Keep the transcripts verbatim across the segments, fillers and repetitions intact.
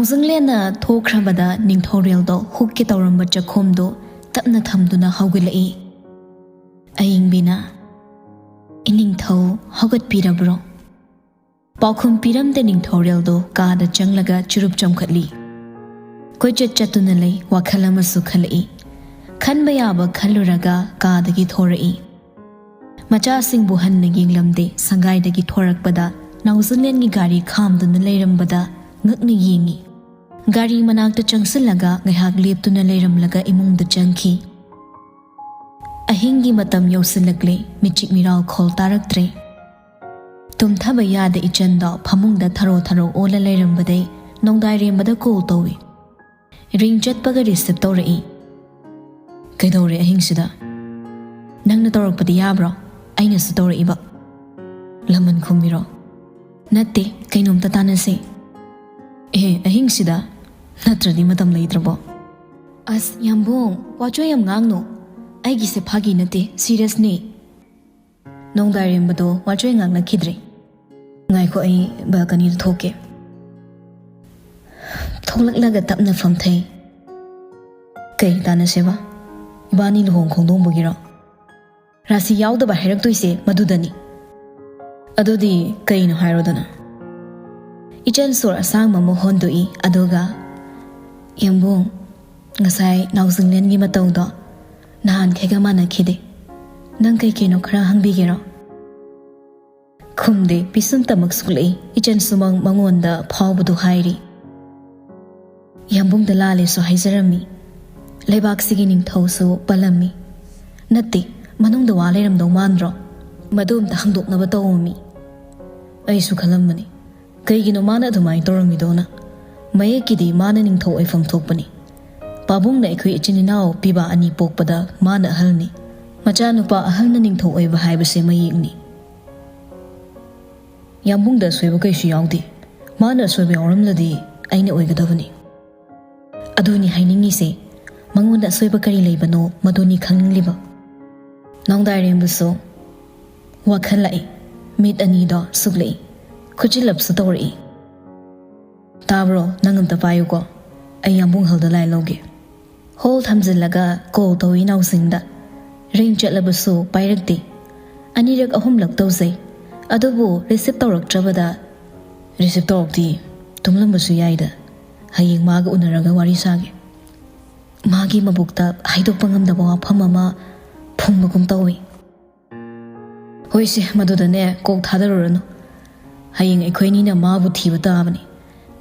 ꯖꯤꯡꯂꯦꯟꯅ ꯊꯣꯛꯈ꯭ꯔꯕꯗ ꯅꯤꯡꯊꯧꯔꯦꯜꯗꯣ ꯍꯨꯛꯀꯦ ꯇꯧꯔꯝꯕ ꯆꯥꯛꯈꯨꯝꯗꯣ ꯇꯞꯅ ꯊꯝꯗꯨꯅ ꯍꯧꯒꯠꯂꯛꯏ꯫ ꯑꯏꯪꯕꯤꯅ, "ꯏꯅꯤꯡꯊꯧ, ꯍꯧꯒꯠꯄꯤꯔꯕ꯭ꯔꯣ?" ꯄꯥꯎꯈꯨꯝ ꯄꯤꯔꯝꯗꯦ꯫ ꯅꯤꯡꯊꯧꯔꯦꯜꯗꯣ ꯀꯥꯗ ꯆꯪꯂꯒ ꯆꯨꯔꯨꯞ ꯆꯝꯈꯠꯂꯤ꯫ ꯀꯣꯏꯆꯠ ꯆꯠꯇꯨꯅ ꯂꯩ꯫ ꯋꯥꯈꯜ ꯑꯃꯁꯨ ꯈꯜꯂꯛꯏ꯫ ꯈꯟꯕ ꯌꯥꯕ ꯈꯜꯂꯨꯔꯒ ꯀꯥꯗꯒꯤ ꯊꯣꯔꯛꯏ꯫ ꯃꯆꯥꯁꯤꯡꯕꯨ ꯍꯟꯅ ꯌꯦꯡꯂꯝꯗꯦ꯫ ꯁꯪꯒꯥꯏꯗꯒꯤ ꯊꯣꯔꯛꯄꯗ ꯅꯥꯎꯖꯤꯡꯂꯦꯟꯒꯤ ꯒꯥꯔꯤ ꯈꯥꯝꯗꯨꯅ ꯂꯩꯔꯝꯕꯗ ꯉꯛꯅ ꯌꯦꯡꯉꯤ꯫ ꯒꯥꯔꯤ ꯃꯅꯥꯛꯇ ꯆꯪꯁꯤꯜꯂꯒ ꯉꯥꯏꯍꯥꯛ ꯂꯦꯞꯇꯨꯅ ꯂꯩꯔꯝꯂꯒ ꯏꯃꯨꯡꯗ ꯆꯪꯈꯤ꯫ ꯑꯍꯤꯡꯒꯤ ꯃꯇꯝ ꯌꯧꯁꯤꯜꯂꯛꯂꯦ꯫ ꯃꯤꯆꯤꯛ ꯃꯤꯔꯥꯎꯈꯣꯜ ꯇꯥꯔꯛꯇ꯭ꯔꯦ꯫ ꯇꯨꯝꯊꯕ ꯌꯥꯗ ꯏꯆꯟꯗꯣ ꯐꯃꯨꯡꯗ ꯊꯔꯣ ꯊꯔꯣ ꯑꯣꯜꯂ ꯂꯩꯔꯝꯕꯗꯩ ꯅꯣꯡꯗꯥꯏꯔꯦꯝꯕꯗ ꯀꯣꯜ ꯇꯧꯏ꯫ ꯔꯤꯡ ꯆꯠꯄꯒ ꯔꯤꯁꯤꯞ ꯇꯧꯔꯛꯏ꯫ "ꯀꯩꯗꯧꯔꯦ ꯑꯍꯤꯡꯁꯤꯗ?" "ꯅꯪꯅ ꯇꯧꯔꯛꯄꯗꯤ ꯌꯥꯕ꯭ꯔꯣ? ꯑꯩꯅꯁꯨ ꯇꯧꯔꯛꯏꯕ꯫" "ꯂꯃꯟ ꯈꯨꯝꯃꯤꯔꯣ?" "ꯅꯠꯇꯦ, ꯀꯩꯅꯣꯝꯇ ꯇꯥꯟꯅꯁꯦ꯫" "ꯑꯦ, ꯑꯍꯤꯡꯁꯤꯗ? ꯅꯠꯇ꯭ꯔꯗꯤ ꯃꯇꯝ ꯂꯩꯇ꯭ꯔꯕꯣ?" "ꯑꯁ, ꯌꯥꯝꯕꯨꯡ, ꯋꯥꯆꯣꯏ ꯌꯥꯝ ꯉꯥꯡꯅꯨ꯫ ꯑꯩꯒꯤꯁꯦ ꯐꯥꯒꯤ ꯅꯠꯇꯦ, ꯁꯤꯔꯤꯌꯁꯅꯦ꯫" ꯅꯣꯡꯗꯥꯏꯔꯦꯝꯕꯗꯣ ꯋꯥꯆꯣꯏ ꯉꯥꯡꯅꯈꯤꯗ꯭ꯔꯦ꯫ "ꯉꯥꯏꯈꯣ, ꯑꯩ ꯕꯦꯜꯀꯅꯤꯗ ꯊꯣꯛꯀꯦ꯫" ꯊꯣꯛꯂꯛꯂꯒ ꯇꯞꯅ ꯐꯝꯊꯩ꯫ "ꯀꯩ ꯇꯥꯟꯅꯁꯦꯕ? ꯏꯕꯥꯅꯤ ꯂꯨꯍꯣꯡ ꯈꯣꯡꯗꯣꯡꯕꯒꯤꯔꯣ?" "ꯔꯥꯁꯤ ꯌꯥꯎꯗꯕ ꯍꯥꯏꯔꯛꯇꯣꯏꯁꯦ ꯃꯗꯨꯗꯅꯤ꯫" "ꯑꯗꯨꯗꯤ ꯀꯩꯅꯣ ꯍꯥꯏꯔꯣꯗꯅ꯫" ꯏꯆꯟ ꯁꯣꯔ ꯑꯁꯥꯡꯕ ꯑꯃ ꯍꯣꯟꯗꯣꯛꯏ, ꯑꯗꯨꯒ, "ꯌꯥꯝꯕꯨꯡ, ꯉꯁꯥꯏ ꯅꯥꯎꯖꯤꯡꯂꯦꯟꯒꯤ ꯃꯇꯧꯗꯣ ꯅꯍꯥꯟꯈꯩꯒ ꯃꯥꯟꯅꯈꯤꯗꯦ꯫ ꯅꯪ ꯀꯩ ꯀꯩꯅꯣ ꯈꯔ ꯍꯪꯕꯤꯒꯦꯔꯣ?" ꯈꯨꯝꯗꯦ꯫ ꯄꯤꯁꯨꯝꯇꯃꯛ ꯁꯨꯛꯂꯛꯏ꯫ ꯏꯆꯟ ꯁꯨꯃꯥꯡ ꯃꯉꯣꯟꯗ ꯐꯥꯎꯕꯗꯨ ꯍꯥꯏꯔꯤ꯫ ꯌꯥꯝꯕꯨꯡꯗ ꯂꯥꯜꯂꯦꯁꯨ ꯍꯥꯏꯖꯔꯝꯃꯤ꯫ ꯂꯩꯕꯥꯛꯁꯤꯒꯤ ꯅꯤꯡꯊꯧꯁꯨ ꯄꯜꯂꯝꯃꯤ꯫ ꯅꯠꯇꯦ, ꯃꯅꯨꯡꯗ ꯋꯥ ꯂꯩꯔꯝꯗꯧ ꯃꯥꯟꯗ꯭ꯔꯣ? ꯃꯗꯨ ꯑꯝꯇ ꯍꯪꯗꯣꯛꯅꯕ ꯇꯧꯑꯣꯃꯤ꯫ ꯑꯩꯁꯨ ꯈꯜꯂꯝꯕꯅꯤ, ꯀꯩꯒꯤꯅꯣ ꯃꯥꯅ ꯑꯗꯨꯃꯥꯏꯅ ꯇꯧꯔꯝꯃꯤꯗꯣꯅ? ꯃꯌꯦꯛꯀꯤꯗꯤ ꯃꯥꯅ ꯅꯤꯡꯊꯧ ꯑꯣꯏꯐꯝ ꯊꯣꯛꯄꯅꯤ꯫ ꯄꯥꯕꯨꯡꯅ ꯑꯩꯈꯣꯏ ꯏꯆꯤꯟ ꯏꯅꯥꯎ ꯄꯤꯕꯥ ꯑꯅꯤ ꯄꯣꯛꯄꯗ ꯃꯥꯅ ꯑꯍꯜꯅꯤ꯫ ꯃꯆꯥꯅꯨꯄꯥ ꯑꯍꯜꯅ ꯅꯤꯡꯊꯧ ꯑꯣꯏꯕ ꯍꯥꯏꯕꯁꯦ ꯃꯌꯦꯛꯅꯤ꯫ ꯌꯥꯝꯕꯨꯡꯗ ꯑꯁꯣꯏꯕ ꯀꯩꯁꯨ ꯌꯥꯎꯗꯦ꯫ ꯃꯥꯅ ꯑꯁꯣꯏꯕ ꯌꯥꯎꯔꯝꯂꯗꯤ ꯑꯩꯅ ꯑꯣꯏꯒꯗꯕꯅꯤ꯫ ꯑꯗꯨꯅꯤ ꯍꯥꯏꯅꯤꯡꯉꯤꯁꯦ꯫ ꯃꯉꯣꯟꯗ ꯑꯁꯣꯏꯕ ꯀꯔꯤ ꯂꯩꯕꯅꯣ, ꯃꯗꯨꯅꯤ ꯈꯪꯅꯤꯡꯂꯤꯕ꯫ ꯅꯣꯡꯗꯥꯏꯔꯦꯝꯕꯁꯨ ꯋꯥꯈꯜ ꯂꯥꯛꯏ꯫ ꯃꯤꯠ ꯑꯅꯤꯗꯣ ꯁꯨꯛꯂꯛꯏ꯫ ꯈꯨꯠꯆꯤꯜꯂꯞꯁꯨ ꯇꯧꯔꯛꯏ꯫ "ꯇꯥꯕ꯭ꯔꯣ? ꯅꯪ ꯑꯝꯇ ꯄꯥꯏꯌꯨꯀꯣ, ꯑꯩ ꯌꯥꯝꯕꯨꯡ ꯍꯜꯗ ꯂꯥꯏ ꯂꯧꯒꯦ"꯫ ꯍꯣꯜ ꯊꯝꯖꯤꯜꯂꯒ ꯀꯣꯜ ꯇꯧꯏ ꯅꯥꯎꯁꯤꯡꯗ꯫ ꯔꯤꯡ ꯆꯠꯂꯕꯁꯨ ꯄꯥꯏꯔꯛꯇꯦ꯫ ꯑꯅꯤꯔꯛ ꯑꯍꯨꯝꯂꯛ ꯇꯧꯖꯩ, ꯑꯗꯨꯕꯨ ꯔꯤꯁꯤꯞ ꯇꯧꯔꯛꯇ꯭ꯔꯕꯗ, "ꯔꯤꯁꯤꯞ ꯇꯧꯔꯛꯇꯤ, ꯇꯨꯝꯂꯝꯕꯁꯨ ꯌꯥꯏꯗ, ꯍꯌꯦꯡ ꯃꯥꯒ ꯎꯅꯔꯒ ꯋꯥꯔꯤ ꯁꯥꯒꯦ"꯫ ꯃꯥꯒꯤ ꯃꯕꯨꯛꯇ ꯍꯥꯏꯗꯣꯛꯄ ꯉꯝꯗꯕ ꯋꯥꯐꯝ ꯑꯃ ꯐꯨꯝꯕꯒꯨꯝ ꯇꯧꯏ꯫ "ꯍꯣꯏꯁꯦ, ꯃꯗꯨꯗꯅꯦ ꯀꯣꯛ ꯊꯥꯗꯔꯨꯔꯅꯨ꯫ ꯍꯌꯦꯡ ꯑꯩꯈꯣꯏꯅꯤꯅ ꯃꯥꯕꯨ ꯊꯤꯕ ꯇꯥꯕꯅꯤ꯫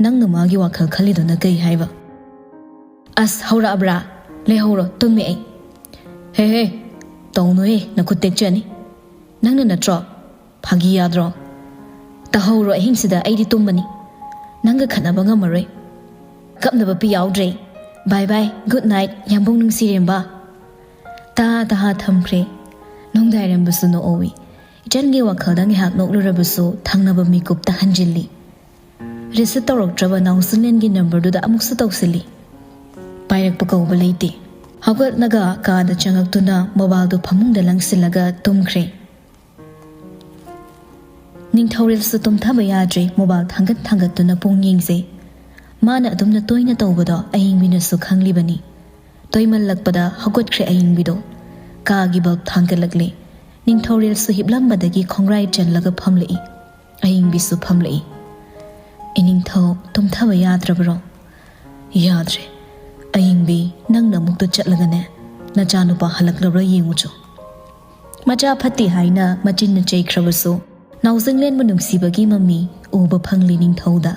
ꯅꯪꯅ ꯃꯥꯒꯤ ꯋꯥꯈꯜ ꯈꯜꯂꯤꯗꯨꯅ ꯀꯩ ꯍꯥꯏꯕ?" "ꯑꯁ, ꯍꯧꯔꯛꯑꯕ꯭ꯔꯥ? ꯂꯩꯍꯧꯔꯣ, ꯇꯨꯝꯃꯦ ꯑꯩ"꯫ "ꯍꯦ ꯍꯦ, ꯇꯧꯅꯨꯍꯦ, ꯅꯈꯨꯠ ꯇꯦꯛꯆꯅꯤ꯫ ꯅꯪꯅ ꯅꯠꯇ꯭ꯔꯣ? ꯐꯥꯒꯤ ꯌꯥꯗ꯭ꯔꯣ? ꯇꯥꯍꯧꯔꯣ, ꯑꯍꯤꯡꯁꯤꯗ ꯑꯩꯗꯤ ꯇꯨꯝꯃꯅꯤ꯫ ꯅꯪꯒ ꯈꯠꯅꯕ ꯉꯝꯃꯔꯣꯏ꯫ ꯀꯞꯅꯕ ꯄꯤ ꯌꯥꯎꯗ꯭ꯔꯦ꯫ ꯕꯥꯏ ꯕꯥꯏ, ꯒꯨꯗ ꯅꯥꯏꯠ, ꯌꯥꯝꯕꯨꯡ ꯅꯨꯡꯁꯤꯔꯦꯝꯕ"꯫ ꯇꯥ ꯇꯥ ꯊꯝꯈ꯭ꯔꯦ꯫ ꯅꯣꯡꯗꯥꯏꯔꯦꯝꯕꯁꯨ ꯅꯣꯛꯍꯧꯏ꯫ ꯏꯆꯟꯒꯤ ꯋꯥꯈꯜꯗ ꯉꯥꯏꯍꯥꯛ ꯅꯣꯛꯂꯨꯔꯕꯁꯨ ꯊꯪꯅꯕ ꯃꯤꯀꯨꯞꯇ ꯍꯟꯖꯤꯜꯂꯤ꯫ ꯔꯤꯁꯤꯞ ꯇꯧꯔꯛꯇ꯭ꯔꯕ ꯅꯥꯎꯁꯤꯡꯂꯦꯟꯒꯤ ꯅꯝꯕꯔꯗꯨꯗ ꯑꯃꯨꯛꯁꯨ ꯇꯧꯁꯤꯜꯂꯤ꯫ ꯄꯥꯏꯔꯛꯄ ꯀꯧꯕ ꯂꯩꯇꯦ꯫ ꯍꯧꯒꯠꯂꯒ ꯀꯥꯗ ꯆꯪꯉꯛꯇꯨꯅ ꯃꯣꯕꯥꯏꯜꯗꯨ ꯐꯃꯨꯡꯗ ꯂꯪꯁꯤꯜꯂꯒ ꯇꯨꯝꯈ꯭ꯔꯦ꯫ ꯅꯤꯡꯊꯧꯔꯦꯜꯁꯨ ꯇꯨꯝꯊꯕ ꯌꯥꯗ꯭ꯔꯦ, ꯃꯣꯕꯥꯏꯜ ꯊꯥꯡꯒꯠ ꯊꯥꯡꯒꯠꯇꯨꯅ ꯄꯨꯡ ꯌꯦꯡꯖꯩ꯫ ꯃꯥꯅ ꯑꯗꯨꯝꯅ ꯇꯣꯏꯅ ꯇꯧꯕꯗꯣ ꯑꯌꯤꯡꯕꯤꯅꯁꯨ ꯈꯪꯂꯤꯕꯅꯤ꯫ ꯇꯣꯏꯃꯜꯂꯛꯄꯗ ꯍꯧꯒꯠꯈ꯭ꯔꯦ ꯑꯌꯤꯡꯕꯤꯗꯣ꯫ ꯀꯥꯒꯤ ꯕꯜꯕ ꯊꯥꯡꯒꯠꯂꯛꯂꯦ꯫ ꯅꯤꯡꯊꯧꯔꯦꯜꯁꯨ ꯍꯤꯞꯂꯝꯕꯗꯒꯤ ꯈꯣꯡꯔꯥꯏ ꯆꯜꯂꯒ ꯐꯝꯂꯛꯏ꯫ ꯑꯌꯤꯡꯕꯤꯁꯨ ꯐꯝꯂꯛꯏ꯫ "ꯏꯅꯤꯡꯊꯧ, ꯇꯨꯝꯊꯕ ꯌꯥꯗ꯭ꯔꯕ꯭ꯔꯣ?" "ꯌꯥꯗ꯭ꯔꯦ꯫ ꯑꯌꯤꯡꯕꯤ, ꯅꯪꯅ ꯑꯃꯨꯛꯇ ꯆꯠꯂꯒꯅꯦ, ꯅꯆꯥꯅꯨꯄꯥ ꯍꯜꯂꯛꯂꯕ꯭ꯔꯥ ꯌꯦꯡꯉꯨꯆꯣ"꯫ ꯃꯆꯥ ꯐꯠꯇꯦ ꯍꯥꯏꯅ ꯃꯆꯤꯟꯅ ꯆꯩꯈ꯭ꯔꯕꯁꯨ, ꯅꯥꯎꯖꯤꯡꯂꯦꯟꯕꯨ ꯅꯨꯡꯁꯤꯕꯒꯤ ꯃꯃꯤ ꯎꯕ ꯐꯪꯂꯤ ꯅꯤꯡꯊꯧꯗ꯫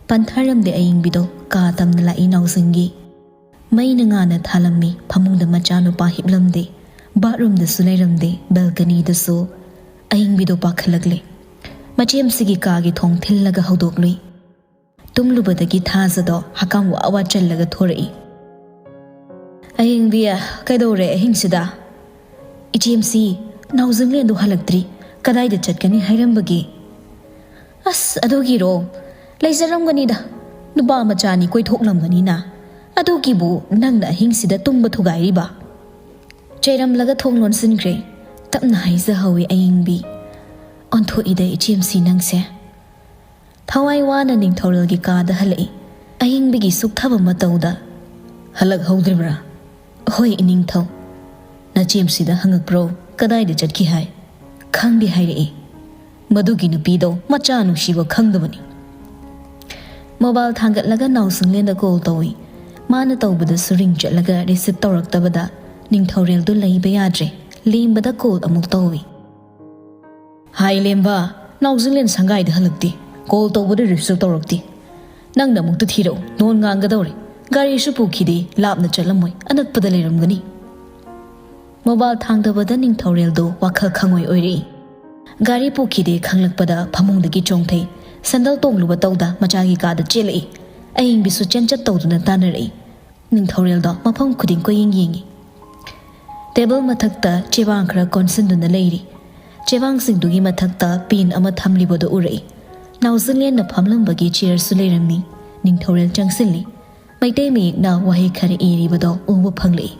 ꯄꯟꯊꯔꯝꯗꯦ ꯑꯌꯤꯡꯕꯤꯗꯣ, ꯀꯥ ꯇꯝꯅ ꯂꯥꯛꯏ ꯅꯥꯎꯖꯤꯡꯒꯤ꯫ ꯃꯩꯅ ꯉꯥꯟꯅ ꯊꯥꯜꯂꯝꯃꯤ, ꯐꯃꯨꯡꯗ ꯃꯆꯥꯅꯨꯄꯥ ꯍꯤꯞꯂꯝꯗꯦ, ꯕꯥꯠꯔꯨꯝꯗꯁꯨ ꯂꯩꯔꯝꯗꯦ, ꯕꯦꯜꯀꯅꯤꯗꯁꯨ꯫ ꯑꯌꯤꯡꯕꯤꯗꯣ ꯄꯥꯈꯠꯂꯛꯂꯦ꯫ ꯃꯆꯦꯝꯁꯤꯒꯤ ꯀꯥꯒꯤ ꯊꯣꯡ ꯊꯤꯜꯂꯒ ꯍꯧꯗꯣꯛꯂꯨꯏ꯫ ꯇꯨꯝꯂꯨꯕꯗꯒꯤ ꯊꯥꯖꯗꯣ ꯍꯀꯥꯝ ꯋꯥ ꯋꯥ ꯆꯜꯂꯒ ꯊꯣꯔꯛꯏ꯫ "ꯑꯌꯤꯡꯕꯤ, ꯀꯩꯗꯧꯔꯦ ꯑꯍꯤꯡꯁꯤꯗ?" "ꯏꯆꯦꯝꯁꯤ, ꯅꯥꯎꯖꯤꯡꯂꯦꯟꯗꯣ ꯍꯜꯂꯛꯇ꯭ꯔꯤ꯫ ꯀꯗꯥꯏꯗ ꯆꯠꯀꯅꯤ ꯍꯥꯏꯔꯝꯕꯒꯦ?" "ꯑꯁ, ꯑꯗꯨꯒꯤꯔꯣ? ꯂꯩꯖꯔꯝꯒꯅꯤꯗ꯫ ꯅꯨꯄꯥ ꯃꯆꯥꯅꯤ, ꯀꯣꯏꯊꯣꯛꯂꯝꯒꯅꯤꯅ꯫ ꯑꯗꯨꯒꯤꯕꯨ ꯅꯪꯅ ꯑꯍꯤꯡꯁꯤꯗ ꯇꯨꯝꯕ ꯊꯨꯒꯥꯏꯔꯤꯕ?" ꯆꯩꯔꯝꯂꯒ ꯊꯣꯡ ꯂꯣꯟꯁꯤꯟꯈ꯭ꯔꯦ꯫ ꯇꯞꯅ ꯍꯥꯏꯖꯍꯧꯏ ꯑꯌꯤꯡꯕꯤ꯫ "ꯑꯣꯟꯊꯣꯛꯏꯗ ꯏꯆꯦꯝꯁꯤ ꯅꯪꯁꯦ"꯫ ꯊꯋꯥꯏ ꯋꯥꯅ ꯅꯤꯡꯊꯧꯔꯦꯜꯒꯤ ꯀꯥꯗ ꯍꯜꯂꯛꯏ꯫ ꯑꯏꯪꯕꯒꯤ ꯁꯨꯛꯊꯕ ꯃꯇꯧꯗ, "ꯍꯜꯂꯛꯍꯧꯗ꯭ꯔꯤꯕ꯭ꯔꯥ?" "ꯍꯣꯏ, ꯏꯅꯤꯡꯊꯧ꯫" "ꯅꯆꯦꯝꯁꯤꯗ ꯍꯪꯉꯛꯄ꯭ꯔꯣ? ꯀꯗꯥꯏꯗ ꯆꯠꯈꯤ ꯍꯥꯏ?" "ꯈꯪꯗꯦ ꯍꯥꯏꯔꯛꯏ꯫ ꯃꯗꯨꯒꯤ ꯅꯨꯄꯤꯗꯣ ꯃꯆꯥ ꯅꯨꯡꯁꯤꯕ ꯈꯪꯗꯕꯅꯤ꯫" ꯃꯣꯕꯥꯏꯜ ꯊꯥꯡꯒꯠꯂꯒ ꯅꯥꯎꯁꯤꯡꯂꯦꯟꯗ ꯀꯣꯜ ꯇꯧꯏ꯫ ꯃꯥꯅ ꯇꯧꯕꯗꯁꯨ ꯔꯤꯡ ꯆꯠꯂꯒ ꯔꯤꯁꯤꯞ ꯇꯧꯔꯛꯇꯕꯗ ꯅꯤꯡꯊꯧꯔꯦꯜꯗꯨ ꯂꯩꯕ ꯌꯥꯗ꯭ꯔꯦ꯫ ꯂꯦꯝꯕꯗ ꯀꯣꯜ ꯑꯃꯨꯛ ꯇꯧꯏ꯫ "ꯍꯥꯏ ꯂꯦꯝꯕ, ꯅꯥꯎꯁꯤꯡꯂꯦꯟ ꯁꯪꯒꯥꯏꯗ ꯍꯜꯂꯛꯇꯦ꯫ ꯀꯣꯜ ꯇꯧꯕꯗ ꯔꯤꯁꯤꯞ ꯇꯧꯔꯛꯇꯦ꯫ ꯅꯪꯅ ꯑꯃꯨꯛꯇ ꯊꯤꯔꯛꯎ, ꯂꯣꯟ ꯉꯥꯡꯒꯗꯧꯔꯦ꯫ ꯒꯥꯔꯤꯁꯨ ꯄꯨꯈꯤꯗꯦ, ꯂꯥꯞꯅ ꯆꯠꯂꯝꯃꯣꯏ, ꯑꯅꯛꯄꯗ ꯂꯩꯔꯝꯒꯅꯤ꯫" ꯃꯣꯕꯥꯏꯜ ꯊꯥꯡꯗꯕꯗ ꯅꯤꯡꯊꯧꯔꯦꯜꯗꯣ ꯋꯥꯈꯜ ꯈꯪꯑꯣꯏ ꯑꯣꯏꯔꯛꯏ꯫ ꯒꯥꯔꯤ ꯄꯨꯈꯤꯗꯦ ꯈꯪꯂꯛꯄꯗ ꯐꯃꯨꯡꯗꯒꯤ ꯆꯣꯡꯊꯩ꯫ ꯁꯦꯟꯗꯜ ꯇꯣꯡꯂꯨꯕ ꯇꯧꯗ ꯃꯆꯥꯒꯤ ꯀꯥꯗ ꯆꯦꯜꯂꯛꯏ꯫ ꯑꯏꯪꯕꯤꯁꯨ ꯆꯦꯟꯆꯠ ꯇꯧꯗꯨꯅ ꯇꯥꯟꯅꯔꯛꯏ꯫ ꯅꯤꯡꯊꯧꯔꯦꯜꯗꯣ ꯃꯐꯝ ꯈꯨꯗꯤꯡ ꯀꯣꯏꯌꯦꯡ ꯌꯦꯡꯏ꯫ ꯇꯦꯕꯜ ꯃꯊꯛꯇ ꯆꯦꯕꯥꯡ ꯈꯔ ꯀꯣꯟꯁꯤꯟꯗꯨꯅ ꯂꯩꯔꯤ꯫ ꯆꯦꯕꯥꯡꯁꯤꯡꯗꯨꯒꯤ ꯃꯊꯛꯇ ꯄꯦꯟ ꯑꯃ ꯊꯝꯂꯤꯕꯗꯨ ꯎꯔꯛꯏ꯫ ꯅꯥꯎꯁꯤꯡꯂꯦꯟꯅ ꯐꯝꯂꯝꯕꯒꯤ ꯆꯤꯌꯔꯁꯨ ꯂꯩꯔꯝꯃꯤ꯫ ꯅꯤꯡꯊꯧꯔꯦꯜ ꯆꯪꯁꯤꯜꯂꯤ꯫ ꯃꯩꯇꯩ ꯃꯌꯦꯛꯅ ꯋꯥꯍꯩ ꯈꯔ ꯏꯔꯤꯕꯗꯣ ꯎꯕ ꯐꯪꯂꯛꯏ꯫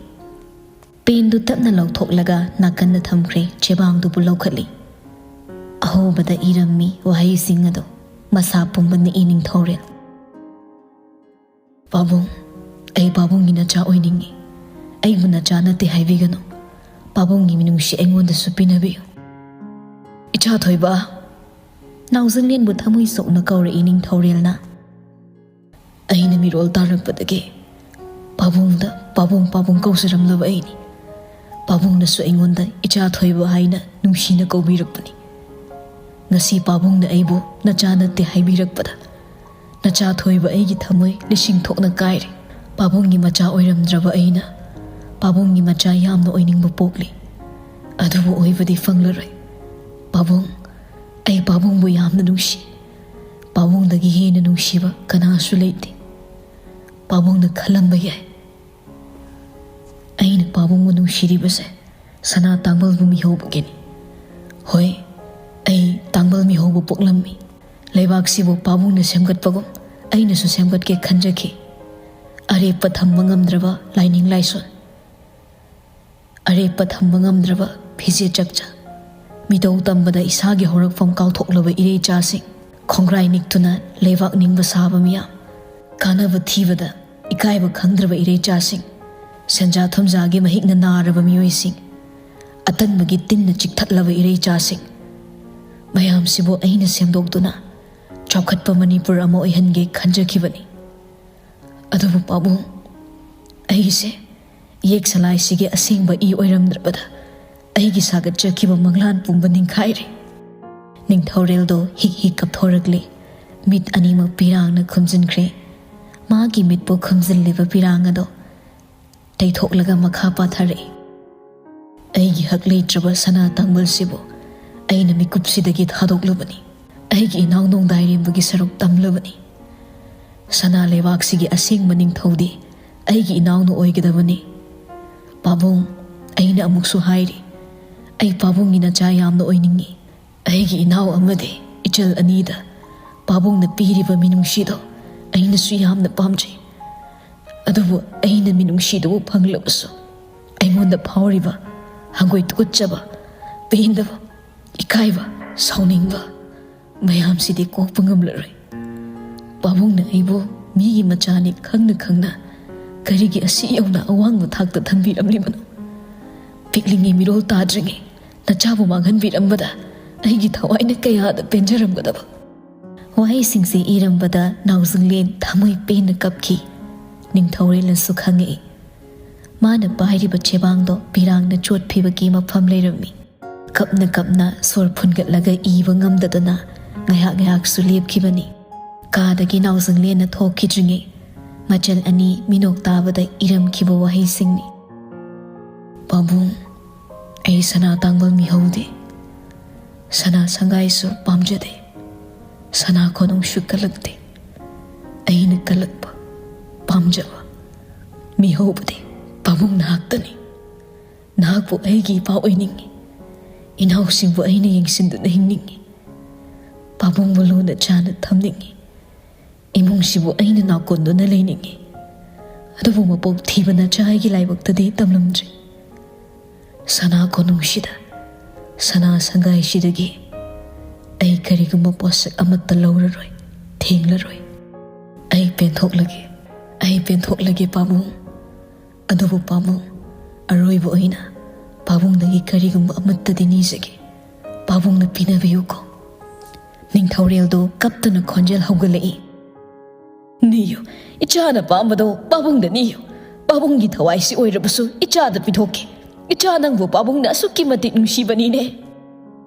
ꯄꯦꯟꯗꯨ ꯇꯞꯅ ꯂꯧꯊꯣꯛꯂꯒ ꯅꯥꯀꯟꯗ ꯊꯝꯈ꯭ꯔꯦ, ꯆꯦꯕꯥꯡꯗꯨꯕꯨ ꯂꯧꯈꯠꯂꯤ꯫ ꯑꯍꯧꯕꯗ ꯏꯔꯝꯃꯤ ꯋꯥꯍꯩꯁꯤꯡ ꯑꯗꯨ ꯃꯁꯥ ꯄꯨꯝꯕ ꯅꯤꯛꯏ ꯅꯤꯡꯊꯧꯔꯦꯜ꯫ "ꯄꯥꯕꯨꯡ, ꯑꯩ ꯄꯥꯕꯨꯡꯒꯤ ꯅꯆꯥ ꯑꯣꯏꯅꯤꯡꯏ꯫ ꯑꯩꯕꯨ ꯅꯆꯥ ꯅꯠꯇꯦ ꯍꯥꯏꯕꯤꯒꯅꯨ꯫ ꯄꯥꯕꯨꯡꯒꯤ ꯃꯤꯅꯨꯡꯁꯤ ꯑꯩꯉꯣꯟꯗꯁꯨ ꯄꯤꯅꯕꯤꯌꯨ꯫ ꯏꯆꯥ ꯊꯣꯏꯕ!" ꯅꯥꯎꯖꯤꯡꯂꯦꯟꯕꯨ ꯊꯃꯣꯏ ꯁꯣꯛꯅ ꯀꯧꯔꯛꯏ ꯅꯤꯡꯊꯧꯔꯦꯜꯅ꯫ "ꯑꯩꯅ ꯃꯤꯔꯣꯜ ꯇꯥꯔꯛꯄꯗꯒꯤ ꯄꯥꯕꯨꯡꯗ ꯄꯥꯕꯨꯡ ꯄꯥꯕꯨꯡ ꯀꯧꯖꯔꯝꯂꯕ ꯑꯩꯅꯤ꯫ ꯄꯥꯕꯨꯡꯅꯁꯨ ꯑꯩꯉꯣꯟꯗ ꯏꯆꯥ ꯊꯣꯏꯕ ꯍꯥꯏꯅ ꯅꯨꯡꯁꯤꯅ ꯀꯧꯕꯤꯔꯛꯄꯅꯤ꯫ ꯉꯁꯤ ꯄꯥꯕꯨꯡꯅ ꯑꯩꯕꯨ ꯅꯆꯥ ꯅꯠꯇꯦ ꯍꯥꯏꯕꯤꯔꯛꯄꯗ ꯅꯆꯥ ꯊꯣꯏꯕ ꯑꯩꯒꯤ ꯊꯃꯣꯏ ꯂꯤꯁꯤꯡ ꯊꯣꯛꯅ ꯀꯥꯏꯔꯦ꯫ ꯄꯥꯕꯨꯡꯒꯤ ꯃꯆꯥ ꯑꯣꯏꯔꯝꯗ꯭ꯔꯕ ꯑꯩꯅ ꯄꯥꯕꯨꯡꯒꯤ ꯃꯆꯥ ꯌꯥꯝꯅ ꯑꯣꯏꯅꯤꯡꯕ ꯄꯣꯛꯂꯤ꯫ ꯑꯗꯨꯕꯨ ꯑꯣꯏꯕꯗꯤ ꯐꯪꯂꯔꯣꯏ꯫ ꯄꯥꯕꯨꯡ, ꯑꯩ ꯄꯥꯕꯨꯡꯕꯨ ꯌꯥꯝꯅ ꯅꯨꯡꯁꯤ꯫ ꯄꯥꯕꯨꯡꯗꯒꯤ ꯍꯦꯟꯅ ꯅꯨꯡꯁꯤꯕ ꯀꯅꯥꯁꯨ ꯂꯩꯇꯦ꯫ ꯄꯥꯕꯨꯡꯅ ꯈꯜꯂꯝꯕ ꯌꯥꯏ꯫ ꯑꯩꯅ ꯄꯥꯕꯨꯡꯕꯨ ꯅꯨꯡꯁꯤꯔꯤꯕꯁꯦ ꯁꯅꯥ ꯇꯥꯡꯕꯜꯕꯨ ꯃꯤꯍꯧꯕꯒꯤꯅꯤ꯫ ꯍꯣꯏ, ꯑꯩ ꯇꯥꯡꯕꯜ ꯃꯤꯍꯧꯕ ꯄꯣꯛꯂꯝꯃꯤ꯫ ꯂꯩꯕꯥꯛꯁꯤꯕꯨ ꯄꯥꯕꯨꯡꯅ ꯁꯦꯝꯒꯠꯄꯒꯨꯝ ꯑꯩꯅꯁꯨ ꯁꯦꯝꯒꯠꯀꯦ ꯈꯟꯖꯈꯤ꯫ ꯑꯔꯦꯞꯄ ꯊꯝꯕ ꯉꯝꯗ꯭ꯔꯕ ꯂꯥꯏꯅꯤꯡ ꯂꯥꯏꯁꯣꯟ, ꯑꯔꯦꯞꯄ ꯊꯝꯕ ꯉꯝꯗ꯭ꯔꯕ ꯐꯤꯖꯦꯠ ꯆꯛꯆꯥ, ꯃꯤꯇꯧ ꯇꯝꯕꯗ ꯏꯁꯥꯒꯤ ꯍꯧꯔꯛꯐꯝ ꯀꯥꯎꯊꯣꯛꯂꯕ ꯏꯔꯩꯆꯥꯁꯤꯡ, ꯈꯣꯡꯒ꯭ꯔꯥꯏ ꯅꯤꯛꯇꯨꯅ ꯂꯩꯕꯥꯛ ꯅꯤꯡꯕ ꯁꯥꯕ ꯃꯤꯌꯥꯝ, ꯀꯥꯟꯅꯕ ꯊꯤꯕꯗ ꯏꯀꯥꯏꯕ ꯈꯪꯗ꯭ꯔꯕ ꯏꯔꯩꯆꯥꯁꯤꯡ, ꯁꯦꯟꯖꯥ ꯊꯨꯝꯖꯥꯒꯤ ꯃꯍꯤꯛꯅ ꯅꯥꯔꯕ ꯃꯤꯑꯣꯏꯁꯤꯡ, ꯑꯇꯟꯕꯒꯤ ꯇꯤꯟꯅ ꯆꯤꯛꯊꯠꯂꯕ ꯏꯔꯩꯆꯥꯁꯤꯡ, ꯃꯌꯥꯝꯁꯤꯕꯨ ꯑꯩꯅ ꯁꯦꯝꯗꯣꯛꯇꯨꯅ ꯆꯥꯎꯈꯠꯄ ꯃꯅꯤꯄꯨꯔ ꯑꯃ ꯑꯣꯏꯍꯟꯒꯦ ꯈꯟꯖꯈꯤꯕꯅꯤ꯫ ꯑꯗꯨꯕꯨ ꯄꯥꯕꯨꯡ, ꯑꯩꯁꯦ ꯌꯦꯛ ꯁꯂꯥꯏꯁꯤꯒꯤ ꯑꯁꯦꯡꯕ ꯏ ꯑꯣꯏꯔꯝꯗ꯭ꯔꯕꯗ ꯑꯩꯒꯤ ꯁꯥꯒꯠꯆꯈꯤꯕ ꯃꯪꯂꯥꯟ ꯄꯨꯝꯕ ꯅꯤꯡꯈꯥꯏꯔꯦ꯫ ꯅꯤꯡꯊꯧꯔꯦꯜꯗꯣ ꯍꯤꯛ ꯍꯤꯛ ꯀꯞꯊꯣꯔꯛꯂꯤ꯫ ꯃꯤꯠ ꯑꯅꯤꯃꯛ ꯄꯤꯔꯥꯡꯅ ꯈꯨꯝꯖꯤꯟꯈ꯭ꯔꯦ꯫ ꯃꯥꯒꯤ ꯃꯤꯠꯄꯨ ꯈꯨꯝꯖꯤꯜꯂꯤꯕ ꯄꯤꯔꯥꯡ ꯑꯗꯣ ꯇꯩꯊꯣꯛꯂꯒ ꯃꯈꯥ ꯄꯥꯊꯔꯛꯏ꯫ ꯑꯩꯒꯤ ꯍꯛ ꯂꯩꯇ꯭ꯔꯕ ꯁꯅꯥ ꯇꯥꯡꯕꯜꯁꯤꯕꯨ ꯑꯩꯅ ꯃꯤꯀꯨꯞꯁꯤꯗꯒꯤ ꯊꯥꯗꯣꯛꯂꯨꯕꯅꯤ꯫ ꯑꯩꯒꯤ ꯏꯅꯥꯎ ꯅꯣꯡꯗꯥꯏꯔꯦꯝꯕꯒꯤ ꯁꯔꯨꯛ ꯇꯝꯂꯨꯕꯅꯤ꯫ ꯁꯅꯥ ꯂꯩꯕꯥꯛꯁꯤꯒꯤ ꯑꯁꯦꯡꯕ ꯅꯤꯡꯊꯧꯗꯤ ꯑꯩꯒꯤ ꯏꯅꯥꯎꯅ ꯑꯣꯏꯒꯗꯕꯅꯤ꯫ ꯄꯥꯕꯨꯡ, ꯑꯩꯅ ꯑꯃꯨꯛꯁꯨ ꯍꯥꯏꯔꯤ, ꯑꯩ ꯄꯥꯕꯨꯡꯒꯤ ꯅꯆꯥ ꯌꯥꯝꯅ ꯑꯣꯏꯅꯤꯡꯏ꯫ ꯑꯩꯒꯤ ꯏꯅꯥꯎ ꯑꯃꯗꯤ ꯏꯆꯜ ꯑꯅꯤꯗ ꯄꯥꯕꯨꯡꯅ ꯄꯤꯔꯤꯕ ꯃꯤꯅꯨꯡꯁꯤꯗꯣ ꯑꯩꯅꯁꯨ ꯌꯥꯝꯅ ꯄꯥꯝꯖꯩ꯫ ꯑꯗꯨꯕꯨ ꯑꯩꯅ ꯃꯤꯅꯨꯡꯁꯤꯗꯨꯕꯨ ꯐꯪꯂꯕꯁꯨ ꯑꯩꯉꯣꯟꯗ ꯐꯥꯎꯔꯤꯕ ꯍꯪꯒꯣꯏ ꯇꯨꯀꯠꯆꯕ, ꯄꯦꯟꯗꯕ, ꯏꯀꯥꯏꯕ, ꯁꯥꯎꯅꯤꯡꯕ ꯃꯌꯥꯝꯁꯤꯗꯤ ꯀꯣꯛꯄ ꯉꯝꯂꯔꯣꯏ꯫ ꯄꯥꯕꯨꯡꯅ ꯑꯩꯕꯨ ꯃꯤꯒꯤ ꯃꯆꯥꯅꯤ ꯈꯪꯅ ꯈꯪꯅ ꯀꯔꯤꯒꯤ ꯑꯁꯤ ꯌꯧꯅ ꯑꯋꯥꯡꯕ ꯊꯥꯛꯇ ꯊꯝꯕꯤꯔꯝꯂꯤꯕꯅꯣ? ꯄꯤꯛꯂꯤꯉꯩ ꯃꯤꯔꯣꯜ ꯇꯥꯗ꯭ꯔꯤꯉꯩ ꯅꯆꯥꯕꯨ ꯃꯥꯡꯍꯟꯕꯤꯔꯝꯕꯗ ꯑꯩꯒꯤ ꯊꯋꯥꯏꯅ ꯀꯌꯥꯗ ꯄꯦꯟꯖꯔꯝꯒꯗꯕ꯫ ꯋꯥꯍꯩꯁꯤꯡꯁꯤ ꯏꯔꯝꯕꯗ ꯅꯥꯎꯖꯤꯡꯂꯦꯟ ꯊꯃꯣꯏ ꯄꯦꯟꯅ ꯀꯞꯈꯤ꯫ ꯅꯤꯡꯊꯧꯔꯦꯜꯅꯁꯨ ꯈꯪꯉꯛꯏ꯫ ꯃꯥꯅ ꯄꯥꯏꯔꯤꯕ ꯆꯦꯕꯥꯡꯗꯣ ꯄꯤꯔꯥꯡꯅ ꯆꯣꯠꯐꯤꯕꯒꯤ ꯃꯐꯝ ꯂꯩꯔꯝꯃꯤ꯫ ꯀꯞꯅ ꯀꯞꯅ ꯁꯣꯔ ꯐꯨꯟꯒꯠꯂꯒ ꯏꯕ ꯉꯝꯗꯗꯨꯅ ꯉꯥꯏꯍꯥꯛ ꯉꯥꯏꯍꯥꯛꯁꯨ ꯂꯦꯞꯈꯤꯕꯅꯤ꯫ ꯀꯥꯗꯒꯤ ꯅꯥꯎꯖꯤꯡꯂꯦꯟꯅ ꯊꯣꯛꯈꯤꯗ꯭ꯔꯤꯉꯩ ꯃꯆꯜ ꯑꯅꯤ ꯃꯤꯅꯣꯛ ꯇꯥꯕꯗ ꯏꯔꯝꯈꯤꯕ ꯋꯥꯍꯩꯁꯤꯡꯅꯤ꯫ ꯄꯥꯕꯨꯡ, ꯑꯩ ꯁꯅꯥ ꯇꯥꯡꯕꯜ ꯃꯤꯍꯧꯗꯦ, ꯁꯅꯥ ꯁꯪꯒꯥꯏꯁꯨ ꯄꯥꯝꯖꯗꯦ꯫ ꯁꯅꯥ ꯈꯣꯅꯨꯡꯁꯨ ꯀꯜꯂꯛꯇꯦ꯫ ꯑꯩꯅ ꯀꯜꯂꯛꯄ, ꯄꯥꯝꯖꯕ, ꯃꯤꯍꯧꯕꯗꯤ ꯄꯥꯕꯨꯡ ꯅꯍꯥꯛꯇꯅꯤ꯫ ꯅꯍꯥꯛꯄꯨ ꯑꯩꯒꯤ ꯏꯄꯥ ꯑꯣꯏꯅꯤꯡꯏ꯫ ꯏꯅꯥꯎꯁꯤꯡꯕꯨ ꯑꯩꯅ ꯌꯦꯡꯁꯤꯟꯗꯨꯅ ꯍꯤꯡꯅꯤꯡꯏ꯫ ꯄꯥꯕꯨꯡꯕꯨ ꯂꯨꯅ ꯆꯥꯅ ꯊꯝꯅꯤꯡꯏ꯫ ꯏꯃꯨꯡꯁꯤꯕꯨ ꯑꯩꯅ ꯅꯥꯀꯣꯟꯗꯨꯅ ꯂꯩꯅꯤꯡꯏ꯫ ꯑꯗꯨꯕꯨ ꯃꯄꯣꯛ ꯊꯤꯕ ꯅꯆꯥ ꯑꯩꯒꯤ ꯂꯥꯏꯕꯛꯇꯗꯤ ꯇꯝꯂꯝꯗ꯭ꯔꯤ꯫ ꯁꯅꯥ ꯀꯣꯅꯨꯡꯁꯤꯗ, ꯁꯅꯥ ꯁꯪꯒꯥꯏꯁꯤꯗꯒꯤ "ꯑꯩ ꯀꯔꯤꯒꯨꯝꯕ ꯄꯣꯠꯁꯛ ꯑꯃꯠꯇ ꯂꯧꯔꯔꯣꯏ, ꯊꯦꯡꯂꯔꯣꯏ꯫ ꯑꯩ ꯄꯦꯟꯊꯣꯛꯂꯒꯦ, ꯑꯩ ꯄꯦꯟꯊꯣꯛꯂꯒꯦ ꯄꯥꯕꯨꯡ꯫ ꯑꯗꯨꯕꯨ ꯄꯥꯕꯨꯡ, ꯑꯔꯣꯏꯕ ꯑꯣꯏꯅ ꯄꯥꯕꯨꯡꯗꯒꯤ ꯀꯔꯤꯒꯨꯝꯕ ꯑꯃꯠꯇꯗꯤ ꯅꯤꯖꯒꯦ꯫ ꯄꯥꯕꯨꯡꯅ ꯄꯤꯅꯕꯤꯌꯨꯀꯣ꯫" ꯅꯤꯡꯊꯧꯔꯦꯜꯗꯣ ꯀꯞꯇꯨꯅ ꯈꯣꯟꯖꯦꯜ ꯍꯧꯒꯠꯂꯛꯏ꯫ "ꯅꯤꯌꯨ, ꯏꯆꯥꯅ ꯄꯥꯝꯕꯗꯣ ꯄꯥꯕꯨꯡꯗ ꯅꯤꯌꯨ꯫ ꯄꯥꯕꯨꯡꯒꯤ ꯊꯋꯥꯏꯁꯤ ꯑꯣꯏꯔꯕꯁꯨ ꯏꯆꯥꯗ ꯄꯤꯊꯣꯛꯀꯦ꯫ ꯏꯆꯥ ꯅꯪꯕꯨ ꯄꯥꯕꯨꯡꯅ ꯑꯁꯨꯛꯀꯤ ꯃꯇꯤꯛ ꯅꯨꯡꯁꯤꯕꯅꯤꯅꯦ꯫"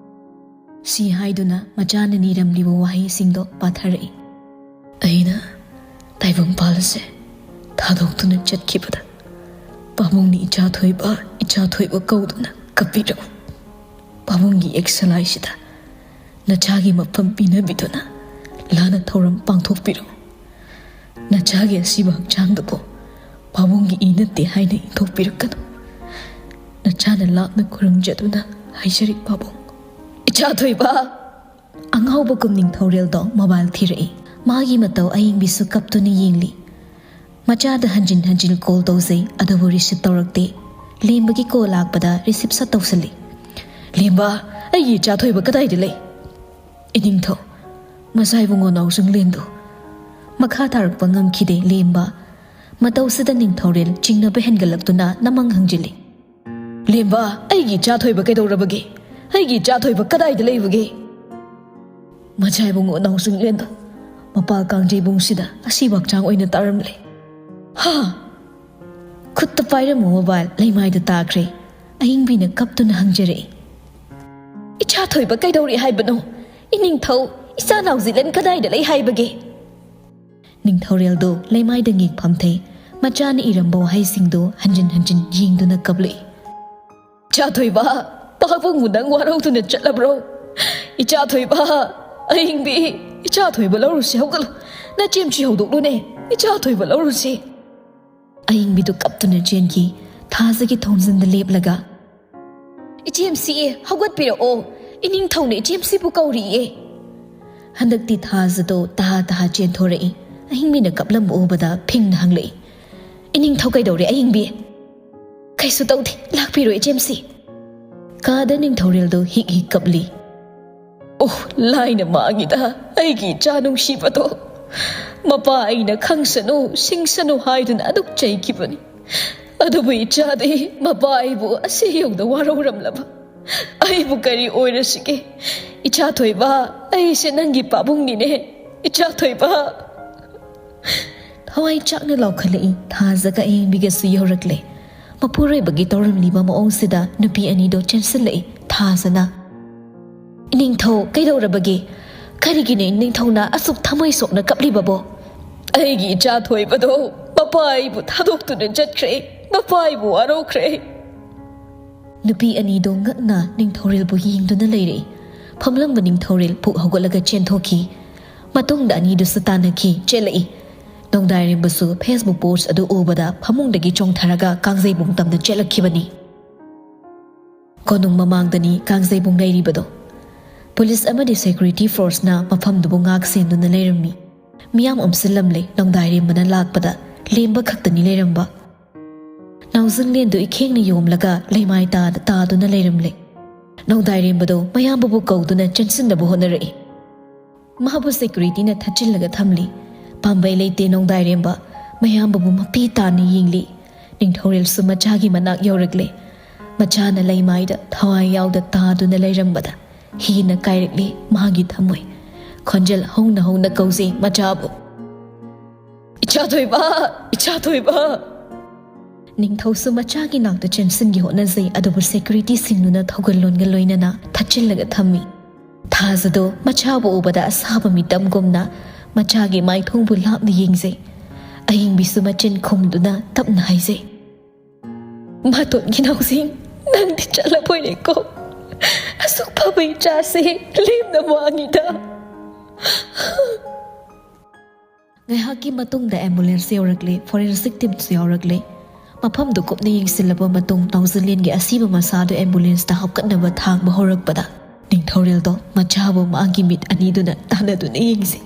ꯁꯤ ꯍꯥꯏꯗꯨꯅ ꯃꯆꯥꯅ ꯅꯤꯔꯝꯂꯤꯕ ꯋꯥꯍꯩꯁꯤꯡꯗꯣ ꯄꯥꯊꯔꯛꯏ꯫ "ꯑꯩꯅ ꯇꯥꯏꯕꯪꯄꯥꯜ ꯑꯁꯦ ꯊꯥꯗꯣꯛꯇꯨꯅ ꯆꯠꯈꯤꯕꯗ ꯄꯥꯕꯨꯡꯅ ꯏꯆꯥ ꯊꯣꯏꯕ, ꯏꯆꯥ ꯊꯣꯏꯕ ꯀꯧꯗꯨꯅ ꯀꯞꯄꯤꯔꯝꯃꯤ꯫ ꯄꯥꯕꯨꯡꯒꯤ ꯌꯦꯛꯁꯂꯥꯏꯁꯤꯗ ꯅꯆꯥꯒꯤ ꯃꯐꯝ ꯄꯤꯅꯕꯤꯗꯨꯅ ꯂꯥꯟꯅ ꯊꯧꯔꯝ ꯄꯥꯡꯊꯣꯛꯄꯤꯔꯝꯃꯤ꯫ ꯅꯆꯥꯒꯤ ꯑꯁꯤꯕ ꯍꯛꯆꯥꯡꯗꯨꯕꯨ ꯄꯥꯕꯨꯡꯒꯤ ꯏ ꯅꯠꯇꯦ ꯍꯥꯏꯅ ꯏꯊꯣꯛꯄꯤꯔꯛꯀꯅꯨ꯫ ꯅꯆꯥꯅ ꯂꯥꯞꯅ ꯈꯨꯔꯨꯝꯖꯗꯨꯅ ꯍꯥꯏꯖꯔꯤ ꯄꯥꯕꯨꯡ꯫" "ꯏꯆꯥ ꯊꯣꯏꯕ!" ꯑꯉꯥꯎꯕ ꯀꯨꯝ ꯅꯤꯡꯊꯧꯔꯦꯜꯗꯣ ꯃꯣꯕꯥꯏꯜ ꯊꯤꯔꯛꯏ꯫ ꯃꯥꯒꯤ ꯃꯇꯧ ꯑꯌꯤꯡꯕꯤꯁꯨ ꯀꯞꯇꯨꯅ ꯌꯦꯡꯂꯤ꯫ ꯃꯆꯥꯗ ꯍꯟꯖꯤꯟ ꯍꯟꯖꯤꯟ ꯀꯣꯜ ꯇꯧꯖꯩ, ꯑꯗꯨꯕꯨ ꯔꯤꯁꯤꯞ ꯇꯧꯔꯛꯇꯦ꯫ ꯂꯦꯝꯕꯒꯤ ꯀꯣꯜ ꯂꯥꯛꯄꯗ ꯔꯤꯁꯤꯞ ꯁꯠ ꯇꯧꯁꯜꯂꯤ꯫ "ꯂꯦꯝꯕ, ꯑꯩꯒꯤ ꯏꯆꯥ ꯊꯣꯏꯕ ꯀꯗꯥꯏꯗ ꯂꯩ?" "ꯏꯅꯤꯡꯊꯧ, ꯃꯆꯥ ꯏꯕꯨꯡꯉꯣ ꯅꯥꯎꯆꯤꯡꯂꯦꯟꯗꯣ꯫" ꯃꯈꯥ ꯇꯥꯔꯛꯄ ꯉꯝꯈꯤꯗꯦ ꯂꯦꯝꯕ꯫ ꯃꯇꯧꯁꯤꯗ ꯅꯤꯡꯊꯧꯔꯦꯜ ꯆꯤꯡꯅꯕ ꯍꯦꯟꯒꯠꯂꯛꯇꯨꯅ ꯅꯃꯪ ꯍꯪꯖꯤꯜꯂꯤ꯫ "ꯂꯦꯝꯕ, ꯑꯩꯒꯤ ꯏꯆꯥ ꯊꯣꯏꯕ ꯀꯩꯗꯧꯔꯕꯒꯦ? ꯑꯩꯒꯤ ꯏꯆꯥ ꯊꯣꯏꯕ ꯀꯗꯥꯏꯗ ꯂꯩꯕꯒꯦ?" ꯃꯆꯥ ꯏꯕꯨꯡꯉꯣ ꯅꯥꯎꯆꯤꯡꯂꯦꯟꯗꯣ ꯃꯄꯥꯜ ꯀꯥꯡꯖꯩꯕꯨꯡꯁꯤꯗ ꯑꯁꯤꯕ ꯍꯛꯆꯥꯡ ꯑꯣꯏꯅ ꯇꯥꯔꯝꯂꯦ꯫ "ꯍꯥ!" ꯈꯨꯠꯇ ꯄꯥꯏꯔꯝꯕ ꯃꯣꯕꯥꯏꯜ ꯂꯩꯃꯥꯏꯗ ꯇꯥꯈ꯭ꯔꯦ꯫ ꯑꯌꯤꯡꯕꯤꯅ ꯀꯞꯇꯨꯅ ꯍꯪꯖꯔꯛꯏ꯫ "ꯏꯆꯥ ꯊꯣꯏꯕ ꯀꯩꯗꯧꯔꯤ ꯍꯥꯏꯕꯅꯣ? ꯏꯅꯤꯡꯊꯧ, ꯏꯆꯥ ꯅꯥꯎꯆꯤꯡꯂꯦꯟ ꯀꯗꯥꯏꯗ ꯂꯩ ꯍꯥꯏꯕꯒꯦ?" ꯅꯤꯡꯊꯧꯔꯦꯜꯗꯣ ꯂꯩꯃꯥꯏꯗ ꯉꯦꯛ ꯐꯝꯊꯩ꯫ ꯃꯆꯥꯅ ꯏꯔꯝꯕ ꯋꯥꯍꯩꯁꯤꯡꯗꯣ ꯍꯟꯖꯤꯟ ꯍꯟꯖꯤꯟ ꯌꯦꯡꯗꯨꯅ ꯀꯞꯂꯛꯏ꯫ "ꯏꯆꯥ ꯊꯣꯏꯕ, ꯄꯥꯕꯨꯡꯕꯨ ꯅꯪ ꯋꯥꯔꯧꯗꯨꯅ ꯆꯠꯂꯕ꯭ꯔꯣ? ꯏꯆꯥ ꯊꯣꯏꯕ, ꯑꯍꯤꯡꯕꯤ, ꯏꯆꯥ ꯊꯣꯏꯕ ꯂꯧꯔꯨꯁꯤ, ꯍꯧꯒꯠꯂꯨ꯫ ꯅꯆꯦꯝꯁꯤ ꯍꯧꯗꯣꯛꯂꯨꯅꯦ, ꯏꯆꯥ ꯊꯣꯏꯕ ꯂꯧꯔꯨꯁꯤ꯫" ꯑꯍꯤꯡꯕꯤꯗꯨ ꯀꯞꯇꯨꯅ ꯆꯦꯟꯈꯤ꯫ ꯊꯥꯖꯒꯤ ꯊꯣꯡꯖꯤꯟꯗ ꯂꯦꯞꯂꯒ, "ꯏꯆꯦꯝꯁꯤ, ꯍꯧꯒꯠꯄꯤꯔꯛꯑꯣ, ꯏꯅꯤꯡꯊꯧꯅ ꯏꯆꯦꯝꯁꯤꯕꯨ ꯀꯧꯔꯤꯌꯦ꯫" ꯍꯟꯗꯛꯇꯤ ꯊꯥꯖꯗꯣ ꯇꯍꯥ ꯇꯍꯥ ꯆꯦꯟꯊꯣꯔꯛꯏ꯫ ꯑꯍꯤꯡꯕꯤꯅ ꯀꯞꯂꯝꯕ ꯎꯕꯗ ꯐꯤꯡꯅ ꯍꯪꯂꯛꯏ, "ꯏꯅꯤꯡꯊꯧ ꯀꯩꯗꯧꯔꯦ ꯑꯍꯤꯡꯕꯤ?" "ꯀꯩꯁꯨ ꯇꯧꯗꯦ, ꯂꯥꯛꯄꯤꯔꯣ ꯏꯆꯦꯝꯁꯤ꯫" ꯀꯥꯗ ꯅꯤꯡꯊꯧꯔꯦꯜꯗꯣ ꯍꯤꯛ ꯍꯤꯛ ꯀꯞꯂꯤ꯫ ꯑꯣ, ꯂꯥꯏꯅ ꯃꯥꯡꯉꯤꯗ ꯑꯩꯒꯤ ꯏꯆꯥ ꯅꯨꯡꯁꯤꯕꯗꯣ꯫ ꯃꯄꯥ ꯑꯩꯅ ꯈꯪꯁꯅꯨ ꯁꯤꯡꯁꯅꯨ ꯍꯥꯏꯗꯨꯅ ꯑꯗꯨꯛ ꯆꯩꯈꯤꯕꯅꯤ꯫ ꯑꯗꯨꯕꯨ ꯏꯆꯥꯗꯤ ꯃꯄꯥ ꯑꯩꯕꯨ ꯑꯁꯤ ꯌꯧꯅ ꯋꯥꯔꯧꯔꯝꯂꯕ꯫ ꯑꯩꯕꯨ ꯀꯔꯤ ꯑꯣꯏꯔꯁꯤꯒꯦ? ꯏꯆꯥ ꯊꯣꯏꯕ, ꯑꯩꯁꯦ ꯅꯪꯒꯤ ꯄꯥꯕꯨꯡꯅꯤꯅꯦ꯫ ꯏꯆꯥ ꯊꯣꯏꯕ꯫ ꯊꯋꯥꯏ ꯆꯥꯛꯅ ꯂꯥꯎꯈꯠꯂꯛꯏ꯫ ꯊꯥꯖꯒ ꯑꯌꯦꯡꯕꯤꯒꯁꯨ ꯌꯧꯔꯛꯂꯦ꯫ ꯃꯄꯨꯔꯣꯏꯕꯒꯤ ꯇꯧꯔꯝꯂꯤꯕ ꯃꯑꯣꯡꯁꯤꯗ ꯅꯨꯄꯤ ꯑꯅꯤꯗꯣ ꯆꯦꯟꯁꯤꯜꯂꯛꯏ꯫ ꯊꯥꯖꯅ, "ꯏꯅꯤꯡꯊꯧ, ꯀꯩꯗꯧꯔꯕꯒꯦ? ꯀꯔꯤꯒꯤꯅꯣ ꯏꯅꯤꯡꯊꯧꯅ ꯑꯁꯨꯛ ꯊꯃꯣꯏ ꯁꯣꯛꯅ ꯀꯞꯂꯤꯕꯕꯣ?" "ꯑꯩꯒꯤ ꯏꯆꯥ ꯊꯣꯏꯕꯗꯣ ꯃꯄꯥ ꯑꯩꯕꯨ ꯊꯥꯗꯣꯛꯇꯨꯅ ꯆꯠꯈ꯭ꯔꯦ꯫ ꯃꯄꯥ ꯑꯩꯕꯨ ꯋꯥꯔꯧꯈ꯭ꯔꯦ꯫" ꯅꯨꯄꯤ ꯑꯅꯤꯗꯣ ꯉꯛꯅ ꯅꯤꯡꯊꯧꯔꯦꯜꯕꯨ ꯌꯦꯡꯗꯨꯅ ꯂꯩꯔꯛꯏ꯫ ꯐꯝꯂꯝꯕ ꯅꯤꯡꯊꯧꯔꯦꯜ ꯄꯨꯛ ꯍꯧꯒꯠꯂꯒ ꯆꯦꯟꯊꯣꯛꯈꯤ꯫ ꯃꯇꯨꯡꯗ ꯑꯅꯤꯗꯨꯁꯨ ꯇꯥꯟꯅꯈꯤ, ꯆꯦꯜꯂꯛꯏ꯫ ꯅꯣꯡꯗꯥꯏꯔꯦꯝꯕꯁꯨ Facebook post ꯑꯗꯨ ꯎꯕꯗ ꯐꯃꯨꯡꯗꯒꯤ ꯆꯣꯡꯊꯔꯒ ꯀꯥꯡꯖꯩꯕꯨꯡ ꯇꯝꯅ ꯆꯦꯜꯂꯛꯈꯤꯕꯅꯤ꯫ ꯀꯣꯅꯨꯡ ꯃꯃꯥꯡꯗꯅꯤ ꯀꯥꯡꯖꯩꯕꯨꯡ ꯂꯩꯔꯤꯕꯗꯣ꯫ ꯄꯨꯂꯤꯁ ꯑꯃꯗꯤ security forceꯅ ꯃꯐꯝꯗꯨꯕꯨ ꯉꯥꯛ ꯁꯦꯟꯗꯨꯅ ꯂꯩꯔꯝꯃꯤ꯫ ꯃꯤꯌꯥꯝ ꯑꯣꯝꯁꯤꯜꯂꯝꯂꯦ꯫ ꯅꯣꯡꯗꯥꯏꯔꯦꯝꯕꯅ ꯂꯥꯛꯄꯗ ꯂꯦꯝꯕ ꯈꯛꯇꯅꯤ ꯂꯩꯔꯝꯕ꯫ ꯅꯥꯎꯖꯤꯡꯂꯦꯟꯗꯨ ꯏꯈꯦꯡꯅ ꯌꯣꯝꯂꯒ ꯂꯩꯃꯥꯏ ꯇꯥꯗ ꯇꯥꯗꯨꯅ ꯂꯩꯔꯝꯂꯦ꯫ ꯅꯣꯡꯗꯥꯏꯔꯦꯝꯕꯗꯣ ꯃꯌꯥꯝꯕꯕꯨ ꯀꯧꯗꯨꯅ ꯆꯦꯟꯁꯤꯟꯅꯕ ꯍꯣꯠꯅꯔꯛꯏ꯫ ꯃꯍꯥꯛꯄꯨ securityꯅ ꯊꯠꯆꯤꯜꯂꯒ ꯊꯝꯂꯤ꯫ ꯄꯥꯝꯕꯩ ꯂꯩꯇꯦ ꯅꯣꯡꯗꯥꯏꯔꯦꯝꯕ꯫ ꯃꯌꯥꯝꯕꯕꯨ ꯃꯄꯤ ꯇꯥꯅ ꯌꯦꯡꯂꯤ꯫ ꯅꯤꯡꯊꯧꯔꯦꯜꯁꯨ ꯃꯆꯥꯒꯤ ꯃꯅꯥꯛ ꯌꯧꯔꯛꯂꯦ꯫ ꯃꯆꯥꯅ ꯂꯩꯃꯥꯏꯗ ꯊꯋꯥꯏ ꯌꯥꯎꯗ ꯇꯥꯗꯨꯅ ꯂꯩꯔꯝꯕꯗ ꯍꯦꯟꯅ ꯀꯥꯏꯔꯛꯂꯤ ꯃꯍꯥꯛꯀꯤ ꯊꯃꯣꯏ꯫ ꯈꯣꯟꯖꯦꯜ ꯍꯧꯅ ꯍꯧꯅ ꯀꯧꯖꯩ ꯃꯆꯥꯕꯨ꯫ "ꯏꯆꯥ ꯊꯣꯏꯕ! ꯏꯆꯥ ꯊꯣꯏꯕ!" ꯅꯤꯡꯊꯧꯁꯨ ꯃꯆꯥꯒꯤ ꯅꯥꯛꯇ ꯆꯦꯟꯁꯤꯟꯒꯦ ꯍꯣꯠꯅꯖꯩ, ꯑꯗꯨꯕꯨ securityꯁꯤꯡꯗꯨꯅ ꯊꯧꯒꯜꯂꯣꯟꯒ ꯂꯣꯏꯅꯅ ꯊꯠꯆꯤꯜꯂꯒ ꯊꯝꯃꯤ꯫ ꯊꯥꯖꯗꯣ ꯃꯆꯥꯕꯨ ꯎꯕꯗ ꯑꯁꯥꯕ ꯃꯤꯇꯝꯒꯨꯝꯅ ꯃꯆꯥꯒꯤ ꯃꯥꯏꯊꯣꯡꯕꯨ ꯂꯥꯞꯅ ꯌꯦꯡꯖꯩ꯫ ꯑꯌꯦꯡꯕꯤꯁꯨ ꯃꯆꯤꯟ ꯈꯨꯝꯗꯨꯅ ꯇꯞꯅ ꯍꯥꯏꯖꯩ, "ꯃꯇꯣꯟꯒꯤ ꯅꯥꯎꯖꯤꯡ, ꯅꯪꯗꯤ ꯆꯠꯂꯕꯣꯏꯔꯦꯀꯣ꯫ ꯑꯁꯨꯛ ꯐꯕ ꯏꯆꯥꯁꯦ ꯂꯦꯝꯅ ꯃꯥꯡꯉꯤꯗ꯫" ꯉꯥꯏꯍꯥꯛꯀꯤ ꯃꯇꯨꯡꯗ ambulance ꯌꯧꯔꯛꯂꯦ, forensic teamꯁꯨ ꯌꯧꯔꯛꯂꯦ꯫ ꯃꯐꯝꯗꯨ ꯀꯨꯞꯅ ꯌꯦꯡꯁꯤꯜꯂꯕ ꯃꯇꯨꯡ ꯅꯥꯎꯖꯤꯡꯂꯦꯟꯒꯤ ꯑꯁꯤꯕ ꯃꯁꯥꯗꯨ ambulanceꯇ ꯍꯥꯞꯀꯠꯅꯕ ꯊꯥꯡꯕ ꯍꯧꯔꯛꯄꯗ ꯅꯤꯡꯊꯧꯔꯦꯜꯗꯣ ꯃꯆꯥꯕꯨ ꯃꯥꯒꯤ ꯃꯤꯠ ꯑꯅꯤꯗꯨꯅ ꯇꯥꯟꯅꯗꯨꯅ ꯌꯦꯡꯖꯩ꯫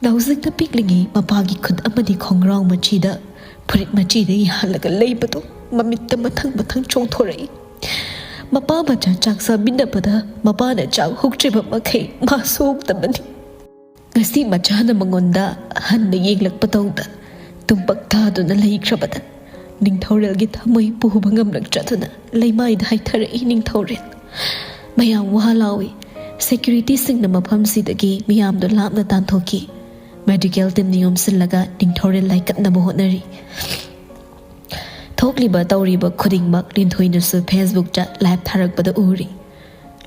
ꯅꯥꯎꯖꯤꯡꯅ ꯄꯤꯛꯂꯤꯉꯩ ꯃꯄꯥꯒꯤ ꯈꯨꯠ ꯑꯃꯗꯤ ꯈꯣꯡꯒ꯭ꯔꯥꯎ ꯃꯆꯤꯗ ꯐꯨꯔꯤꯠ ꯃꯆꯤꯗ ꯌꯥꯜꯂꯒ ꯂꯩꯕꯗꯣ ꯃꯃꯤꯠꯇ ꯃꯊꯪ ꯃꯊꯪ ꯆꯣꯡꯊꯣꯔꯛꯏ꯫ ꯃꯄꯥ ꯃꯆꯥ ꯆꯥꯛ ꯆꯥꯃꯤꯟꯅꯕꯗ ꯃꯄꯥꯅ ꯆꯥꯛ ꯍꯨꯛꯇ꯭ꯔꯤꯕ ꯃꯈꯩ ꯃꯥ ꯁꯣꯛꯇꯕꯅꯤ꯫ ꯉꯁꯤ ꯃꯆꯥꯅ ꯃꯉꯣꯟꯗ ꯍꯟꯅ ꯌꯦꯡꯂꯛꯄ ꯇꯧꯗ ꯇꯨꯝꯄꯛ ꯊꯥꯗꯨꯅ ꯂꯩꯈ꯭ꯔꯕꯗ ꯅꯤꯡꯊꯧꯔꯦꯜꯒꯤ ꯊꯃꯣꯏ ꯄꯨꯕ ꯉꯝꯂꯛꯇ꯭ꯔꯗꯨꯅ ꯂꯩꯃꯥꯏꯗ ꯍꯥꯏꯊꯔꯛꯏ ꯅꯤꯡꯊꯧꯔꯦꯜ꯫ ꯃꯌꯥꯝ ꯋꯥ ꯂꯥꯎꯏ꯫ ꯁꯦꯀ꯭ꯌꯨꯔꯤꯇꯤꯁꯤꯡꯅ ꯃꯐꯝꯁꯤꯗꯒꯤ ꯃꯤꯌꯥꯝꯗꯨ ꯂꯥꯞꯅ ꯇꯥꯟꯊꯣꯛꯈꯤ꯫ ꯃꯦꯗꯤꯀꯦꯜ ꯇꯤꯝꯅ ꯌꯣꯝꯁꯤꯜꯂꯒ ꯅꯤꯡꯊꯧꯔꯦꯜ ꯂꯥꯏꯀꯠꯅꯕ ꯍꯣꯠꯅꯔꯤ꯫ ꯊꯣꯛꯂꯤꯕ ꯇꯧꯔꯤꯕ ꯈꯨꯗꯤꯡꯃꯛ ꯂꯤꯟꯊꯣꯏꯅꯁꯨ ꯐꯦꯁꯕꯨꯛꯇ ꯂꯥꯏꯚ ꯊꯥꯔꯛꯄꯗ ꯎꯔꯤ꯫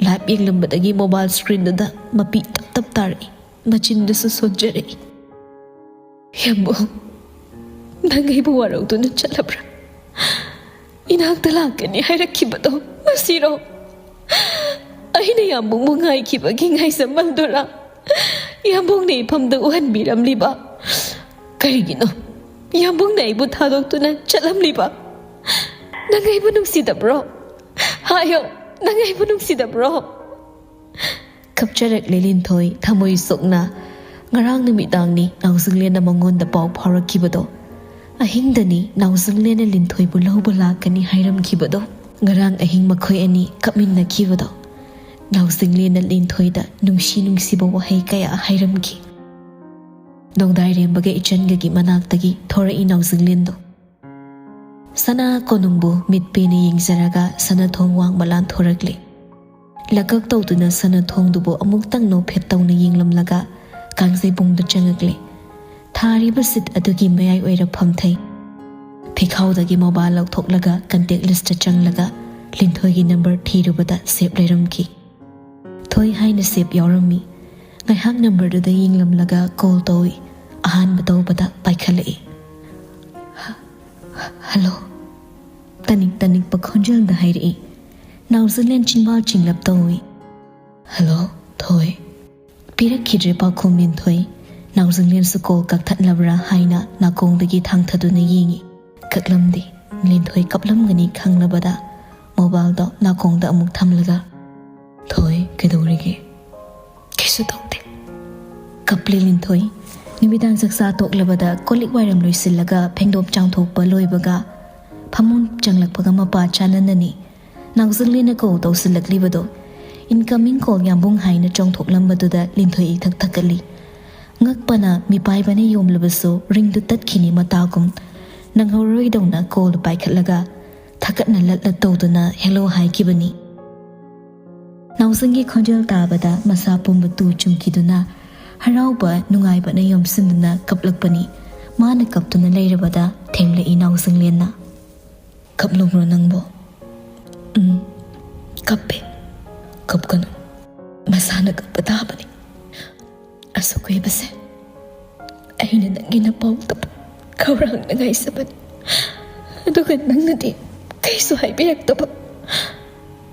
ꯂꯥꯏꯚ ꯌꯦꯡꯂꯝꯕꯗꯒꯤ ꯃꯣꯕꯥꯏꯜ ꯁ꯭ꯀ꯭ꯔꯤꯟꯗꯨꯗ ꯃꯄꯤ ꯇꯞ ꯇꯞ ꯇꯥꯔꯛꯏ꯫ ꯃꯆꯤꯟꯗꯨꯁꯨ ꯁꯣꯟꯖꯔꯛꯏ꯫ "ꯌꯥꯝꯕꯨꯡ, ꯅꯪ ꯑꯩꯕꯨ ꯋꯥꯔꯧꯗꯨꯅ ꯆꯠꯂꯕ꯭ꯔꯥ? ꯏꯅꯥꯛꯇ ꯂꯥꯛꯀꯅꯤ ꯍꯥꯏꯔꯛꯈꯤꯕꯗꯣ ꯉꯁꯤꯔꯣ? ꯑꯩꯅ ꯌꯥꯝꯕꯨꯡꯕꯨ ꯉꯥꯏꯈꯤꯕꯒꯤ ꯉꯥꯏꯖꯃꯜꯗꯨꯔꯥ? ꯌꯥꯝꯕꯨꯡꯅ ꯏꯐꯝꯗ ꯎꯍꯟꯕꯤꯔꯝꯂꯤꯕ? ꯀꯔꯤꯒꯤꯅꯣ ꯌꯥꯝꯕꯨꯡꯅ ꯑꯩꯕꯨ ꯊꯥꯗꯣꯛꯇꯨꯅ ꯆꯠꯂꯝꯂꯤꯕ? ꯅꯪ ꯑꯩꯕꯨ ꯅꯨꯡꯁꯤꯗꯕ꯭ꯔꯣ? ꯍꯥꯏꯌꯣ, ꯅꯪ ꯑꯩꯕꯨ ꯅꯨꯡꯁꯤꯗꯕ꯭ꯔꯣ?" ꯀꯞꯆꯔꯛꯂꯦ ꯂꯤꯟꯊꯣꯏ ꯊꯃꯣꯏ ꯁꯣꯛꯅ꯫ ꯉꯔꯥꯡ ꯅꯨꯃꯤꯗꯥꯡꯅꯤ ꯅꯥꯎꯖꯤꯡꯂꯦꯟꯅ ꯃꯉꯣꯟꯗ ꯄꯥꯎ ꯐꯥꯎꯔꯛꯈꯤꯕꯗꯣ꯫ ꯑꯍꯤꯡꯗꯅꯤ ꯅꯥꯎꯖꯤꯡꯂꯦꯟꯅ ꯂꯤꯟꯊꯣꯏꯕꯨ ꯂꯧꯕ ꯂꯥꯛꯀꯅꯤ ꯍꯥꯏꯔꯝꯈꯤꯕꯗꯣ꯫ ꯉꯔꯥꯡ ꯑꯍꯤꯡ ꯃꯈꯣꯏ ꯑꯅꯤ ꯀꯞꯃꯤꯟꯅꯈꯤꯕꯗꯣ꯫ ꯅꯥꯎꯖꯤꯡꯂꯦꯟꯅ ꯂꯤꯟꯊꯣꯏꯗ ꯅꯨꯡꯁꯤ ꯅꯨꯡꯁꯤꯕ ꯋꯥꯍꯩ ꯀꯌꯥ ꯍꯥꯏꯔꯝꯈꯤ꯫ ꯅꯣꯡꯗꯥꯏꯔꯦꯝꯕꯒ ꯏꯆꯟꯒꯒꯤ ꯃꯅꯥꯛꯇꯒꯤ ꯊꯣꯔꯛꯏ ꯅꯥꯎꯖꯤꯡꯂꯦꯟꯗꯣ꯫ ꯁꯅꯥ ꯀꯣꯅꯨꯡꯕꯨ ꯃꯤꯠ ꯄꯦꯅ ꯌꯦꯡꯖꯔꯒ ꯁꯅꯥꯊꯣꯡ ꯋꯥꯡꯃ ꯂꯥꯟꯊꯣꯔꯛꯂꯦ꯫ ꯂꯀꯛ ꯇꯧꯗꯨꯅ ꯁꯅꯥꯊꯣꯡꯗꯨꯕꯨ ꯑꯃꯨꯛꯇꯪ ꯅꯣꯛꯐꯦꯠ ꯇꯧꯅ ꯌꯦꯡꯂꯝꯂꯒ ꯀꯥꯡꯖꯩꯕꯨꯡꯗ ꯆꯪꯉꯛꯂꯦ꯫ ꯊꯥꯔꯤꯕ ꯁꯤꯠ ꯑꯗꯨꯒꯤ ꯃꯌꯥꯏ ꯑꯣꯏꯔꯞ ꯐꯝꯊꯩ꯫ ꯐꯤꯈꯥꯎꯗꯒꯤ ꯃꯣꯕꯥꯏꯜ ꯂꯧꯊꯣꯛꯂꯒ ꯀꯟꯇꯦꯛ ꯂꯤꯁꯇ ꯆꯪꯂꯒ ꯂꯤꯟꯊꯣꯏꯒꯤ ꯅꯝꯕꯔ ꯊꯤꯔꯨꯕꯗ ꯁꯦꯞ ꯂꯩꯔꯝꯈꯤ꯫ "ꯊꯣꯏ" ꯍꯥꯏꯅ ꯁꯦꯞ ꯌꯥꯎꯔꯝꯃꯤ꯫ ꯉꯥꯏꯍꯥꯛ ꯅꯝꯕꯔꯗꯨꯗ ꯌꯦꯡꯂꯝꯂꯒ ꯀꯣꯜ ꯇꯧꯏ꯫ ꯑꯍꯥꯟꯕ ꯇꯧꯕꯗ ꯄꯥꯏꯈꯠꯂꯛꯏ꯫ "ꯍ-, ꯍ-, ꯍꯜꯂꯣ?" ꯇꯅꯤꯛ ꯇꯅꯤꯛꯄ ꯈꯣꯟꯖꯦꯜꯗ ꯍꯥꯏꯔꯛꯏ꯫ ꯅꯥꯎꯖꯤꯡꯂꯦꯟ ꯆꯤꯟꯕꯥꯜ ꯆꯤꯡꯂꯞ ꯇꯧꯏ꯫ "ꯍꯜꯂꯣ, ꯊꯣꯏ?" ꯄꯤꯔꯛꯈꯤꯗ꯭ꯔꯦ ꯄꯥꯎꯈꯨꯝ ꯂꯤꯟꯊꯣꯏ꯫ ꯅꯥꯎꯖꯤꯡꯂꯦꯟꯁꯨ ꯀꯣꯜ ꯀꯛꯊꯠꯂꯕ꯭ꯔꯥ ꯍꯥꯏꯅ ꯅꯥꯀꯣꯡꯗꯒꯤ ꯊꯥꯡꯊꯗꯨꯅ ꯌꯦꯡꯏ꯫ ꯀꯛꯂꯝꯗꯦ꯫ ꯂꯤꯟꯊꯣꯏ ꯀꯞꯂꯝꯒꯅꯤ ꯈꯪꯂꯕꯗ ꯃꯣꯕꯥꯏꯜꯗꯣ ꯅꯥꯀꯣꯡꯗ ꯑꯃꯨꯛ ꯊꯝꯂꯒ, "ꯊꯣꯏ, ꯀꯩꯗꯧꯔꯤꯒꯦ?" "ꯀꯩꯁꯨ ꯇꯧꯗꯦ꯫" ꯀꯞꯂꯦ ꯂꯤꯟꯊꯣꯏ꯫ ꯅꯨꯃꯤꯗꯥꯡ ꯆꯥꯛꯆꯥ ꯇꯣꯛꯂꯕꯗ ꯀꯣꯜꯂꯤꯛ ꯋꯥꯏꯔꯝ ꯂꯣꯏꯁꯤꯜꯂꯒ ꯐꯦꯡꯗꯣꯛ ꯆꯥꯝꯊꯣꯛꯄ ꯂꯣꯏꯕꯒ ꯐꯃꯨꯡ ꯆꯪꯂꯛꯄꯒ ꯃꯄꯥ ꯆꯥꯅꯅꯅꯤ꯫ ꯅꯥꯎꯖꯤꯡꯂꯦꯟꯅ ꯀꯣꯜ ꯇꯧꯁꯤꯜꯂꯛꯂꯤꯕꯗꯣ ꯏꯟꯀꯃꯤꯡ ꯀꯣꯜ ꯌꯥꯝꯕꯨꯡ ꯍꯥꯏꯅ ꯆꯣꯡꯊꯣꯛꯂꯝꯕꯗꯨꯗ ꯂꯤꯟꯊꯣꯏ ꯏꯊꯛ ꯊꯛꯀꯠꯂꯤ꯫ ꯉꯛꯄꯅ ꯃꯤꯄꯥꯏꯕꯅ ꯌꯣꯝꯂꯕꯁꯨ ꯔꯤꯡꯗꯨ ꯇꯠꯈꯤꯅꯤ ꯃꯇꯥꯒꯨꯝ꯫ ꯅꯪꯍꯧꯔꯣꯏꯗꯧꯅ ꯀꯣꯜ ꯄꯥꯏꯈꯠꯂꯒ ꯊꯛꯀꯠꯅ ꯂꯠꯂ ꯇꯧꯗꯨꯅ ꯍꯦꯂꯣ ꯍꯥꯏꯈꯤꯕꯅꯤ꯫ ꯅꯥꯎꯖꯤꯡꯒꯤ ꯈꯣꯟꯖꯦꯜ ꯇꯥꯕꯗ ꯃꯁꯥ ꯄꯨꯝꯕ ꯇꯨ ꯆꯨꯡꯈꯤꯗꯨꯅ ꯍꯔꯥꯎꯕ ꯅꯨꯡꯉꯥꯏꯕꯅ ꯌꯣꯝꯁꯤꯟꯗꯨꯅ ꯀꯞꯂꯛꯄꯅꯤ꯫ ꯃꯥꯅ ꯀꯞꯇꯨꯅ ꯂꯩꯔꯕꯗ ꯊꯦꯝꯂꯛꯏ ꯅꯥꯎꯖꯤꯡꯂꯦꯟꯅ꯫ "ꯀꯞꯂꯨꯕ꯭ꯔꯣ ꯅꯪꯕꯣ?" "ꯎꯝ, ꯀꯞꯄꯦ꯫" "ꯀꯞꯀꯅꯨ, ꯃꯁꯥꯅ ꯀꯞꯄ ꯇꯥꯕꯅꯤ꯫ ꯑꯁꯨꯛ ꯀꯨꯏꯕꯁꯦ ꯑꯩꯅ ꯅꯪꯒꯤ ꯅꯄꯥꯎꯗ ꯈꯧꯔꯥꯡꯅ ꯉꯥꯏꯖꯕꯅꯤ, ꯑꯗꯨꯒ ꯅꯪꯅꯗꯤ ꯀꯩꯁꯨ ꯍꯥꯏꯕꯤꯔꯛꯇꯕ꯫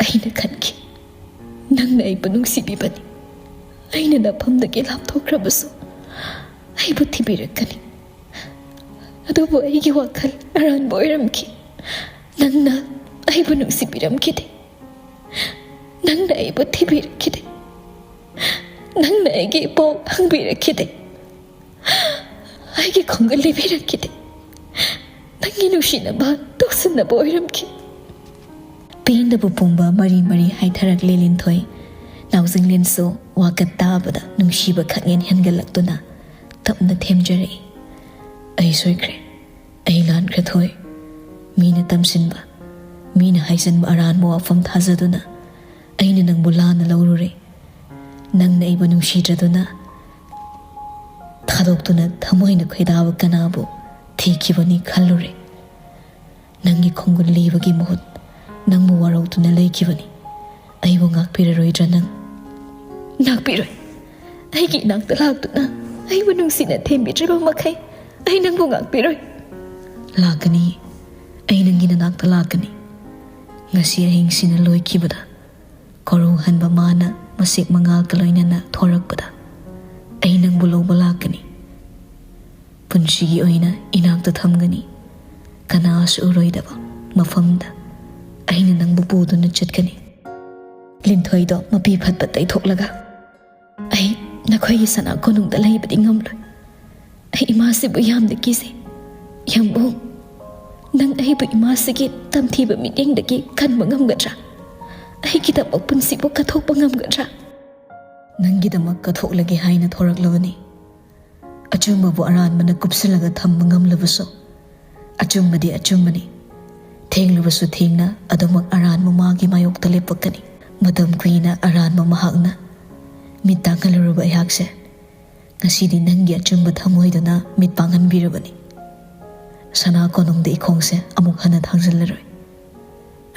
ꯑꯩꯅ ꯈꯟꯈꯤ, ꯅꯪꯅ ꯑꯩꯕꯨ ꯅꯨꯡꯁꯤꯕꯤꯕꯅꯤ, ꯑꯩꯅ ꯅꯐꯝꯗꯒꯤ ꯂꯥꯞꯊꯣꯛꯈ꯭ꯔꯕꯁꯨ ꯑꯩꯕꯨ ꯊꯤꯕꯤꯔꯛꯀꯅꯤ꯫ ꯑꯗꯨꯕꯨ ꯑꯩꯒꯤ ꯋꯥꯈꯜ ꯑꯔꯥꯟꯕ ꯑꯣꯏꯔꯝꯈꯤ꯫ ꯅꯪꯅ ꯑꯩꯕꯨ ꯅꯨꯡꯁꯤꯕꯤꯔꯝꯈꯤꯗꯦ, ꯅꯪꯅ ꯑꯩꯕꯨ ꯊꯤꯕꯤꯔꯛꯈꯤꯗꯦ, ꯅꯪꯅ ꯑꯩꯒꯤ ꯏꯄꯥꯎ ꯍꯪꯕꯤꯔꯛꯈꯤꯗꯦ, ꯑꯩꯒꯤ ꯈꯣꯡꯒꯨꯜ ꯂꯤꯕꯤꯔꯛꯈꯤꯗꯦ꯫ ꯅꯪꯒꯤ ꯅꯨꯡꯁꯤꯅꯕ ꯇꯧꯁꯤꯟꯅꯕ ꯑꯣꯏꯔꯝꯈꯤ꯫" ꯄꯦꯟꯗꯕ ꯄꯨꯝꯕ ꯃꯔꯤ ꯃꯔꯤ ꯍꯥꯏꯊꯔꯛꯂꯦ ꯂꯤꯟꯊꯣꯏ꯫ ꯅꯥꯎꯖꯤꯡꯂꯦꯟꯁꯨ ꯋꯥꯀꯠ ꯇꯥꯕꯗ ꯅꯨꯡꯁꯤꯕ ꯈꯛꯍꯦꯟ ꯍꯦꯟꯒꯠꯂꯛꯇꯨꯅ ꯇꯞꯅ ꯊꯦꯝꯖꯔꯛꯏ꯫ "ꯑꯩ ꯁꯣꯏꯈ꯭ꯔꯦ, ꯑꯩ ꯂꯥꯟꯈ꯭ꯔꯦ ꯊꯣꯏ꯫ ꯃꯤꯅ ꯇꯝꯁꯤꯟꯕ, ꯃꯤꯅ ꯍꯥꯏꯖꯤꯟꯕ ꯑꯔꯥꯟꯕ ꯋꯥꯐꯝ ꯊꯥꯖꯗꯨꯅ ꯑꯩꯅ ꯅꯪꯕꯨ ꯂꯥꯟꯅ ꯂꯧꯔꯨꯔꯦ꯫ ꯅꯪꯅ ꯑꯩꯕꯨ ꯅꯨꯡꯁꯤꯗ꯭ꯔꯗꯨꯅ ꯊꯥꯗꯣꯛꯇꯨꯅ ꯊꯃꯣꯏꯅ ꯈꯣꯏꯗꯥꯕ ꯀꯅꯥꯕꯨ ꯊꯤꯈꯤꯕꯅꯤ ꯈꯜꯂꯨꯔꯦ꯫ ꯅꯪꯒꯤ ꯈꯣꯡꯒꯨꯜ ꯂꯤꯕꯒꯤ ꯃꯍꯨꯠ ꯅꯪꯕꯨ ꯋꯥꯔꯧꯗꯨꯅ ꯂꯩꯈꯤꯕꯅꯤ꯫ ꯑꯩꯕꯨ ꯉꯥꯛꯄꯤꯔꯔꯣꯏꯗ꯭ꯔꯥ ꯅꯪ?" "ꯉꯥꯛꯄꯤꯔꯣꯏ꯫ ꯑꯩꯒꯤ ꯏꯅꯥꯛꯇ ꯂꯥꯛꯇꯨꯅ ꯑꯩꯕꯨ ꯅꯨꯡꯁꯤꯅ ꯊꯦꯝꯕꯤꯗ꯭ꯔꯤꯕ ꯃꯈꯩ ꯑꯩ ꯅꯪꯕꯨ ꯉꯥꯛꯄꯤꯔꯣꯏ꯫" "ꯂꯥꯛꯀꯅꯤ, ꯑꯩ ꯅꯪꯒꯤ ꯅꯅꯥꯛꯇ ꯂꯥꯛꯀꯅꯤ꯫ ꯉꯁꯤ ꯑꯍꯤꯡꯁꯤꯅ ꯂꯣꯏꯈꯤꯕꯗ, ꯀꯣꯔꯧꯍꯟꯕ ꯃꯥꯅ ꯃꯁꯦꯛ ꯃꯉꯥꯜꯒ ꯂꯣꯏꯅꯅ ꯊꯣꯔꯛꯄꯗ ꯑꯩ ꯅꯪꯕꯨ ꯂꯧꯕ ꯂꯥꯛꯀꯅꯤ꯫ ꯄꯨꯟꯁꯤꯒꯤ ꯑꯣꯏꯅ ꯏꯅꯥꯛꯇ ꯊꯝꯒꯅꯤ꯫ ꯀꯅꯥꯁꯨ ꯎꯔꯣꯏꯗꯕ ꯃꯐꯝꯗ ꯑꯩꯅ ꯅꯪꯕꯨ ꯄꯨꯗꯨꯅ ꯆꯠꯀꯅꯤ꯫" ꯂꯤꯟꯊꯣꯏꯗꯣ ꯃꯄꯤ ꯐꯠꯄ ꯇꯩꯊꯣꯛꯂꯒ, "ꯑꯩ ꯅꯈꯣꯏꯒꯤ ꯁꯅꯥ ꯀꯣꯅꯨꯡꯗ ꯂꯩꯕꯗꯤ ꯉꯝꯂꯣꯏ꯫ ꯑꯩ ꯏꯃꯥꯁꯤꯕꯨ ꯌꯥꯝꯅ ꯀꯤꯖꯩ꯫ ꯌꯥꯝꯕꯨꯡ, ꯅꯪ ꯑꯩꯕꯨ ꯏꯃꯥꯁꯤꯒꯤ ꯇꯝꯊꯤꯕ ꯃꯤꯠꯌꯦꯡꯗꯒꯤ ꯀꯟꯕ ꯉꯝꯒꯗ꯭ꯔꯥ? ꯑꯩꯒꯤꯗꯃꯛ ꯄꯨꯟꯁꯤꯕꯨ ꯀꯠꯊꯣꯛꯄ ꯉꯝꯒꯗ꯭ꯔꯥ? ꯅꯪꯒꯤꯗꯃꯛ ꯀꯠꯊꯣꯛꯂꯒꯦ ꯍꯥꯏꯅ ꯊꯣꯔꯛꯂꯕꯅꯤ꯫ ꯑꯆꯨꯝꯕꯕꯨ ꯑꯔꯥꯟꯕꯅ ꯀꯨꯞꯁꯤꯜꯂꯒ ꯊꯝꯕ ꯉꯝꯂꯕꯁꯨ, ꯑꯆꯨꯝꯕꯗꯤ ꯑꯆꯨꯝꯕꯅꯤ꯫ ꯊꯦꯡꯂꯕꯁꯨ ꯊꯦꯡꯅ ꯑꯗꯨꯃꯛ ꯑꯔꯥꯟꯕ ꯃꯥꯒꯤ ꯃꯥꯌꯣꯛꯇ ꯂꯦꯞꯄꯛꯀꯅꯤ꯫ ꯃꯇꯝ ꯀꯨꯏꯅ ꯑꯔꯥꯟꯕ ꯃꯍꯥꯛꯅ ꯃꯤꯠ ꯇꯥꯡꯍꯜꯂꯨꯔꯕ ꯑꯩꯍꯥꯛꯁꯦ ꯉꯁꯤꯗꯤ ꯅꯪꯒꯤ ꯑꯆꯨꯝꯕ ꯊꯃꯣꯏꯗꯨꯅ ꯃꯤꯠ ꯄꯥꯡꯍꯟꯕꯤꯔꯕꯅꯤ꯫ ꯁꯅꯥ ꯀꯣꯅꯨꯡꯗ ꯏꯈꯣꯡꯁꯦ ꯑꯃꯨꯛ ꯍꯟꯅ ꯊꯥꯡꯖꯤꯜꯂꯔꯣꯏ꯫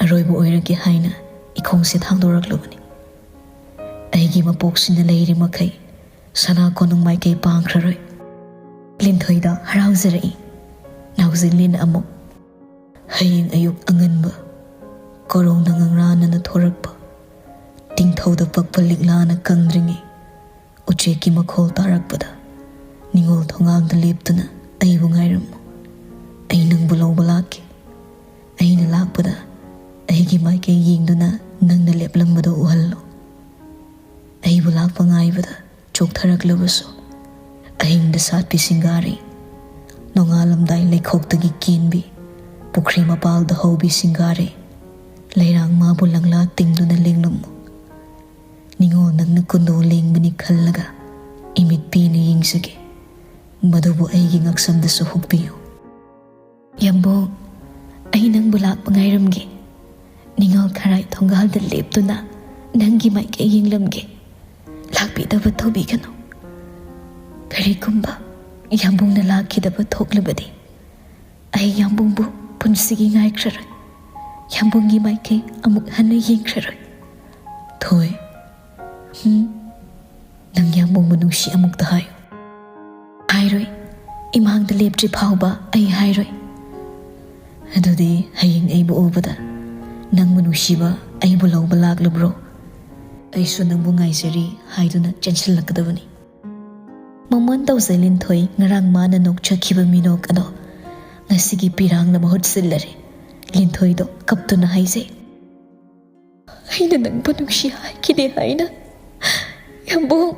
ꯑꯔꯣꯏꯕ ꯑꯣꯏꯔꯒꯦ ꯍꯥꯏꯅ ꯏꯈꯣꯡꯁꯦ ꯊꯥꯡꯗꯣꯔꯛꯂꯕꯅꯤ꯫ ꯑꯩꯒꯤ ꯃꯄꯣꯛꯁꯤꯅ ꯂꯩꯔꯤ ꯃꯈꯩ ꯁꯅꯥ ꯀꯣꯅꯨꯡ ꯃꯥꯏꯀꯩ ꯄꯥꯡꯈ꯭ꯔꯔꯣꯏ꯫ ꯂꯤꯟꯊꯣꯏꯗ ꯍꯔꯥꯎꯖꯔꯛꯏ꯫ ꯅꯥꯎꯖꯩꯂꯦꯟ ꯑꯃꯨꯛ꯫ ꯍꯌꯦꯡ ꯑꯌꯨꯛ ꯑꯉꯟꯕ ꯀꯣꯔꯧꯅ ꯉꯪꯔꯥꯅꯅ ꯊꯣꯔꯛꯄ ꯇꯤꯡꯊꯧꯗ ꯄꯛꯄ ꯂꯤꯛꯂꯥꯅ ꯀꯪꯗ꯭ꯔꯤꯉꯩ ꯎꯆꯦꯛꯀꯤ ꯃꯈꯣꯜ ꯇꯥꯔꯛꯄꯗ ꯅꯤꯉꯣꯜ ꯊꯣꯡꯒꯥꯡꯗ ꯂꯦꯞꯇꯨꯅ ꯑꯩꯕꯨ ꯉꯥꯏꯔꯝꯃꯨ꯫ ꯑꯩ ꯅꯪꯕꯨ ꯂꯧꯕ ꯂꯥꯛꯀꯦ꯫ ꯑꯩꯅ ꯂꯥꯛꯄꯗ ꯑꯩꯒꯤ ꯃꯥꯏꯀꯩ ꯌꯦꯡꯗꯨꯅ ꯅꯪꯅ ꯂꯦꯞꯂꯝꯕꯗꯨ ꯎꯍꯜꯂꯨ꯫ ꯑꯩꯕꯨ ꯂꯥꯛꯄ ꯉꯥꯏꯕꯗ ꯆꯣꯛꯊꯔꯛꯂꯕꯁꯨ ꯑꯍꯤꯡꯗ ꯁꯥꯠꯄꯤ ꯁꯤꯡꯒꯥꯔꯩ, ꯅꯣꯡꯉꯥꯜꯂꯝꯗꯥꯏ ꯂꯩꯈꯣꯛꯇꯒꯤ ꯀꯦꯟꯕꯤ ꯄꯨꯈ꯭ꯔꯤ ꯃꯄꯥꯜꯗ ꯍꯧꯕꯤ ꯁꯤꯡꯒꯥꯔꯩ, ꯂꯩꯔꯥꯡ ꯃꯥꯕꯨ ꯂꯪꯂꯥ ꯇꯤꯡꯗꯨꯅ ꯂꯦꯡꯂꯝꯃꯨ꯫ ꯅꯤꯉꯣꯜ ꯅꯪꯅ ꯀꯨꯟꯗꯣ ꯂꯦꯡꯕꯅꯤ ꯈꯜꯂꯒ ꯏꯃꯤꯠ ꯄꯤꯅ ꯌꯦꯡꯖꯒꯦ꯫ ꯃꯗꯨꯕꯨ ꯑꯩꯒꯤ ꯉꯛꯁꯝꯗꯁꯨ ꯍꯨꯛꯄꯤꯌꯨ꯫ ꯌꯥꯝꯕꯨꯡ, ꯑꯩ ꯅꯪꯕꯨ ꯂꯥꯛꯄ ꯉꯥꯏꯔꯝꯒꯦ꯫ ꯅꯤꯉꯣꯜ ꯈꯔꯥꯏ ꯊꯣꯡꯒꯥꯜꯗ ꯂꯦꯞꯇꯨꯅ ꯅꯪꯒꯤ ꯃꯥꯏꯀꯩ ꯌꯦꯡꯂꯝꯒꯦ꯫ ꯂꯥꯛꯄꯤꯗꯕ ꯇꯧꯕꯤꯒꯅꯨ꯫ ꯀꯔꯤꯒꯨꯝꯕ ꯌꯥꯝꯕꯨꯡꯅ ꯂꯥꯛꯈꯤꯗꯕ ꯊꯣꯛꯂꯕꯗꯤ ꯑꯩ ꯌꯥꯝꯕꯨꯡꯕꯨ ꯄꯨꯟꯁꯤꯒꯤ ꯉꯥꯏꯈ꯭ꯔꯔꯣꯏ꯫ ꯌꯥꯝꯕꯨꯡꯒꯤ ꯃꯥꯏꯀꯩ ꯑꯃꯨꯛ ꯍꯟꯅ ꯌꯦꯡꯈ꯭ꯔꯔꯣꯏ꯫ ꯊꯣꯏ, ꯍꯨꯝ, ꯅꯪ ꯌꯥꯝꯕꯨꯡꯕꯨ ꯅꯨꯡꯁꯤ ꯑꯃꯨꯛꯇ ꯍꯥꯏꯌꯨ꯫ ꯍꯥꯏꯔꯣꯏ꯫ ꯏꯃꯥꯡꯗ ꯂꯦꯞꯇ꯭ꯔꯤ ꯐꯥꯎꯕ ꯑꯩ ꯍꯥꯏꯔꯣꯏ꯫ ꯑꯗꯨꯗꯤ ꯍꯌꯦꯡ ꯑꯩꯕꯨ ꯎꯕꯗ ꯅꯪꯕꯨ ꯅꯨꯡꯁꯤꯕ ꯑꯩꯕꯨ ꯂꯧꯕ ꯂꯥꯛꯂꯕ꯭ꯔꯣ? ꯑꯩꯁꯨ ꯅꯪꯕꯨ ꯉꯥꯏꯖꯔꯤ ꯍꯥꯏꯗꯨꯅ ꯆꯦꯟꯁꯤꯜꯂꯛꯀꯗꯕꯅꯤ꯫ ꯃꯃꯣꯟ ꯇꯧꯖꯩ ꯂꯤꯟꯊꯣꯏ ꯉꯔꯥꯡ ꯃꯥꯅ ꯅꯣꯛꯆꯈꯤꯕ ꯃꯤꯅꯣꯛ ꯑꯗꯣ ꯉꯁꯤꯒꯤ ꯄꯤꯔꯥꯡꯅ ꯃꯍꯨꯠ ꯁꯤꯜꯂꯔꯦ꯫ ꯂꯤꯟꯊꯣꯏꯗꯣ ꯀꯞꯇꯨꯅ ꯍꯥꯏꯖꯩ꯫ ꯑꯩꯅ ꯅꯪꯕꯨ ꯅꯨꯡꯁꯤ ꯍꯥꯏꯈꯤꯗꯦ ꯍꯥꯏꯅ꯫ ꯌꯥꯝꯕꯨꯡ,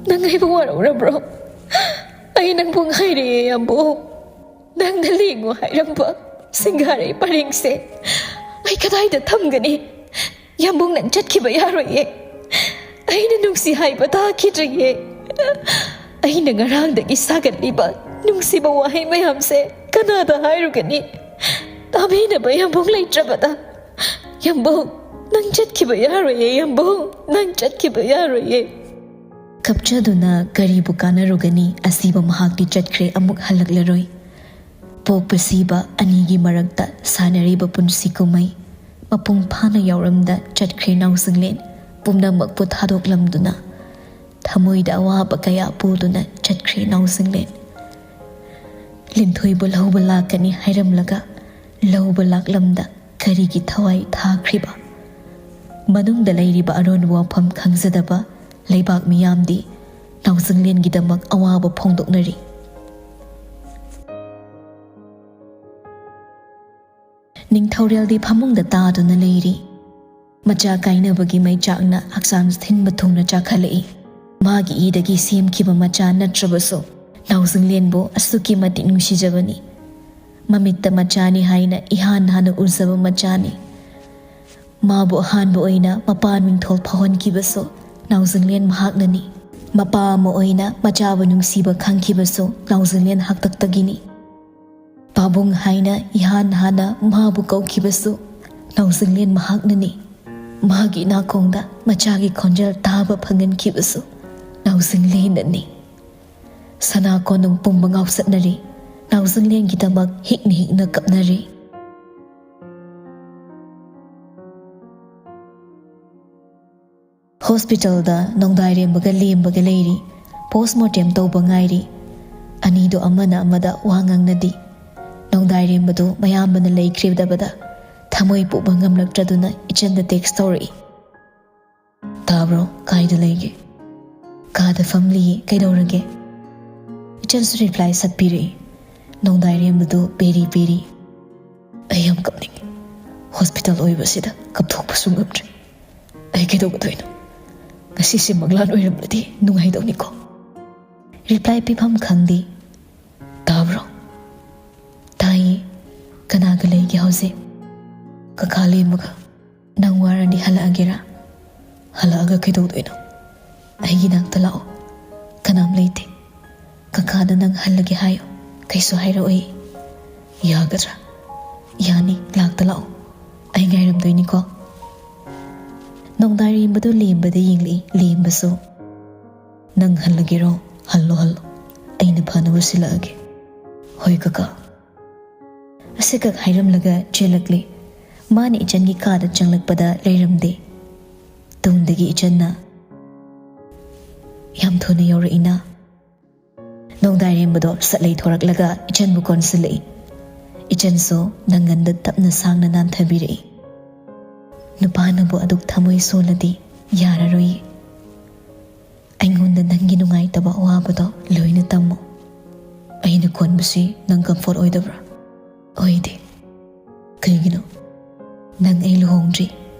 ꯅꯪ ꯑꯩꯕꯨ ꯋꯥꯔꯧꯔꯕ꯭ꯔꯣ? ꯑꯩ ꯅꯪꯕꯨ ꯉꯥꯏꯔꯦ ꯌꯥꯝꯕꯨꯡ꯫ ꯅꯪꯅ ꯂꯦꯡꯉꯨ ꯍꯥꯏꯔꯝꯕ ꯁꯤꯡꯒꯥꯔꯩ ꯄꯔꯦꯡꯁꯦ ꯑꯩ ꯀꯗꯥꯏꯗ ꯊꯝꯒꯅꯤ? ꯌꯥꯝꯕꯨꯡ, ꯅꯪ ꯆꯠꯈꯤꯕ ꯌꯥꯔꯣꯏꯌꯦ꯫ ꯑꯩꯅ ꯅꯨꯡꯁꯤ ꯍꯥꯏꯕ ꯇꯥꯈꯤꯗ꯭ꯔꯤꯌꯦ꯫ ꯑꯩꯅ ꯉꯔꯥꯡꯗꯒꯤ ꯁꯥꯒꯠꯂꯤꯕ ꯅꯨꯡꯁꯤꯕ ꯋꯥꯍꯩ ꯃꯌꯥꯝꯁꯦ ꯀꯅꯥꯗ ꯍꯥꯏꯔꯨꯒꯅꯤ? ꯇꯥꯕꯤꯅꯕ ꯌꯥꯝꯕꯨꯡ ꯂꯩꯇ꯭ꯔꯕꯗ꯫ ꯌꯥꯝꯕꯨꯡ, ꯅꯪ ꯆꯠꯈꯤꯕ ꯌꯥꯔꯣꯏꯌꯦ, ꯌꯥꯝꯕꯨꯡ, ꯅꯪ ꯆꯠꯈꯤꯕ ꯌꯥꯔꯣꯏꯌꯦ꯫ ꯀꯞꯆꯗꯨꯅ ꯀꯔꯤꯕꯨ ꯀꯥꯟꯅꯔꯨꯒꯅꯤ? ꯑꯁꯤꯕ ꯃꯍꯥꯛꯇꯤ ꯆꯠꯈ꯭ꯔꯦ, ꯑꯃꯨꯛ ꯍꯜꯂꯛꯂꯔꯣꯏ꯫ ꯄꯣꯛꯄ ꯁꯤꯕ ꯑꯅꯤꯒꯤ ꯃꯔꯛꯇ ꯁꯥꯟꯅꯔꯤꯕ ꯄꯨꯟꯁꯤ ꯀꯨꯝꯍꯩ ꯃꯄꯨꯡ ꯐꯥꯅ ꯌꯥꯎꯔꯝꯗ ꯆꯠꯈ꯭ꯔꯦ ꯅꯥꯎꯁꯤꯡꯂꯦꯟ, ꯄꯨꯝꯅꯃꯛꯄꯨ ꯊꯥꯗꯣꯛꯂꯝꯗꯨꯅ꯫ ꯊꯃꯣꯏꯗ ꯑꯋꯥꯕ ꯀꯌꯥ ꯄꯨꯗꯨꯅ ꯆꯠꯈ꯭ꯔꯦ ꯅꯥꯎꯁꯤꯡꯂꯦꯟ꯫ ꯂꯤꯟꯊꯣꯏꯕꯨ ꯂꯧꯕ ꯂꯥꯛꯀꯅꯤ ꯍꯥꯏꯔꯝꯂꯒ ꯂꯧꯕ ꯂꯥꯛꯂꯝꯗ ꯀꯔꯤꯒꯤ ꯊꯋꯥꯏ ꯊꯥꯈ꯭ꯔꯤꯕ? ꯃꯅꯨꯡꯗ ꯂꯩꯔꯤꯕ ꯑꯔꯣꯟꯕ ꯋꯥꯐꯝ ꯈꯪꯖꯗꯕ ꯂꯩꯕꯥꯛ ꯃꯤꯌꯥꯝꯗꯤ ꯅꯥꯎꯁꯤꯡꯂꯦꯟꯒꯤꯗꯃꯛ ꯑꯋꯥꯕ ꯐꯣꯡꯗꯣꯛꯅꯔꯤ꯫ ꯅꯤꯡꯊꯧꯔꯦꯜꯗꯤ ꯐꯃꯨꯡꯗ ꯇꯥꯗꯨꯅ ꯂꯩꯔꯤ꯫ ꯃꯆꯥ ꯀꯥꯏꯅꯕꯒꯤ ꯃꯩꯆꯥꯛꯅ ꯍꯛꯆꯥꯡ ꯊꯤꯟꯕ ꯊꯨꯡꯅ ꯆꯥꯛꯈꯠꯂꯛꯏ꯫ ꯃꯥꯒꯤ ꯏꯗꯒꯤ ꯁꯦꯝꯈꯤꯕ ꯃꯆꯥ ꯅꯠꯇ꯭ꯔꯕꯁꯨ, ꯅꯥꯎꯁꯤꯡꯂꯦꯟꯕꯨ ꯑꯁꯨꯛꯀꯤ ꯃꯇꯤꯛ ꯅꯨꯡꯁꯤꯖꯕꯅꯤ꯫ ꯃꯃꯤꯠꯇ ꯃꯆꯥꯅꯤ ꯍꯥꯏꯅ ꯏꯍꯥꯟ ꯍꯥꯟꯅ ꯎꯖꯕ ꯃꯆꯥꯅꯤ꯫ ꯃꯥꯕꯨ ꯑꯍꯥꯟꯕ ꯑꯣꯏꯅ ꯃꯄꯥ ꯃꯤꯡꯊꯣꯜ ꯐꯥꯎꯍꯟꯈꯤꯕꯁꯨ ꯅꯥꯎꯖꯤꯡꯂꯦꯟ ꯃꯍꯥꯛꯅꯅꯤ꯫ ꯃꯄꯥ ꯑꯃ ꯑꯣꯏꯅ ꯃꯆꯥꯕꯨ ꯅꯨꯡꯁꯤꯕ ꯈꯪꯈꯤꯕꯁꯨ ꯅꯥꯎꯖꯤꯡꯂꯦꯟ ꯍꯥꯛꯇꯛꯇꯒꯤꯅꯤ꯫ ꯄꯥꯕꯨꯡ ꯍꯥꯏꯅ ꯏꯍꯥꯟ ꯍꯥꯟꯅ ꯃꯥꯕꯨ ꯀꯧꯈꯤꯕꯁꯨ ꯅꯥꯎꯖꯤꯡꯂꯦꯟ ꯃꯍꯥꯛꯅꯅꯤ꯫ ꯃꯥꯒꯤ ꯅꯥꯀꯣꯡꯗ ꯃꯆꯥꯒꯤ ꯈꯣꯟꯖꯦꯜ ꯇꯥꯕ ꯐꯪꯍꯟꯈꯤꯕꯁꯨ ꯅꯥꯎꯖꯤꯡꯂꯦꯟꯅꯅꯤ꯫ ꯁꯅꯥ ꯀꯣꯅꯨꯡ ꯄꯨꯝꯕ ꯉꯥꯎꯆꯠꯅꯔꯤ꯫ ꯅꯥꯎꯖꯤꯡꯂꯦꯟꯒꯤꯗꯃꯛ ꯍꯤꯛꯅ ꯍꯤꯛꯅ ꯀꯞꯅꯔꯤ꯫ ꯍꯣꯁꯄꯤꯇꯥꯜꯗ ꯅꯣꯡꯗꯥꯏꯔꯦꯝꯕꯒ ꯂꯦꯝꯕꯒ ꯂꯩꯔꯤ꯫ ꯄꯣꯁꯃꯣꯔꯇꯦꯝ ꯇꯧꯕ ꯉꯥꯏꯔꯤ꯫ ꯑꯅꯤꯗꯣ ꯑꯃꯅ ꯑꯃꯗ ꯋꯥ ꯉꯥꯡꯅꯗꯦ꯫ ꯅꯣꯡꯗꯥꯏꯔꯦꯝꯕꯗꯨ ꯃꯌꯥꯝꯕꯅ ꯂꯩꯈꯤꯗꯕꯗ ꯊꯃꯣꯏ ꯄꯨꯕ ꯉꯝꯂꯛꯇ꯭ꯔꯗꯨꯅ ꯏꯆꯟꯗ ꯇꯦꯛꯁ ꯇꯧꯔꯛꯏ꯫ "ꯇꯥꯕ꯭ꯔꯣ? ꯀꯥꯏꯗ ꯂꯩꯒꯦ?" "ꯀꯥꯗ ꯐꯝꯂꯤꯌꯦ꯫ ꯀꯩꯗꯧꯔꯒꯦ?" ꯏꯆꯟꯁꯨ ꯔꯤꯄ꯭ꯂꯥꯏ ꯁꯠ ꯄꯤꯔꯛꯏ꯫ ꯅꯣꯡꯗꯥꯏꯔꯦꯝꯕꯗꯨ ꯄꯦꯔꯤ ꯄꯦꯔꯤ꯫ "ꯑꯩ ꯌꯥꯝ ꯀꯞꯅꯤꯡꯉꯤ꯫ ꯍꯣꯁꯄꯤꯇꯥꯜ ꯑꯣꯏꯕꯁꯤꯗ ꯀꯞꯊꯣꯛꯄꯁꯨ ꯉꯝꯗ꯭ꯔꯦ꯫ ꯑꯩ ꯀꯩꯗꯧꯒꯗꯣꯏꯅꯣ? ꯉꯁꯤꯁꯦ ꯃꯪꯂꯥꯟ ꯑꯣꯏꯔꯝꯂꯗꯤ ꯅꯨꯡꯉꯥꯏꯗꯧꯅꯤꯀꯣ?" ꯔꯤꯄ꯭ꯂꯥꯏ ꯄꯤꯐꯝ ꯈꯪꯗꯦ꯫ "ꯇꯥꯕ꯭ꯔꯣ?" "ꯇꯥꯏꯌꯦ꯫ ꯀꯅꯥꯒ ꯂꯩꯒꯦ ꯍꯧꯖꯤꯛ? ꯀꯀꯥ ꯂꯦꯝꯕꯒ꯫ ꯅꯪ ꯋꯥꯔꯗꯤ ꯍꯜꯂꯛꯑꯒꯦꯔꯥ? ꯍꯜꯂꯛꯑꯒ ꯀꯩꯗꯧꯗꯣꯏꯅꯣ? ꯑꯩꯒꯤ ꯅꯥꯛꯇ ꯂꯥꯛꯑꯣ꯫ ꯀꯅꯥꯝ ꯂꯩꯇꯦ꯫ ꯀꯀꯥꯗ ꯅꯪ ꯍꯜꯂꯒꯦ ꯍꯥꯏꯌꯣ꯫ ꯀꯩꯁꯨ ꯍꯥꯏꯔꯛꯑꯣꯏ꯫ ꯌꯥꯒꯗ꯭ꯔꯥ? ꯌꯥꯅꯤ, ꯂꯥꯛꯇ ꯂꯥꯛꯑꯣ꯫ ꯑꯩ ꯉꯥꯏꯔꯝꯗꯣꯏꯅꯤꯀꯣ꯫ ꯅꯣꯡꯗꯥꯏꯔꯦꯝꯕꯗꯨ ꯂꯦꯝꯕꯗ ꯌꯦꯡꯂꯛꯏ꯫ ꯂꯦꯝꯕꯁꯨ, "ꯅꯪ ꯍꯜꯂꯒꯦꯔꯣ? Hello, hello. ꯑꯩꯅ ꯐꯅꯕ ꯁꯤꯜꯂꯛꯑꯒꯦ꯫" "ꯍꯣꯏ ꯀꯀꯥ꯫" ꯑꯁꯤꯈꯛ ꯍꯥꯏꯔꯝꯂꯒ ꯆꯦꯜꯂꯛꯂꯦ꯫ ꯃꯥꯅ ꯏꯆꯟꯒꯤ ꯀꯥꯗ ꯆꯪꯂꯛꯄꯗ ꯂꯩꯔꯝꯗꯦ꯫ ꯇꯨꯡꯗꯒꯤ ꯏꯆꯟꯅ, "ꯌꯥꯝ ꯊꯨꯅ ꯌꯧꯔꯛꯏꯅ꯫" ꯅꯣꯡꯗꯥꯏꯔꯦꯝꯕꯗꯣ ꯁꯠ ꯂꯩꯊꯣꯔꯛꯂꯒ ꯏꯆꯟꯕꯨ ꯀꯣꯟꯁꯤꯜꯂꯛꯏ꯫ ꯏꯆꯟꯁꯨ ꯅꯪꯒꯟꯗ ꯇꯞꯅ ꯁꯥꯡꯅ ꯅꯥꯟꯊꯕꯤꯔꯛꯏ꯫ "ꯅꯨꯄꯥꯅꯕꯨ ꯑꯗꯨꯛ ꯊꯃꯣꯏ ꯁꯣꯜꯂꯗꯤ ꯌꯥꯔꯔꯣꯏꯌꯦ꯫ ꯑꯩꯉꯣꯟꯗ ꯅꯪꯒꯤ ꯅꯨꯡꯉꯥꯏꯇꯕ ꯑꯋꯥꯕꯗꯣ ꯂꯣꯏꯅ ꯇꯝꯃꯣ꯫" "ꯑꯩꯅ ꯀꯣꯟꯕꯁꯤ ꯅꯪ ꯀꯝꯐꯣꯔꯠ ꯑꯣꯏꯗꯕ꯭ꯔꯥ?" "ꯑꯣꯏꯗꯦ꯫" "ꯀꯩꯒꯤꯅꯣ?" "ꯅꯪ ꯑꯩ ꯂꯨꯍꯣꯡꯗ꯭ꯔꯤ꯫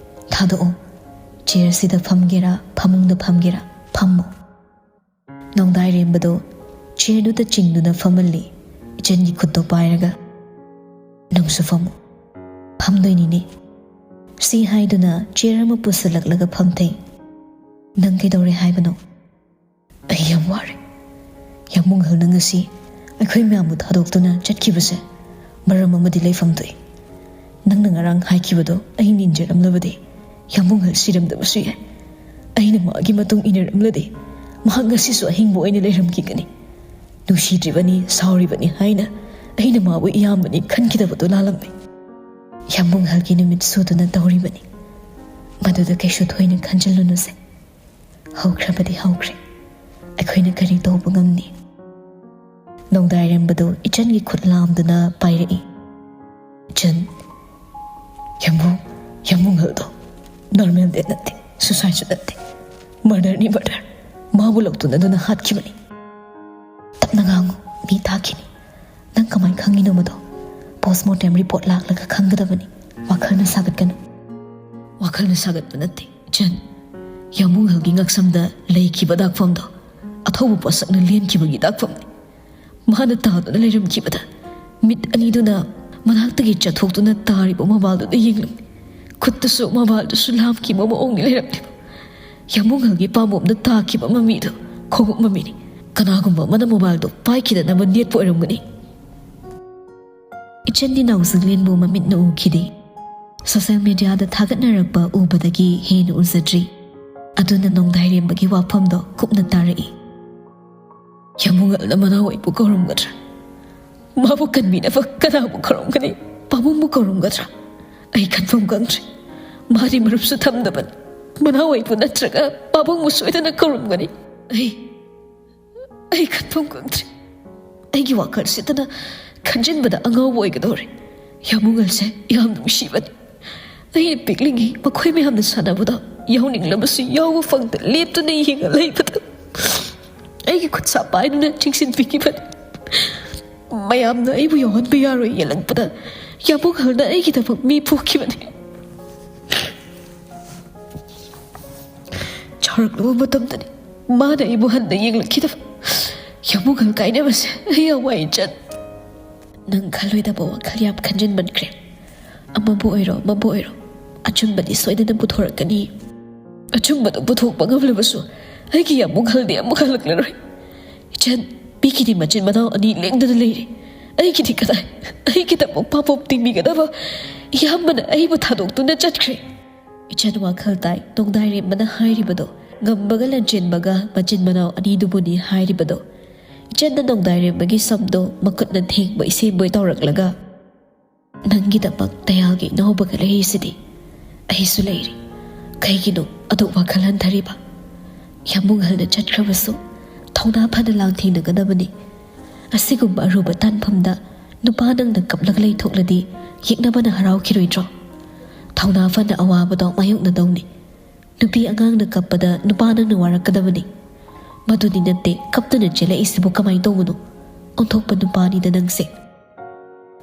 ꯊꯥꯗꯣꯛꯑꯣ꯫ ꯆꯤꯌꯔꯁꯤꯗ ꯐꯝꯒꯦꯔꯥ, ꯐꯃꯨꯡꯗ ꯐꯝꯒꯦꯔꯥ, ꯐꯝꯃꯣ꯫" ꯅꯣꯡꯗꯥꯏꯔꯦꯝꯕꯗꯣ ꯆꯤꯌꯔꯗꯨꯗ ꯆꯤꯡꯗꯨꯅ ꯐꯝꯍꯜꯂꯤ, ꯏꯆꯟꯒꯤ ꯈꯨꯠꯇꯣ ꯄꯥꯏꯔꯒ꯫ "ꯅꯪꯁꯨ ꯐꯝꯃꯣ꯫" "ꯐꯝꯗꯣꯏꯅꯤꯅꯦ꯫" ꯁꯤ ꯍꯥꯏꯗꯨꯅ ꯆꯤꯌꯔ ꯑꯃ ꯄꯨꯁꯤꯜꯂꯛꯂꯒ ꯐꯝꯊꯩ꯫ "ꯅꯪ ꯀꯩꯗꯧꯔꯦ ꯍꯥꯏꯕꯅꯣ?" "ꯑꯩ ꯌꯥꯝ ꯋꯥꯔꯦ꯫ ꯌꯥꯝꯕꯨꯡꯍꯜꯅ ꯉꯁꯤ ꯑꯩꯈꯣꯏ ꯃꯌꯥꯝꯕꯨ ꯊꯥꯗꯣꯛꯇꯨꯅ ꯆꯠꯈꯤꯕꯁꯦ ꯃꯔꯝ ꯑꯃꯗꯤ ꯂꯩꯐꯝ ꯊꯣꯛꯏ꯫ ꯅꯪꯅ ꯉꯔꯥꯡ ꯍꯥꯏꯈꯤꯕꯗꯣ ꯑꯩ ꯅꯤꯟꯖꯔꯝꯂꯕꯗꯤ ꯌꯥꯝꯕꯨꯡꯍꯜ ꯁꯤꯔꯝꯗꯕꯁꯨ ꯌꯥꯏ꯫ ꯑꯩꯅ ꯃꯥꯒꯤ ꯃꯇꯨꯡ ꯏꯟꯅꯔꯝꯂꯗꯤ ꯃꯍꯥꯛ ꯉꯁꯤꯁꯨ ꯑꯍꯤꯡꯕ ꯑꯣꯏꯅ ꯂꯩꯔꯝꯈꯤꯒꯅꯤ꯫ ꯅꯨꯡꯁꯤꯗ꯭ꯔꯤꯕꯅꯤ, ꯁꯥꯎꯔꯤꯕꯅꯤ ꯍꯥꯏꯅ ꯑꯩꯅ ꯃꯥꯕꯨ ꯏꯌꯥꯝꯕꯅꯤ ꯈꯟꯈꯤꯗꯕꯗꯨ ꯂꯥꯜꯂꯝꯃꯤ꯫ ꯌꯥꯝꯕꯨꯡꯍꯜꯒꯤ ꯅꯨꯃꯤꯠ ꯁꯨꯗꯨꯅ ꯇꯧꯔꯤꯕꯅꯤ꯫ ꯃꯗꯨꯗ ꯀꯩꯁꯨ ꯊꯣꯏꯅ ꯈꯟꯖꯤꯜꯂꯨꯅꯨꯁꯦ꯫ ꯍꯧꯈ꯭ꯔꯕꯗꯤ ꯍꯧꯈ꯭ꯔꯦ꯫ ꯑꯩꯈꯣꯏꯅ ꯀꯔꯤ ꯇꯧꯕ ꯉꯝꯅꯤ?" ꯅꯣꯡꯗꯥꯏꯔꯦꯝꯕꯗꯨ ꯏꯆꯟꯒꯤ ꯈꯨꯠ ꯂꯥꯝꯗꯨꯅ ꯄꯥꯏꯔꯛꯏ꯫ "ꯏꯆꯟ, ꯌꯥꯝꯕꯨꯡ, ꯌꯥꯝꯕꯨꯡꯍꯜꯗꯣ ꯅꯣꯔꯃꯦꯜ ꯗꯦꯠ ꯅꯠꯇꯦ, ꯁꯨꯁꯥꯏꯠꯁꯨ ꯅꯠꯇꯦ꯫ ꯃꯔꯗꯔꯅꯤ, ꯃꯔꯗꯔ꯫ ꯃꯥꯕꯨ ꯂꯧꯇꯨꯅꯗꯨꯅ ꯍꯥꯠꯈꯤꯕꯅꯤ꯫ ꯇꯞꯅ ꯉꯥꯡꯉꯨ, ꯃꯤ ꯇꯥꯈꯤꯅꯤ꯫ ꯅꯪ ꯀꯃꯥꯏꯅ ꯈꯪꯉꯤꯅꯣ ꯃꯗꯣ? ꯄꯣꯁꯃꯣꯔꯇꯦꯝ ꯔꯤꯄꯣꯔꯠ ꯂꯥꯛꯂꯒ ꯈꯪꯒꯗꯕꯅꯤ꯫ ꯋꯥꯈꯜꯅ ꯁꯥꯒꯠꯀꯅꯨ꯫" "ꯋꯥꯈꯜꯅ ꯁꯥꯒꯠꯄ ꯅꯠꯇꯦ ꯏꯆꯟ꯫ ꯌꯥꯝꯕꯨꯡꯍꯜꯒꯤ ꯉꯛꯁꯝꯗ ꯂꯩꯈꯤꯕ ꯗꯥꯛꯐꯝꯗꯣ ꯑꯊꯧꯕ ꯄꯣꯠꯁꯛꯅ ꯂꯦꯟꯈꯤꯕꯒꯤ ꯗꯥꯛꯐꯝꯅꯤ꯫ ꯃꯥꯅ ꯇꯥꯗꯨꯅ ꯂꯩꯔꯝꯈꯤꯕꯗ ꯃꯤꯠ ꯑꯅꯤꯗꯨꯅ ꯃꯅꯥꯛꯇꯒꯤ ꯆꯠꯊꯣꯛꯇꯨꯅ ꯇꯥꯔꯤꯕ ꯃꯣꯕꯥꯏꯜꯗꯨꯗ ꯌꯦꯡꯂꯝꯃꯤ꯫ ꯈꯨꯠꯇꯁꯨ ꯃꯣꯕꯥꯏꯜꯗꯨꯁꯨ ꯂꯥꯝꯈꯤꯕ ꯃꯑꯣꯡꯅꯤ ꯂꯩꯔꯝꯂꯤꯕ꯫ ꯌꯥꯝꯕꯨꯡꯒꯜꯒꯤ ꯄꯥꯝꯕꯣꯝꯗ ꯇꯥꯈꯤꯕ ꯃꯃꯤꯗꯨ ꯈꯣꯡꯎꯞ ꯃꯃꯤꯅꯤ꯫ ꯀꯅꯥꯒꯨꯝꯕ ꯑꯃꯅ ꯃꯣꯕꯥꯏꯜꯗꯨ ꯄꯥꯏꯈꯤꯗꯅꯕ ꯅꯦꯠꯄ ꯑꯣꯏꯔꯝꯒꯅꯤ꯫ ꯏꯆꯟꯗꯤ ꯅꯥꯎꯖꯤꯡꯂꯦꯟꯕꯨ ꯃꯃꯤꯠꯅ ꯎꯈꯤꯗꯦ꯫ ꯁꯣꯁꯦꯜ ꯃꯤꯗꯤꯌꯥꯗ ꯊꯥꯒꯠꯅꯔꯛꯄ ꯎꯕꯗꯒꯤ ꯍꯦꯟꯅ ꯎꯖꯗ꯭ꯔꯤ꯫ ꯑꯗꯨꯅ ꯅꯣꯡꯗꯥꯏꯔꯦꯝꯕꯒꯤ ꯋꯥꯐꯝꯗꯣ ꯀꯨꯞꯅ ꯇꯥꯔꯛꯏ꯫ ꯌꯥꯝꯕꯨꯡꯒꯜꯅ ꯃꯅꯥꯎ ꯑꯩꯕꯨ ꯀꯧꯔꯝꯒꯗ꯭ꯔꯥ? ꯃꯥꯕꯨ ꯀꯟꯕꯤꯅꯕ ꯀꯅꯥꯕꯨ ꯀꯧꯔꯝꯒꯅꯤ? ꯄꯥꯕꯨꯡꯕꯨ ꯀꯧꯔꯝꯒꯗ꯭ꯔꯥ? ꯑꯩ ꯈꯟꯐꯝ ꯈꯪꯗ꯭ꯔꯦ꯫ ꯃꯥꯗꯤ ꯃꯔꯨꯞꯁꯨ ꯊꯝꯗꯕꯅꯤ꯫ ꯃꯅꯥꯎ ꯑꯩꯕꯨ ꯅꯠꯇ꯭ꯔꯒ ꯄꯥꯕꯨꯡꯕꯨ ꯁꯣꯏꯗꯅ ꯀꯧꯔꯝꯒꯅꯤ꯫ ꯑꯩ, ꯑꯩ ꯈꯟꯐꯝ ꯈꯪꯗ꯭ꯔꯦ꯫ ꯑꯩꯒꯤ ꯋꯥꯈꯜꯁꯤꯗꯅ ꯈꯟꯖꯤꯟꯕꯗ ꯑꯉꯥꯎꯕ ꯑꯣꯏꯒꯗꯧꯔꯦ꯫ ꯌꯥꯝꯕꯨꯡꯒꯜꯁꯦ ꯌꯥꯝ ꯅꯨꯡꯁꯤꯕꯅꯤ꯫ ꯑꯩꯅ ꯄꯤꯛꯂꯤꯉꯩ ꯃꯈꯣꯏ ꯃꯌꯥꯝꯅ ꯁꯥꯟꯅꯕꯗ ꯌꯥꯎꯅꯤꯡꯂꯕꯁꯨ ꯌꯥꯎꯕ ꯐꯪꯗ ꯂꯦꯞꯇꯨꯅ ꯌꯦꯡꯉ ꯂꯩꯕꯗ ꯑꯩꯒꯤ ꯈꯨꯠꯁꯥ ꯄꯥꯏꯗꯨꯅ ꯆꯤꯡꯁꯤꯟꯕꯤꯈꯤꯕꯅꯤ꯫ ꯃꯌꯥꯝꯅ ꯑꯩꯕꯨ ꯌꯥꯎꯍꯟꯕ ꯌꯥꯔꯣꯏ ꯌꯦꯜꯂꯛꯄꯗ ꯌꯥꯝꯕꯨꯡꯒꯜꯅ ꯑꯩꯒꯤꯗꯃꯛ ꯃꯤ ꯄꯣꯛꯈꯤꯕꯅꯤ꯫ ꯆꯥꯎꯔꯛꯂꯕ ꯃꯇꯝꯗꯅꯤ ꯃꯥꯅ ꯑꯩꯕꯨ ꯍꯟꯅ ꯌꯦꯡꯂꯛꯈꯤꯗꯕ꯫ ꯌꯥꯝꯕꯨꯡꯒꯜ ꯀꯥꯏꯅꯕꯁꯦ ꯑꯩ ꯌꯥꯝ ꯋꯥꯏ ꯏꯆꯟ꯫ ꯅꯪ ꯈꯜꯂꯣꯏꯗꯕ ꯋꯥꯈꯜ ꯌꯥꯝ ꯈꯟꯖꯤꯟꯃꯟꯈ꯭ꯔꯦ꯫ ꯑꯃꯕꯨ ꯑꯣꯏꯔꯣ ꯑꯃꯕꯨ ꯑꯣꯏꯔꯣ, ꯑꯆꯨꯝꯕꯗꯤ ꯁꯣꯏꯗꯅ ꯄꯨꯊꯣꯔꯛꯀꯅꯤ꯫ ꯑꯆꯨꯝꯕꯗꯨ ꯄꯨꯊꯣꯛꯄ ꯉꯝꯂꯕꯁꯨ ꯑꯩꯒꯤ ꯌꯥꯝꯕꯨꯡꯒꯜꯗꯤ ꯑꯃꯨꯛ ꯍꯜꯂꯛꯂꯔꯣꯏ꯫ ꯏꯆꯟ, ꯃꯤꯒꯤꯗꯤ ꯃꯆꯤꯟ ꯃꯅꯥꯎ ꯑꯅꯤ ꯂꯦꯡꯗꯅ ꯂꯩꯔꯦ꯫ ꯑꯩꯒꯤꯗꯤ ꯀꯗꯥꯏ? ꯑꯩꯒꯤꯗꯃꯛ ꯄꯥꯄꯣꯞ ꯇꯤꯡꯕꯤꯒꯗꯕ ꯏꯌꯥꯝꯕꯅ ꯑꯩꯕꯨ ꯊꯥꯗꯣꯛꯇꯨꯅ ꯆꯠꯈ꯭ꯔꯦ꯫ ꯏꯆꯟ ꯋꯥꯈꯜ ꯇꯥꯏ ꯅꯣꯡꯗꯥꯏꯔꯦꯝꯕꯅ ꯍꯥꯏꯔꯤꯕꯗꯣ꯫ ꯉꯝꯕꯒ ꯂꯟꯆꯦꯟꯕꯒ ꯃꯆꯤꯟ ꯃꯅꯥꯎ ꯑꯅꯤꯗꯨꯕꯨꯅꯤ ꯍꯥꯏꯔꯤꯕꯗꯣ꯫ ꯏꯆꯟꯅ ꯅꯣꯡꯗꯥꯏꯔꯦꯝꯕꯒꯤ ꯁꯝꯗꯣ ꯃꯈꯨꯠꯅ ꯊꯦꯡꯕꯣꯏ ꯁꯦꯡꯕꯣꯏ ꯇꯧꯔꯛꯂꯒ, "ꯅꯪꯒꯤꯗꯃꯛ ꯇꯌꯥꯜꯒꯤ ꯏꯅꯥꯎꯕꯒ ꯂꯩꯔꯤꯁꯤꯗꯤ ꯑꯩꯁꯨ ꯂꯩꯔꯤ꯫ ꯀꯩꯒꯤꯅꯣ ꯑꯗꯨꯛ ꯋꯥꯈꯜ ꯍꯟꯊꯔꯤꯕ? ꯌꯥꯝꯕꯨꯡꯒꯜꯅ ꯆꯠꯈ꯭ꯔꯕꯁꯨ ꯊꯧꯅꯥ ꯐꯅ ꯂꯥꯡꯊꯦꯡꯅꯒꯗꯕꯅꯤ꯫ ꯑꯁꯤꯒꯨꯝꯕ ꯑꯔꯨꯕ ꯇꯥꯟꯐꯝꯗ ꯅꯨꯄꯥ ꯅꯪꯅ ꯀꯞꯂꯒ ꯂꯩꯊꯣꯛꯂꯗꯤ ꯌꯦꯛꯅꯕꯅ ꯍꯔꯥꯎꯈꯤꯔꯣꯏꯗ꯭ꯔꯣ? ꯊꯧꯅꯥ ꯐꯅ ꯑꯋꯥꯕꯗꯣ ꯃꯥꯌꯣꯛꯅꯗꯧꯅꯤ꯫ ꯅꯨꯄꯤ ꯑꯉꯥꯡꯅ ꯀꯞꯄꯗ ꯅꯨꯄꯥ ꯅꯪꯅ ꯋꯥꯔꯛꯀꯗꯕꯅꯤ꯫ ꯃꯗꯨꯗꯤ ꯅꯠꯇꯦ, ꯀꯞꯇꯅ ꯆꯦꯜꯂꯛꯏꯁꯤꯕꯨ ꯀꯃꯥꯏꯅ ꯇꯧꯕꯅꯣ? ꯑꯣꯟꯊꯣꯛꯄ ꯅꯨꯄꯥꯅꯤꯗ ꯅꯪꯁꯦ꯫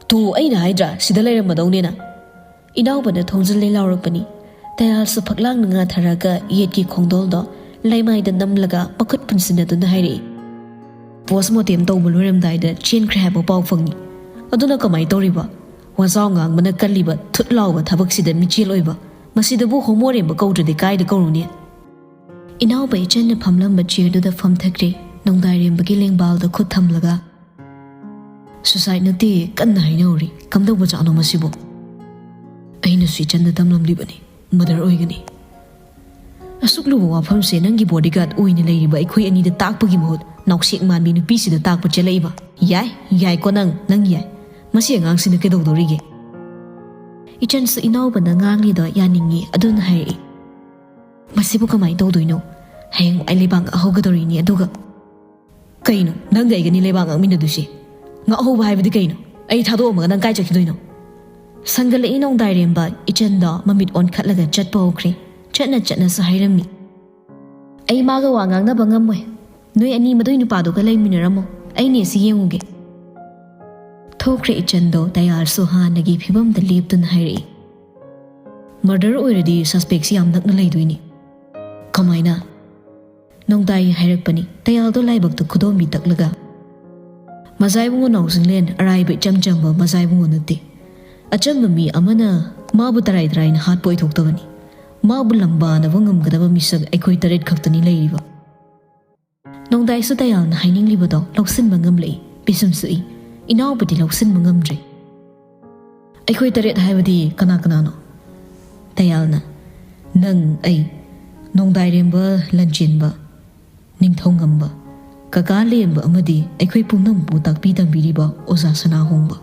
ꯇꯨ, ꯑꯩꯅ ꯍꯥꯏꯗ꯭ꯔꯥ, ꯁꯤꯗ ꯂꯩꯔꯝꯃꯗꯧꯅꯦꯅ?" ꯏꯅꯥꯎꯕꯅ ꯊꯣꯡꯖꯤꯜꯂꯦ ꯂꯥꯎꯔꯛꯄꯅꯤ꯫ ꯇꯌꯥꯜꯁꯨ ꯐꯛꯂꯥꯡꯅ ꯉꯥꯊꯔꯒ ꯌꯦꯠꯀꯤ ꯈꯣꯡꯗꯣꯜꯗꯣ ꯂꯩꯃꯥꯏꯗ ꯅꯝꯂꯒ ꯃꯈꯨꯠ ꯄꯨꯟꯁꯤꯟꯅꯗꯨꯅ ꯍꯥꯏꯔꯛꯏ꯫ "ꯄꯣꯁꯃꯣꯔꯇꯦꯝ ꯇꯧꯕ ꯂꯣꯏꯔꯝꯗꯥꯏꯗ ꯆꯦꯟꯈ꯭ꯔꯦ ꯍꯥꯏꯕ ꯄꯥꯎ ꯐꯪꯉꯤ꯫ ꯑꯗꯨꯅ ꯀꯃꯥꯏꯅ ꯇꯧꯔꯤꯕ?" ꯋꯥꯖꯥꯎ ꯉꯥꯡꯕꯅ ꯀꯜꯂꯤꯕ ꯊꯨꯠ ꯂꯥꯎꯕ ꯊꯕꯛꯁꯤꯗ ꯃꯤꯆꯦꯜ ꯑꯣꯏꯕ, ꯃꯁꯤꯗꯕꯨ ꯍꯣꯃꯣꯔꯦꯝꯕ ꯀꯧꯗ꯭ꯔꯗꯤ ꯀꯥꯏꯗ ꯀꯧꯔꯨꯅꯤ? ꯏꯅꯥꯎꯕ ꯏꯆꯟꯅ ꯐꯝꯂꯝꯕ ꯆꯤꯌꯔꯗꯨꯗ ꯐꯝꯊꯈ꯭ꯔꯦ꯫ ꯅꯣꯡꯗꯥꯏꯔꯦꯝꯕꯒꯤ ꯂꯦꯡꯕꯥꯜꯗ ꯈꯨꯠ ꯊꯝꯂꯒ, "ꯁꯨꯁꯥꯏꯠ ꯅꯠꯇꯦ, ꯀꯟꯅ ꯍꯥꯏꯅꯍꯧꯔꯤ꯫ ꯀꯝꯗꯧꯕ ꯖꯥꯠꯅꯣ ꯃꯁꯤꯕꯨ?" "ꯑꯩꯅꯁꯨ ꯏꯆꯟꯗ ꯇꯝꯂꯝꯂꯤꯕꯅꯤ, ꯃꯗꯔ ꯑꯣꯏꯒꯅꯤ꯫ ꯑꯁꯨꯛ ꯂꯨꯕ ꯋꯥꯐꯝꯁꯦ ꯅꯪꯒꯤ ꯕꯣꯗꯤꯒꯥꯔꯗ ꯑꯣꯏꯅ ꯂꯩꯔꯤꯕ ꯑꯩꯈꯣꯏ ꯑꯅꯤꯗ ꯇꯥꯛꯄꯒꯤ ꯃꯍꯨꯠ ꯅꯥꯎꯁꯦꯛ ꯃꯥꯟꯕꯤ ꯅꯨꯄꯤꯁꯤꯗ ꯇꯥꯛꯄ ꯆꯦꯜꯂꯛꯏꯕ? ꯌꯥꯏ, ꯌꯥꯏꯀꯣ ꯅꯪ, ꯅꯪ ꯌꯥꯏ꯫ ꯃꯁꯤ ꯑꯉꯥꯡꯁꯤꯅ ꯀꯩꯗꯧꯗꯧꯔꯤꯒꯦ?" ꯏꯆꯟꯁꯨ ꯏꯅꯥꯎꯕꯅ ꯉꯥꯡꯂꯤꯗꯣ ꯌꯥꯅꯤꯡꯉꯤ, ꯑꯗꯨꯅ ꯍꯥꯏꯔꯛꯏ, "ꯃꯁꯤꯕꯨ ꯀꯃꯥꯏꯅ ꯇꯧꯗꯣꯏꯅꯣ? ꯍꯌꯦꯡꯋꯥꯏ ꯂꯩꯕꯥꯛ ꯉꯥꯛꯍꯧꯒꯗꯧꯔꯤꯅꯤ, ꯑꯗꯨꯒ"꯫ "ꯀꯩꯅꯣ, ꯅꯪꯒ ꯑꯩꯒꯅꯤ ꯂꯩꯕꯥꯛ ꯉꯥꯛꯃꯤꯟꯅꯗꯣꯏꯁꯦ? ꯉꯥꯛꯍꯧꯕ ꯍꯥꯏꯕꯗꯤ ꯀꯩꯅꯣ? ꯑꯩ ꯊꯥꯗꯣꯛꯑꯝꯃꯒ ꯅꯪ ꯀꯥꯏ ꯆꯠꯈꯤꯗꯣꯏꯅꯣ?" ꯁꯪꯒꯠꯂꯛꯏ ꯅꯣꯡꯗꯥꯏꯔꯦꯝꯕ꯫ ꯏꯆꯟꯗꯣ ꯃꯃꯤꯠ ꯑꯣꯟꯈꯠꯂꯒ ꯆꯠꯄ ꯍꯧꯈ꯭ꯔꯦ꯫ ꯆꯠꯅ ꯆꯠꯅꯁꯨ ꯍꯥꯏꯔꯝꯃꯤ, "ꯑꯩ ꯃꯥꯒ ꯋꯥ ꯉꯥꯡꯅꯕ ꯉꯝꯃꯣꯏ꯫ ꯅꯣꯏ ꯑꯅꯤ ꯃꯗꯨꯏ ꯅꯨꯄꯥꯗꯨꯒ ꯂꯩꯃꯤꯟꯅꯔꯝꯃꯣ, ꯑꯩꯅꯦ ꯁꯤ ꯌꯦꯡꯉꯨꯒꯦ"꯫ ꯊꯣꯛꯈ꯭ꯔꯦ ꯏꯆꯟꯗꯣ꯫ ꯇꯌꯥꯜꯁꯨ ꯍꯥꯟꯅꯒꯤ ꯐꯤꯕꯝꯗ ꯂꯦꯞꯇꯨꯅ ꯍꯥꯏꯔꯛꯏ, "ꯃꯔꯗꯔ ꯑꯣꯏꯔꯗꯤ ꯁꯁꯄꯦꯛꯁꯤ ꯌꯥꯝ ꯅꯛꯅ ꯂꯩꯗꯣꯏꯅꯤ"꯫ "ꯀꯃꯥꯏꯅ?" ꯅꯣꯡꯗꯥꯏ ꯍꯥꯏꯔꯛꯄꯅꯤ꯫ ꯇꯌꯥꯜꯗꯣ ꯂꯥꯏꯕꯛꯇ ꯈꯨꯗꯣꯝꯕꯤ ꯇꯛꯂꯒ, "ꯃꯖꯥꯏꯕꯨꯡꯉꯣ ꯅꯥꯎꯖꯤꯡꯂꯦꯟ ꯑꯔꯥꯏꯕ ꯏꯆꯝ ꯆꯝꯕ ꯃꯖꯥꯏꯕꯨꯡꯉꯣ ꯅꯠꯇꯦ꯫ ꯑꯆꯝꯕ ꯃꯤ ꯑꯃꯅ ꯃꯥꯕꯨ ꯇꯔꯥꯏ ꯇꯔꯥꯏꯅ ꯍꯥꯠꯄ ꯑꯣꯏꯊꯣꯛꯇꯕꯅꯤ꯫ ꯃꯥꯕꯨ ꯂꯝꯕꯥꯅꯕ ꯉꯝꯒꯗꯕ ꯃꯤꯁꯛ ꯑꯩꯈꯣꯏ ꯇꯔꯦꯠ ꯈꯛꯇꯅꯤ ꯂꯩꯔꯤꯕ"꯫ ꯅꯣꯡꯗꯥꯏꯁꯨ ꯇꯌꯥꯜꯅ ꯍꯥꯏꯅꯤꯡꯂꯤꯕꯗꯣ ꯂꯧꯁꯤꯟꯕ ꯉꯝꯂꯛꯏ꯫ ꯄꯤꯁꯨꯝ ꯁꯨꯏ꯫ ꯏꯅꯥꯎꯕꯗꯤ ꯂꯧꯁꯤꯟꯕ ꯉꯝꯗ꯭ꯔꯦ꯫ "ꯑꯩꯈꯣꯏ ꯇꯔꯦꯠ ꯍꯥꯏꯕꯗꯤ ꯀꯅꯥ ꯀꯅꯥꯅꯣ?" ꯇꯌꯥꯜꯅ, "ꯅꯪ, ꯑꯩ, ꯅꯣꯡꯗꯥꯏꯔꯦꯝꯕ, ꯂꯟꯆꯦꯟꯕ, ꯅꯤꯡꯊꯧꯉꯝꯕ, ꯀꯀꯥ ꯂꯦꯝꯕ ꯑꯃꯗꯤ ꯑꯩꯈꯣꯏ ꯄꯨꯝꯅꯃꯛꯄꯨ ꯇꯥꯛꯄꯤ ꯇꯝꯕꯤꯔꯤꯕ ꯑꯣꯖꯥ ꯁꯅꯥꯍꯣꯡꯕ"꯫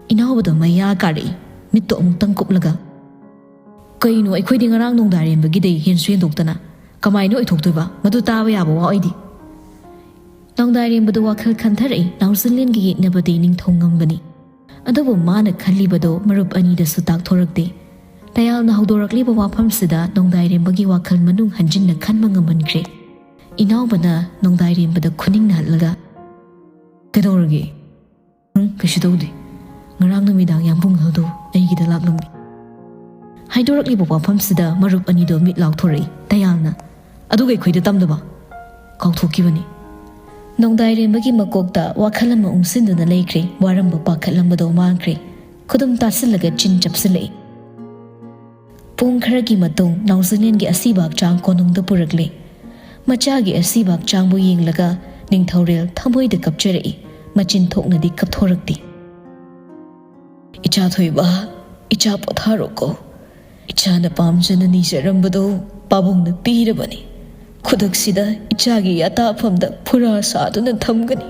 ꯏꯅꯥꯎꯕꯗꯣ ꯃꯌꯥ ꯀꯥꯔꯛꯏ, ꯃꯤꯠꯇꯣ ꯑꯃꯨꯛꯇꯪ ꯀꯨꯞꯂꯒ, "ꯀꯩꯅꯣ, ꯑꯩꯈꯣꯏꯗꯤ ꯉꯔꯥꯡ ꯅꯣꯡꯗꯥꯏꯔꯦꯝꯕꯒꯤꯗꯩ ꯍꯦꯟꯁꯨ ꯍꯦꯟꯗꯣꯛꯇꯅ ꯀꯃꯥꯏꯅ ꯑꯣꯏꯊꯣꯛꯇꯣꯏꯕ? ꯃꯗꯨ ꯇꯥꯕ ꯌꯥꯕ ꯋꯥ ꯑꯣꯏꯗꯦ"꯫ ꯅꯣꯡꯗꯥꯏꯔꯦꯝꯕꯗꯣ ꯋꯥꯈꯜ ꯈꯟꯊꯔꯛꯏ꯫ ꯅꯥꯎꯁꯤꯡꯂꯦꯟꯒ ꯌꯦꯛꯅꯕꯗꯤ ꯅꯤꯡꯊꯧꯉꯝꯕꯅꯤ꯫ ꯑꯗꯨꯕꯨ ꯃꯥꯅ ꯈꯜꯂꯤꯕꯗꯣ ꯃꯔꯨꯞ ꯑꯅꯤꯗꯁꯨ ꯇꯥꯛꯊꯣꯔꯛꯇꯦ꯫ ꯇꯌꯥꯜꯅ ꯍꯧꯗꯣꯔꯛꯂꯤꯕ ꯋꯥꯐꯝꯁꯤꯗ ꯅꯣꯡꯗꯥꯏꯔꯦꯝꯕꯒꯤ ꯋꯥꯈꯜ ꯃꯅꯨꯡ ꯍꯟꯖꯤꯟꯅ ꯈꯟꯕ ꯉꯝꯍꯟꯈ꯭ꯔꯦ꯫ ꯏꯅꯥꯎꯕꯅ ꯅꯣꯡꯗꯥꯏꯔꯦꯝꯕꯗ ꯈꯨꯅꯤꯡ ꯅꯍꯠꯂꯒ, "ꯀꯩꯗꯧꯔꯒꯦ?" "ꯎꯝ, ꯀꯩꯁꯨ ꯇꯧꯗꯦ꯫ ꯉꯔꯥꯡ ꯅꯨꯃꯤꯗꯥꯡ ꯌꯥꯝꯕꯨꯡ ꯑꯗꯨ ꯑꯩꯒꯤꯗ ꯂꯥꯛꯂꯝꯃꯤ"꯫ ꯍꯥꯏꯗꯣꯔꯛꯂꯤꯕ ꯋꯥꯐꯝꯁꯤꯗ ꯃꯔꯨꯞ ꯑꯅꯤꯗꯣ ꯃꯤꯠ ꯂꯥꯎꯊꯣꯔꯛꯏ꯫ ꯇꯌꯥꯜꯅ, "ꯑꯗꯨꯒ ꯑꯩꯈꯣꯏꯗ ꯇꯝꯗꯕ?" "ꯀꯥꯎꯊꯣꯛꯈꯤꯕꯅꯤ"꯫ ꯅꯣꯡꯗꯥꯏꯔꯦꯝꯕꯒꯤ ꯃꯀꯣꯛꯇ ꯋꯥꯈꯜ ꯑꯃ ꯎꯝꯁꯤꯟꯗꯨꯅ ꯂꯩꯈ꯭ꯔꯦ꯫ ꯋꯥꯔꯝꯕ ꯄꯥꯈꯠꯂꯝꯕꯗꯣ ꯃꯥꯡꯈ꯭ꯔꯦ꯫ ꯈꯨꯗꯨꯝ ꯇꯥꯁꯤꯜꯂꯒ ꯆꯤꯟ ꯆꯞꯁꯤꯜꯂꯛꯏ꯫ ꯄꯨꯡ ꯈꯔꯒꯤ ꯃꯇꯨꯡ ꯅꯥꯎꯖꯥꯂꯦꯟꯒꯤ ꯑꯁꯤꯕ ꯍꯛꯆꯥꯡ ꯀꯣꯅꯨꯡꯗ ꯄꯨꯔꯛꯂꯦ꯫ ꯃꯆꯥꯒꯤ ꯑꯁꯤꯕ ꯍꯛꯆꯥꯡꯕꯨ ꯌꯦꯡꯂꯒ ꯅꯤꯡꯊꯧꯔꯦꯜ ꯊꯃꯣꯏꯗ ꯀꯞꯆꯔꯛꯏ꯫ ꯃꯆꯤꯟ ꯊꯣꯛꯅꯗꯤ ꯀꯞꯊꯣꯔꯛꯇꯦ꯫ "ꯏꯆꯥ ꯊꯣꯏꯕ, ꯏꯆꯥ ꯄꯣꯊꯥꯔꯣꯀꯣ꯫ ꯏꯆꯥꯅ ꯄꯥꯝꯖꯅ ꯅꯤꯖꯔꯝꯕꯗꯣ ꯄꯥꯕꯨꯡꯅ ꯄꯤꯔꯕꯅꯤ꯫ ꯈꯨꯗꯛꯁꯤꯗ ꯏꯆꯥꯒꯤ ꯌꯥꯇꯥꯐꯝꯗ ꯐꯨꯔꯥ ꯁꯥꯗꯨꯅ ꯊꯝꯒꯅꯤ꯫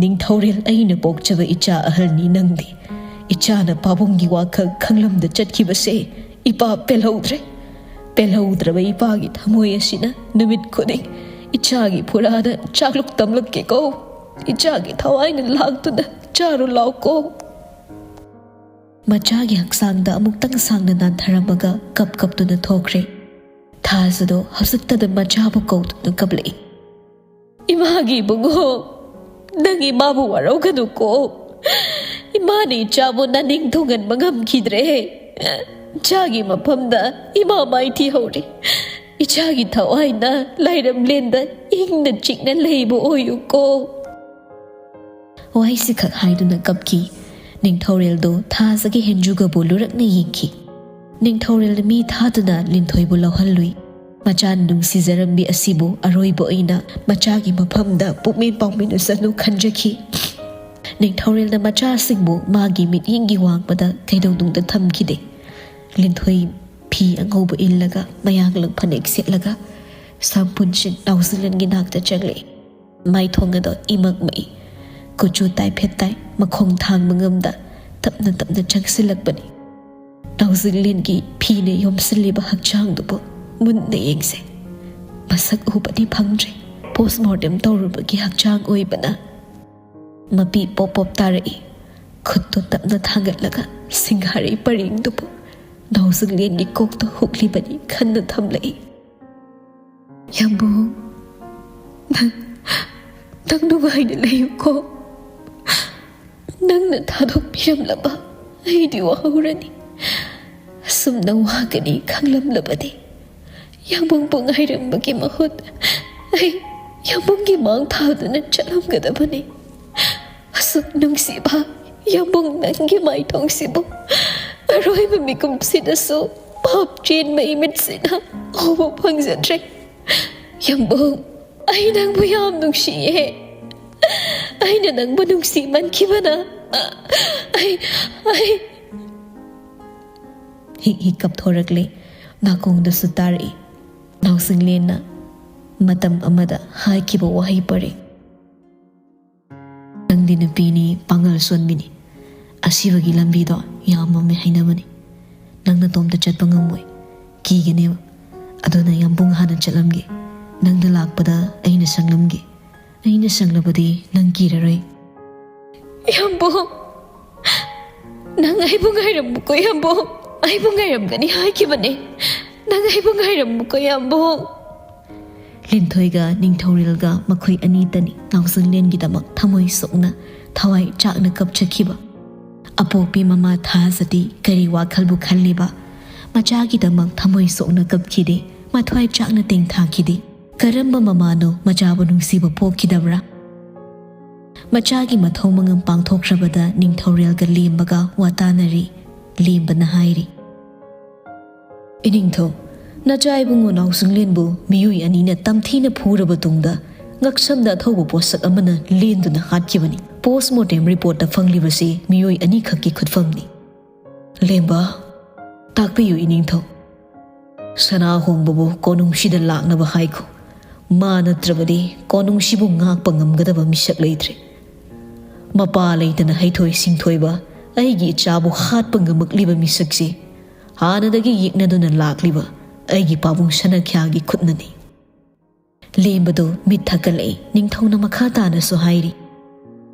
ꯅꯤꯡꯊꯧꯔꯦꯜ, ꯑꯩꯅ ꯄꯣꯛꯆꯕ ꯏꯆꯥ ꯑꯍꯜꯅꯤ ꯅꯪꯗꯤ꯫ ꯏꯆꯥꯅ ꯄꯥꯕꯨꯡꯒꯤ ꯋꯥꯈꯜ ꯈꯪꯂꯝꯗ ꯆꯠꯈꯤꯕꯁꯦ ꯏꯄꯥ ꯄꯦꯜꯍꯧꯗ꯭ꯔꯦ꯫ ꯄꯦꯜꯍꯧꯗ꯭ꯔꯕ ꯏꯄꯥꯒꯤ ꯊꯃꯣꯏ ꯑꯁꯤꯅ ꯅꯨꯃꯤꯠ ꯈꯨꯗꯤꯡ ꯏꯆꯥꯒꯤ ꯐꯨꯔꯥꯗ ꯆꯥꯛꯂꯨꯛ ꯇꯝꯂꯛꯀꯦꯀꯣ꯫ ꯏꯆꯥꯒꯤ ꯊꯋꯥꯏꯅ ꯂꯥꯛꯇꯨꯅ ꯆꯥꯔꯨ ꯂꯥꯎꯀꯣ"꯫ ꯃꯆꯥꯒꯤ ꯍꯛꯆꯥꯡꯗ ꯑꯃꯨꯛꯇꯪ ꯁꯥꯡꯅ ꯅꯥꯟꯊꯔꯝꯃꯒ ꯀꯞ ꯀꯞꯇꯨꯅ ꯊꯣꯛꯈ꯭ꯔꯦ꯫ ꯊꯥꯖꯗꯣ ꯍꯧꯖꯤꯛꯇꯗ ꯃꯆꯥꯕꯨ ꯀꯧꯗꯨꯅ ꯀꯞꯂꯛꯏ꯫ "ꯏꯃꯥꯒꯤ ꯏꯕꯨꯡꯉꯣ, ꯅꯪ ꯏꯃꯥꯕꯨ ꯋꯥꯔꯧꯒꯅꯨꯀꯣ꯫ ꯏꯃꯥꯅ ꯏꯆꯥꯕꯨ ꯅꯅꯤꯡ ꯊꯨꯡꯍꯟꯕ ꯉꯝꯈꯤꯗ꯭ꯔꯦ꯫ ꯏꯆꯥꯒꯤ ꯃꯐꯝꯗ ꯏꯃꯥ ꯃꯥꯏꯊꯤꯍꯧꯔꯤ꯫ ꯏꯆꯥꯒꯤ ꯊꯋꯥꯏꯅ ꯂꯥꯏꯔꯝꯂꯦꯟꯗ ꯏꯪꯅ ꯆꯤꯛꯅ ꯂꯩꯕ ꯑꯣꯏꯌꯨꯀꯣ"꯫ ꯋꯥꯍꯩꯁꯤꯈꯛ ꯍꯥꯏꯗꯨꯅ ꯀꯞꯈꯤ꯫ ꯅꯤꯡꯊꯧꯔꯦꯜꯗꯣ ꯊꯥꯖꯒꯤ ꯍꯦꯟꯖꯨꯒꯕꯨ ꯂꯨꯔꯛꯅ ꯌꯦꯡꯈꯤ꯫ ꯅꯤꯡꯊꯧꯔꯦꯜꯅ ꯃꯤ ꯊꯥꯗꯨꯅ ꯂꯤꯟꯊꯣꯏꯕꯨ ꯂꯧꯍꯜꯂꯨꯏ꯫ ꯃꯆꯥꯅ ꯅꯨꯡꯁꯤꯖꯔꯝꯕꯤ ꯑꯁꯤꯕꯨ ꯑꯔꯣꯏꯕ ꯑꯣꯏꯅ ꯃꯆꯥꯒꯤ ꯃꯐꯝꯗ ꯄꯨꯛꯃꯦꯟ ꯄꯥꯎꯃꯤꯟꯅꯁꯅꯨ ꯈꯟꯖꯈꯤ꯫ ꯅꯤꯡꯊꯧꯔꯦꯜꯅ ꯃꯆꯥꯁꯤꯡꯕꯨ ꯃꯥꯒꯤ ꯃꯤꯠꯌꯦꯡꯒꯤ ꯋꯥꯡꯃꯗ ꯀꯩꯗꯧꯅꯨꯡꯗ ꯊꯝꯈꯤꯗꯦ꯫ ꯂꯤꯟꯊꯣꯏ ꯐꯤ ꯑꯉꯧꯕ ꯏꯜꯂꯒ ꯃꯌꯥꯡꯂꯪ ꯐꯅꯦꯛ ꯁꯦꯠꯂꯒ ꯁꯥꯝꯄꯨꯟꯁꯤꯡ ꯅꯥꯎꯖꯥꯂꯦꯟꯒꯤ ꯅꯥꯛꯇ ꯆꯪꯂꯛꯏ꯫ ꯃꯥꯏꯊꯣꯡ ꯑꯗꯣ ꯏꯃꯛ ꯃꯛꯏ꯫ ꯀꯨꯆꯨ ꯇꯥꯏꯐꯦꯠ ꯇꯥꯏ, ꯃꯈꯣꯡ ꯊꯥꯡꯕ ꯉꯝꯗ ꯇꯞꯅ ꯇꯞꯅ ꯆꯪꯁꯤꯜꯂꯛꯄꯅꯤ꯫ ꯅꯥꯎꯖꯥꯂꯦꯟꯒꯤ ꯐꯤꯅ ꯌꯣꯝꯁꯤꯜꯂꯤꯕ ꯍꯛꯆꯥꯡꯗꯨꯕꯨ ꯃꯨꯟꯅ ꯌꯦꯡꯖꯩ꯫ ꯃꯁꯛ ꯎꯕꯗꯤ ꯐꯪꯗ꯭ꯔꯦ꯫ Postmortem ꯇꯧꯔꯨꯕꯒꯤ ꯍꯛꯆꯥꯡ ꯑꯣꯏꯕꯅ ꯃꯄꯤ ꯄꯣꯞ ꯄꯣꯞ ꯇꯥꯔꯛꯏ꯫ ꯈꯨꯠꯇꯨ ꯇꯞꯅ ꯊꯥꯡꯒꯠꯂꯒ ꯁꯤꯡꯍꯥꯔꯩ ꯄꯔꯦꯡꯗꯨꯕꯨ ꯅꯥꯎꯖꯥꯂꯦꯟꯒꯤ ꯀꯣꯛꯇ ꯍꯨꯛꯂꯤꯕꯅꯤ ꯈꯟꯅ ꯊꯝꯂꯛꯏ꯫ "ꯌꯥꯝꯕꯨꯡ, ꯅꯪ, ꯅꯪ ꯅꯨꯡꯉꯥꯏꯅ ꯂꯩꯌꯨꯀꯣ꯫ ꯅꯪꯅ ꯊꯥꯗꯣꯛꯄꯤꯔꯝꯂꯕ ꯑꯩꯗꯤ ꯋꯥꯍꯧꯔꯅꯤ꯫ ꯑꯁꯨꯝꯅ ꯋꯥꯒꯅꯤ ꯈꯪꯂꯝꯂꯕꯗꯤ ꯌꯥꯝꯕꯨꯡꯕꯨ ꯉꯥꯏꯔꯝꯕꯒꯤ ꯃꯍꯨꯠ ꯑꯩ ꯌꯥꯝꯕꯨꯡꯒꯤ ꯃꯥꯡ ꯊꯥꯗꯨꯅ ꯆꯠꯂꯝꯒꯗꯕꯅꯤ꯫ ꯑꯁꯨꯛ ꯅꯨꯡꯁꯤꯕ ꯌꯥꯝꯕꯨꯡ ꯅꯪꯒꯤ ꯃꯥꯏꯊꯣꯡꯁꯤꯕꯨ ꯑꯔꯣꯏꯕ ꯃꯤꯀꯨꯞꯁꯤꯗꯁꯨ ꯄꯥꯞ ꯆꯦꯟꯕ ꯏꯃꯤꯠꯁꯤꯅ ꯎꯕ ꯐꯪꯖꯗ꯭ꯔꯦ꯫ ꯌꯥꯝꯕꯨꯡ, ꯑꯩ ꯅꯪꯕꯨ ꯌꯥꯝ ꯅꯨꯡꯁꯤꯌꯦ꯫ ꯑꯩꯅ ꯅꯪꯕꯨ ꯅꯨꯡꯁꯤꯃꯟꯈꯤꯕꯅ ꯑꯩ, ꯑꯩ ꯍꯤꯛ ꯍꯤꯛ ꯀꯞꯊꯣꯔꯛꯂꯦ꯫ ꯅꯥꯀꯣꯡꯗꯁꯨ ꯇꯥꯔꯛꯏ꯫ ꯅꯥꯎꯁꯤꯡꯂꯦꯟꯅ ꯃꯇꯝ ꯑꯃꯗ ꯍꯥꯏꯈꯤꯕ ꯋꯥꯍꯩ ꯄꯔꯦꯡ, "ꯅꯪꯗꯤ ꯅꯨꯄꯤꯅꯤ, ꯄꯥꯡꯒꯜ ꯁꯣꯟꯕꯤꯅꯤ꯫ ꯑꯁꯤꯕꯒꯤ ꯂꯝꯕꯤꯗꯣ ꯌꯥꯝꯃꯝꯃꯦ ꯍꯥꯏꯅꯕꯅꯤ꯫ ꯅꯪ ꯅꯇꯣꯝꯇ ꯆꯠꯄ ꯉꯝꯃꯣꯏ, ꯀꯤꯒꯅꯦꯕ꯫ ꯑꯗꯨꯅ ꯌꯥꯝꯕꯨꯡ ꯍꯥꯟꯅ ꯆꯠꯂꯝꯒꯦ꯫ ꯅꯪꯗ ꯂꯥꯛꯄꯗ ꯑꯩꯅ ꯁꯪꯂꯝꯒꯦ꯫ ꯑꯩꯅ ꯁꯪꯂꯕꯗꯤ ꯅꯪ ꯀꯤꯔꯔꯣꯏ꯫" ꯌꯥꯝꯕꯨꯡ, ꯅꯪ ꯑꯩꯕꯨ ꯉꯥꯏꯔꯝꯃꯨꯀꯣ ꯌꯥꯝꯕꯨꯡ꯫ ꯑꯩꯕꯨ ꯉꯥꯏꯔꯝꯒꯅꯤ ꯍꯥꯏꯈꯤꯕꯅꯦ꯫ ꯅꯪ ꯑꯩꯕꯨ ꯉꯥꯏꯔꯝꯃꯨꯀꯣ ꯌꯥꯝꯕꯨꯡ꯫ ꯂꯤꯟꯊꯣꯏꯒ ꯅꯤꯡꯊꯧꯔꯦꯜꯒ ꯃꯈꯣꯏ ꯑꯅꯤꯇꯅꯤ ꯅꯥꯎꯁꯤꯡꯂꯦꯟꯒꯤꯗꯃꯛ ꯊꯃꯣꯏ ꯁꯣꯛꯅ, ꯊꯋꯥꯏ ꯆꯥꯛꯅ ꯀꯞꯆꯈꯤꯕ꯫ ꯑꯄꯣꯛꯄꯤ ꯃꯃꯥ ꯊꯥꯖꯗꯤ ꯀꯔꯤ ꯋꯥꯈꯜꯕꯨ ꯈꯜꯂꯤꯕ? ꯃꯆꯥꯒꯤꯗꯃꯛ ꯊꯃꯣꯏ ꯁꯣꯛꯅ ꯀꯞꯈꯤꯗꯦ, ꯃꯊ꯭ꯋꯥꯏ ꯆꯥꯛꯅ ꯇꯦꯡꯊꯥꯈꯤꯗꯦ꯫ ꯀꯔꯝꯕ ꯃꯃꯥꯅꯣ ꯃꯆꯥꯕꯨ ꯅꯨꯡꯁꯤꯕ ꯄꯣꯛꯈꯤꯗꯕ꯭ꯔꯥ? ꯃꯆꯥꯒꯤ ꯃꯊꯧ ꯃꯉꯝ ꯄꯥꯡꯊꯣꯛꯈ꯭ꯔꯕꯗ ꯅꯤꯡꯊꯧꯔꯦꯜꯒ ꯂꯦꯝꯕꯒ ꯋꯥ ꯇꯥꯅꯔꯤ꯫ ꯂꯦꯝꯕꯅ ꯍꯥꯏꯔꯤ, "ꯏꯅꯤꯡꯊꯧ, ꯅꯆꯥ ꯏꯕꯨꯡꯉꯣ ꯅꯥꯎꯁꯤꯡꯂꯦꯟꯕꯨ ꯃꯤꯑꯣꯏ ꯑꯅꯤꯅ ꯇꯝꯊꯤꯅ ꯐꯨꯔꯕ ꯇꯨꯡꯗ ꯉꯛꯁꯝꯗ ꯑꯊꯧꯕ ꯄꯣꯠꯁꯛ ꯑꯃꯅ ꯂꯦꯟꯗꯨꯅ ꯍꯥꯠꯈꯤꯕꯅꯤ꯫ Post mortem report ꯇ ꯐꯪꯂꯤꯕꯁꯤ ꯃꯤꯑꯣꯏ ꯑꯅꯤꯈꯛꯀꯤ ꯈꯨꯠꯐꯝꯅꯤ꯫" ꯂꯦꯝꯕ, ꯇꯥꯛꯄꯤꯌꯨ ꯏꯅꯤꯡꯊꯧ꯫ ꯁꯅꯥ ꯍꯣꯡꯕꯕꯨ ꯀꯣꯅꯨꯡꯁꯤꯗ ꯂꯥꯛꯅꯕ ꯍꯥꯏꯈꯣ꯫ ꯃꯥ ꯅꯠꯇ꯭ꯔꯕꯗꯤ ꯀꯣꯅꯨꯡꯁꯤꯕꯨ ꯉꯥꯛꯄ ꯉꯝꯒꯗꯕ ꯃꯤꯁꯛ ꯂꯩꯇ꯭ꯔꯦ꯫ ꯃꯄꯥ ꯂꯩꯇꯅ ꯍꯩꯊꯣꯏ ꯁꯤꯡꯊꯣꯏꯕ ꯑꯩꯒꯤ ꯏꯆꯥꯕꯨ ꯍꯥꯠꯄ ꯉꯝꯃꯛꯂꯤꯕ ꯃꯤꯁꯛꯁꯤ ꯍꯥꯟꯅꯗꯒꯤ ꯌꯦꯛꯅꯗꯨꯅ ꯂꯥꯛꯂꯤꯕ ꯑꯩꯒꯤ ꯄꯥꯕꯨꯡ ꯁꯅꯥꯈ꯭ꯌꯥꯒꯤ ꯈꯨꯠꯅꯅꯤ꯫ ꯂꯦꯝꯕꯗꯨ ꯃꯤꯠ ꯊꯛꯀꯠꯂꯛꯏ꯫ ꯅꯤꯡꯊꯧꯅ ꯃꯈꯥ ꯇꯥꯅꯁꯨ ꯍꯥꯏꯔꯤ,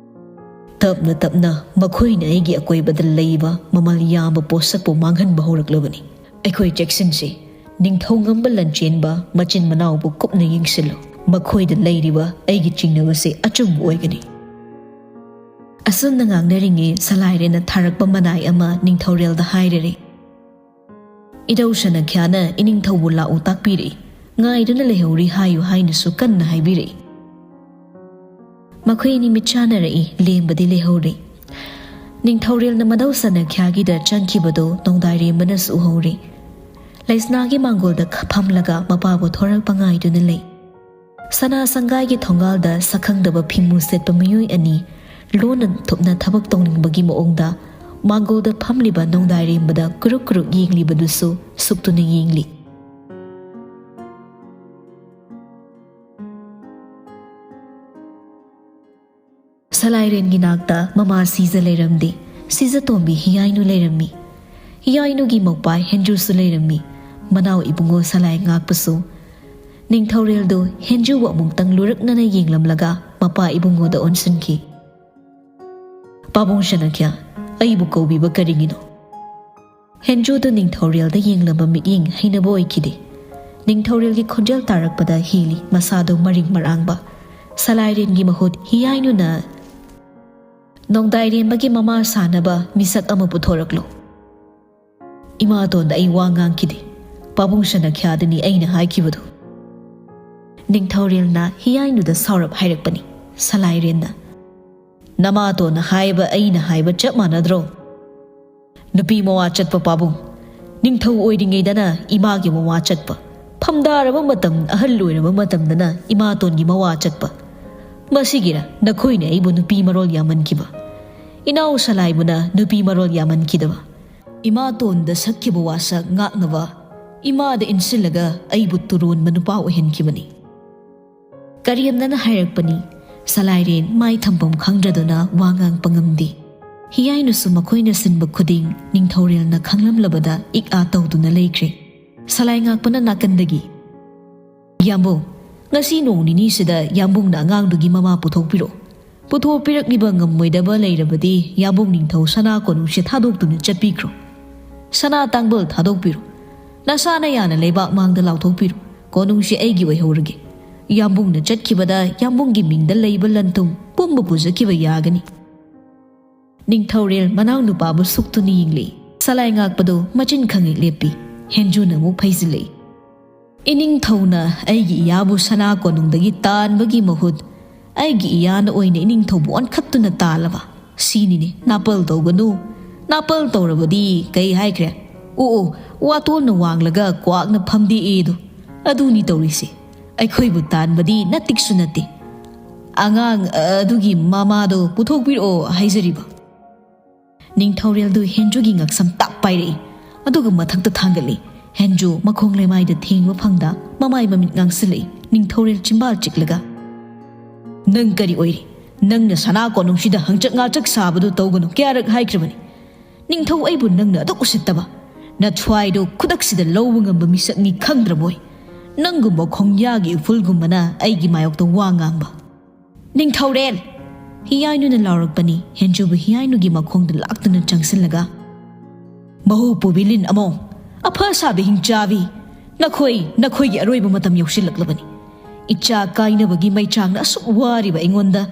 "ꯇꯞꯅ ꯇꯞꯅ ꯃꯈꯣꯏꯅ ꯑꯩꯒꯤ ꯑꯀꯣꯏꯕꯗ ꯂꯩꯕ ꯃꯃꯜ ꯌꯥꯝꯕ ꯄꯣꯠꯁꯛꯄꯨ ꯃꯥꯡꯍꯟꯕ ꯍꯧꯔꯛꯂꯕꯅꯤ꯫ ꯑꯩꯈꯣꯏ ꯆꯦꯛꯁꯤꯟꯁꯤ꯫ ꯅꯤꯡꯊꯧ ꯉꯝꯕ ꯂꯟꯆꯦꯟꯕ ꯃꯆꯤꯟ ꯃꯅꯥꯎꯕꯨ ꯀꯨꯞꯅ ꯌꯦꯡꯁꯤꯜꯂꯨ꯫ ꯃꯈꯣꯏꯗ ꯂꯩꯔꯤꯕ ꯑꯩꯒꯤ ꯆꯤꯡꯅꯕꯁꯤ ꯑꯆꯨꯝꯕ ꯑꯣꯏꯒꯅꯤ꯫" ꯑꯁꯨꯝꯅ ꯉꯥꯡꯅꯔꯤꯉꯩ ꯁꯂꯥꯏꯔꯦꯟꯅ ꯊꯥꯔꯛꯄ ꯃꯅꯥꯏ ꯑꯃ ꯅꯤꯡꯊꯧꯔꯦꯜꯗ ꯍꯥꯏꯔꯔꯦ꯫ ꯏꯙꯧ ꯁꯅꯥꯈ꯭ꯌꯥꯅ ꯏꯅꯤꯡꯊꯧꯕꯨ ꯂꯥꯛꯎ ꯇꯥꯛꯄꯤꯔꯛꯏ꯫ ꯉꯥꯏꯗꯨꯅ ꯂꯩꯍꯧꯔꯤ ꯍꯥꯏꯌꯨ ꯍꯥꯏꯅꯁꯨ ꯀꯟꯅ ꯍꯥꯏꯕꯤꯔꯛꯏ꯫ ꯃꯈꯣꯏ ꯑꯅꯤ ꯃꯤꯠ ꯆꯥꯟꯅꯔꯛꯏ, ꯂꯦꯝꯕꯗꯤ ꯂꯩꯍꯧꯔꯤ꯫ ꯅꯤꯡꯊꯧꯔꯦꯜꯅ ꯃꯅꯧ ꯁꯅꯥꯈ꯭ꯌꯥꯒꯤꯗ ꯆꯪꯈꯤꯕꯗꯨ ꯅꯣꯡꯗꯥꯏꯔꯦꯝꯕꯅꯁꯨ ꯎꯍꯧꯔꯤ꯫ ꯂꯩꯁꯅꯥꯒꯤ ꯃꯥꯡꯒꯣꯜꯗ ꯈ-, ꯐꯝꯂꯒ ꯃꯄꯥꯕꯨ ꯊꯣꯔꯛꯄ ꯉꯥꯏꯗꯨꯅ ꯂꯩ꯫ ꯁꯅꯥ ꯁꯪꯒꯥꯏꯒꯤ ꯊꯣꯡꯒꯥꯜꯗ ꯁꯛꯈꯪꯗꯕ ꯐꯤꯃꯨ ꯁꯦꯠꯄ ꯃꯤꯑꯣꯏ ꯑꯅꯤ ꯂꯣꯟꯅ ꯊꯨꯞꯅ ꯊꯕꯛ ꯇꯧꯅꯤꯡꯕꯒꯤ ꯃꯑꯣꯡꯗ ꯃꯥꯡꯒꯣꯜꯗ ꯐꯝꯂꯤꯕ ꯅꯣꯡꯗꯥꯏꯔꯦꯝꯕꯗ ꯀꯨꯔꯨꯛ ꯀꯨꯔꯨꯛ ꯌꯦꯡꯂꯤꯕꯗꯨꯁꯨ ꯁꯨꯛꯇꯨꯅ ꯌꯦꯡꯂꯤ꯫ ꯁꯂꯥꯏꯔꯦꯟꯒꯤ ꯅꯥꯛꯇ ꯃꯃꯥ ꯁꯤꯖ ꯂꯩꯔꯝꯗꯦ꯫ ꯁꯤꯖ ꯇꯣꯝꯕꯤ ꯍꯤꯌꯥꯏꯅꯨ ꯂꯩꯔꯝꯃꯤ꯫ ꯍꯤꯌꯥꯏꯅꯨꯒꯤ ꯃꯧꯄ꯭ꯋꯥ ꯍꯦꯟꯖꯨꯁꯨ ꯂꯩꯔꯝꯃꯤ꯫ ꯃꯅꯥꯎ ꯏꯕꯨꯡꯉꯣ ꯁꯂꯥꯏ ꯉꯥꯛꯄꯁꯨ꯫ ꯅꯤꯡꯊꯧꯔꯦꯜꯗꯨ ꯍꯦꯟꯖꯨꯕꯨ ꯑꯃꯨꯛꯇꯪ ꯂꯨꯔꯛꯅꯅ ꯌꯦꯡꯂꯝꯂꯒ ꯃꯄꯥ ꯏꯕꯨꯡꯉꯣꯗ ꯑꯣꯟꯁꯤꯟꯈꯤ꯫ "ꯄꯥꯕꯨꯡ ꯁꯅꯥꯈ꯭ꯌꯥ, ꯑꯩꯕꯨ ꯀꯧꯕꯤꯕ ꯀꯔꯤꯒꯤꯅꯣ?" ꯍꯦꯟꯖꯨꯗꯨ ꯅꯤꯡꯊꯧꯔꯦꯜꯗ ꯌꯦꯡꯂꯝꯕ ꯃꯤꯠꯌꯦꯡ ꯍꯩꯅꯕ ꯑꯣꯏꯈꯤꯗꯦ꯫ ꯅꯤꯡꯊꯧꯔꯦꯜꯒꯤ ꯈꯣꯟꯖꯦꯜ ꯇꯥꯔꯛꯄꯗ ꯍꯦꯜꯂꯤ ꯃꯁꯥꯗꯨ ꯃꯔꯤꯡ ꯃꯔꯥꯡꯕ꯫ ꯁꯂꯥꯏꯔꯦꯟꯒꯤ ꯃꯍꯨꯠ ꯍꯤꯌꯥꯏꯅꯨꯅ ꯅꯣꯡꯗꯥꯏꯔꯦꯝꯕꯒꯤ ꯃꯃꯥ ꯁꯥꯅꯕ ꯃꯤꯁꯛ ꯑꯃ ꯄꯨꯊꯣꯔꯛꯂꯨ꯫ ꯏꯃꯥꯇꯣꯟꯗ ꯑꯩ ꯋꯥ ꯉꯥꯡꯈꯤꯗꯦ꯫ ꯄꯥꯕꯨꯡ ꯁꯅꯥꯈ꯭ꯌꯥꯗꯅꯤ ꯑꯩꯅ ꯍꯥꯏꯈꯤꯕꯗꯨ꯫ ꯅꯤꯡꯊꯧꯔꯦꯜꯅ ꯍꯤꯌꯥꯏꯅꯨꯗ ꯁꯥꯎꯔꯞ ꯍꯥꯏꯔꯛꯄꯅꯤ꯫ ꯁꯂꯥꯏꯔꯦꯟꯅ, "ꯅꯃꯥꯇꯣꯟꯅ ꯍꯥꯏꯕ ꯑꯩꯅ ꯍꯥꯏꯕ ꯆꯞ ꯃꯥꯟꯅꯗ꯭ꯔꯣ? ꯅꯨꯄꯤ ꯃꯋꯥ ꯆꯠꯄ ꯄꯥꯕꯨꯡ, ꯅꯤꯡꯊꯧ ꯑꯣꯏꯔꯤꯉꯩꯗꯅ ꯏꯃꯥꯒꯤ ꯃꯋꯥ ꯆꯠꯄ, ꯐꯝꯗꯥꯔꯕ ꯃꯇꯝ, ꯑꯍꯜ ꯑꯣꯏꯔꯕ ꯃꯇꯝꯗꯅ ꯏꯃꯥꯇꯣꯟꯒꯤ ꯃꯋꯥ ꯆꯠꯄ꯫ ꯃꯁꯤꯒꯤꯔ ꯅꯈꯣꯏꯅ ꯑꯩꯕꯨ ꯅꯨꯄꯤ ꯃꯔꯣꯜ ꯌꯥꯝꯃꯟꯈꯤꯕ? ꯏꯅꯥꯎ ꯁꯂꯥꯏꯕꯨꯅ ꯅꯨꯄꯤ ꯃꯔꯣꯜ ꯌꯥꯝꯃꯟꯈꯤꯗꯕ? ꯏꯃꯥꯇꯣꯟꯗ ꯁꯛꯈꯤꯕ ꯋꯥꯁꯛ ꯉꯥꯛꯅꯕ ꯏꯃꯥꯗ ꯏꯟꯁꯤꯜꯂꯒ ꯑꯩꯕꯨ ꯇꯨꯔꯣꯟꯕ ꯅꯨꯄꯥ ꯑꯣꯏꯍꯟꯈꯤꯕꯅꯤ꯫" ꯀꯔꯦꯝꯅꯅ ꯍꯥꯏꯔꯛꯄꯅꯤ꯫ ꯁꯂꯥꯏꯔꯦꯟ ꯃꯥꯏ ꯊꯝꯐꯝ ꯈꯪꯗ꯭ꯔꯗꯨꯅ ꯋꯥ ꯉꯥꯡꯄ ꯉꯝꯗꯦ꯫ ꯍꯤꯌꯥꯏꯅꯁꯨ ꯃꯈꯣꯏꯅ ꯁꯤꯟꯕ ꯈꯨꯗꯤꯡ ꯅꯤꯡꯊꯧꯔꯦꯜꯅ ꯈꯪꯂꯝꯂꯕꯗ ꯏꯛ ꯑꯥ ꯇꯧꯗꯨꯅ ꯂꯩꯈ꯭ꯔꯦ꯫ ꯁꯂꯥꯏ ꯉꯥꯛꯄꯅ ꯅꯥꯀꯟꯗꯒꯤ, "ꯌꯥꯝꯕꯨꯡ, ꯉꯁꯤ ꯅꯣꯡ ꯅꯤꯅꯤꯁꯤꯗ ꯌꯥꯝꯕꯨꯡꯅ ꯑꯉꯥꯡꯗꯨꯒꯤ ꯃꯃꯥ ꯄꯨꯊꯣꯛꯄꯤꯔꯛꯎ꯫ ꯄꯨꯊꯣꯛꯄꯤꯔꯛꯂꯤꯕ ꯉꯝꯃꯣꯏꯗꯕ ꯂꯩꯔꯕꯗꯤ ꯌꯥꯝꯕꯨꯡ ꯅꯤꯡꯊꯧ ꯁꯅꯥ ꯀꯣꯅꯨꯡꯁꯦ ꯊꯥꯗꯣꯛꯇꯨꯅ ꯆꯠꯄꯤꯈ꯭ꯔꯣ꯫ ꯁꯅꯥ ꯇꯥꯡꯕꯜ ꯊꯥꯗꯣꯛꯄꯤꯔꯣ꯫ ꯅꯁꯥꯅ ꯌꯥꯅ ꯂꯩꯕꯥꯛ ꯃꯥꯡꯗ ꯂꯥꯎꯊꯣꯛꯄꯤꯔꯣ꯫ ꯀꯣꯅꯨꯡꯁꯦ ꯑꯩꯒꯤ ꯑꯣꯏꯍꯧꯔꯒꯦ꯫ ꯌꯥꯝꯕꯨꯡꯅ ꯆꯠꯈꯤꯕꯗ ꯌꯥꯝꯕꯨꯡꯒꯤ ꯃꯤꯡꯗ ꯂꯩꯕ ꯂꯟ ꯊꯨꯝ ꯄꯨꯝꯕ ꯄꯨꯖꯈꯤꯕ ꯌꯥꯒꯅꯤ꯫" ꯅꯤꯡꯊꯧꯔꯦꯜ ꯃꯅꯥꯎ ꯅꯨꯄꯥꯕꯨ ꯁꯨꯛꯇꯨꯅ ꯌꯦꯡꯂꯤ꯫ ꯁꯂꯥꯏ ꯉꯥꯛꯄꯗꯨ ꯃꯆꯤꯟ ꯈꯪꯉꯩ ꯂꯦꯞꯄꯤ꯫ ꯍꯦꯟꯖꯨꯅ ꯑꯃꯨꯛ ꯐꯩꯖꯤꯜꯂꯛꯏ꯫ "ꯏꯅꯤꯡꯊꯧꯅ ꯑꯩꯒꯤ ꯏꯌꯥꯕꯨ ꯁꯅꯥ ꯀꯣꯅꯨꯡꯗꯒꯤ ꯇꯥꯟꯕꯒꯤ ꯃꯍꯨꯠ ꯑꯩꯒꯤ ꯏꯌꯥꯅ ꯑꯣꯏꯅ ꯏꯅꯤꯡꯊꯧꯕꯨ ꯑꯣꯟꯈꯠꯇꯨꯅ ꯇꯥꯜꯂꯕ꯫ ꯁꯤꯅꯤꯅꯦ ꯅꯥꯄꯜ ꯇꯧꯒꯅꯨ꯫ ꯅꯥꯄꯜ ꯇꯧꯔꯕꯗꯤ ꯀꯩ ꯍꯥꯏꯈ꯭ꯔꯦ? ꯑꯣ, ꯑꯣ, ꯋꯥꯇꯣꯟꯅ ꯋꯥꯡꯂꯒ ꯀ꯭ꯋꯥꯛꯅ ꯐꯝꯗꯦꯛꯑꯦꯗꯣ꯫ ꯑꯗꯨꯅꯤ ꯇꯧꯔꯤꯁꯦ꯫ ꯑꯩꯈꯣꯏꯕꯨ ꯇꯥꯟꯕꯗꯤ ꯅꯠꯇꯤꯛꯁꯨ ꯅꯠꯇꯦ꯫ ꯑꯉꯥꯡ ꯑꯗꯨꯒꯤ ꯃꯃꯥꯗꯣ ꯄꯨꯊꯣꯛꯄꯤꯔꯛꯑꯣ ꯍꯥꯏꯖꯔꯤꯕ꯫ ꯅꯤꯡꯊꯧꯔꯦꯜꯗꯨ ꯍꯦꯟꯖꯨꯒꯤ ꯉꯛꯁꯝ ꯇꯥꯛ ꯄꯥꯏꯔꯛꯏ꯫ ꯑꯗꯨꯒ ꯃꯊꯛꯇ ꯊꯥꯡꯒꯠꯂꯤ꯫ ꯍꯦꯟꯖꯨ ꯃꯈꯣꯡ ꯂꯩꯃꯥꯏꯗ ꯊꯦꯡꯕ ꯐꯪꯗ ꯃꯃꯥꯏ ꯃꯃꯤꯠ ꯉꯥꯡꯁꯤꯜꯂꯛꯏ꯫ ꯅꯤꯡꯊꯧꯔꯦꯜ ꯆꯤꯝꯕꯥꯜ ꯆꯤꯛꯂꯒ, "ꯅꯪ ꯀꯔꯤ ꯑꯣꯏꯔꯤ? ꯅꯪꯅ ꯁꯅꯥ ꯀꯣꯅꯨꯡꯁꯤꯗ ꯍꯪꯆꯛ ꯉꯥꯆꯛ ꯁꯥꯕꯗꯨ ꯇꯧꯒꯅꯨ꯫ ꯀꯌꯥꯔꯛ ꯍꯥꯏꯈ꯭ꯔꯕꯅꯤ? ꯅꯤꯡꯊꯧ ꯑꯩꯕꯨ ꯅꯪꯅ ꯑꯗꯨꯛ ꯎꯁꯤꯠꯇꯕ? ꯅꯊ꯭ꯋꯥꯏꯗꯨ ꯈꯨꯗꯛꯁꯤꯗ ꯂꯧꯕ ꯉꯝꯕ ꯃꯤꯁꯛꯅꯤ ꯈꯪꯗ꯭ꯔꯕꯣꯏ? ꯅꯪꯒꯨꯝꯕ ꯈꯣꯡꯌꯥꯒꯤ ꯏꯐꯨꯜꯒꯨꯝꯕꯅ ꯑꯩꯒꯤ ꯃꯥꯌꯣꯛꯇ ꯋꯥ ꯉꯥꯡꯕ?" "ꯅꯤꯡꯊꯧꯔꯦꯜ!" ꯍꯤꯌꯥꯏꯅꯨꯅ ꯂꯥꯎꯔꯛꯄꯅꯤ꯫ ꯍꯦꯟꯖꯨꯕꯨ ꯍꯤꯌꯥꯏꯅꯨꯒꯤ ꯃꯈꯣꯡꯗ ꯂꯥꯛꯇꯨꯅ ꯆꯪꯁꯤꯜꯂꯒ, "ꯃꯍꯨ ꯄꯨꯕꯤ ꯂꯤꯟ ꯑꯃꯣ, ꯑꯐ ꯁꯥꯕꯤ ꯍꯤꯡꯆꯥꯕꯤ, ꯅꯈꯣꯏ, ꯅꯈꯣꯏꯒꯤ ꯑꯔꯣꯏꯕ ꯃꯇꯝ ꯌꯧꯁꯤꯜꯂꯛꯂꯕꯅꯤ꯫ ꯏꯆꯥ ꯀꯥꯏꯅꯕꯒꯤ ꯃꯩꯆꯥꯛꯅ ꯑꯁꯨꯛ ꯋꯥꯔꯤꯕ ꯑꯩꯉꯣꯟꯗ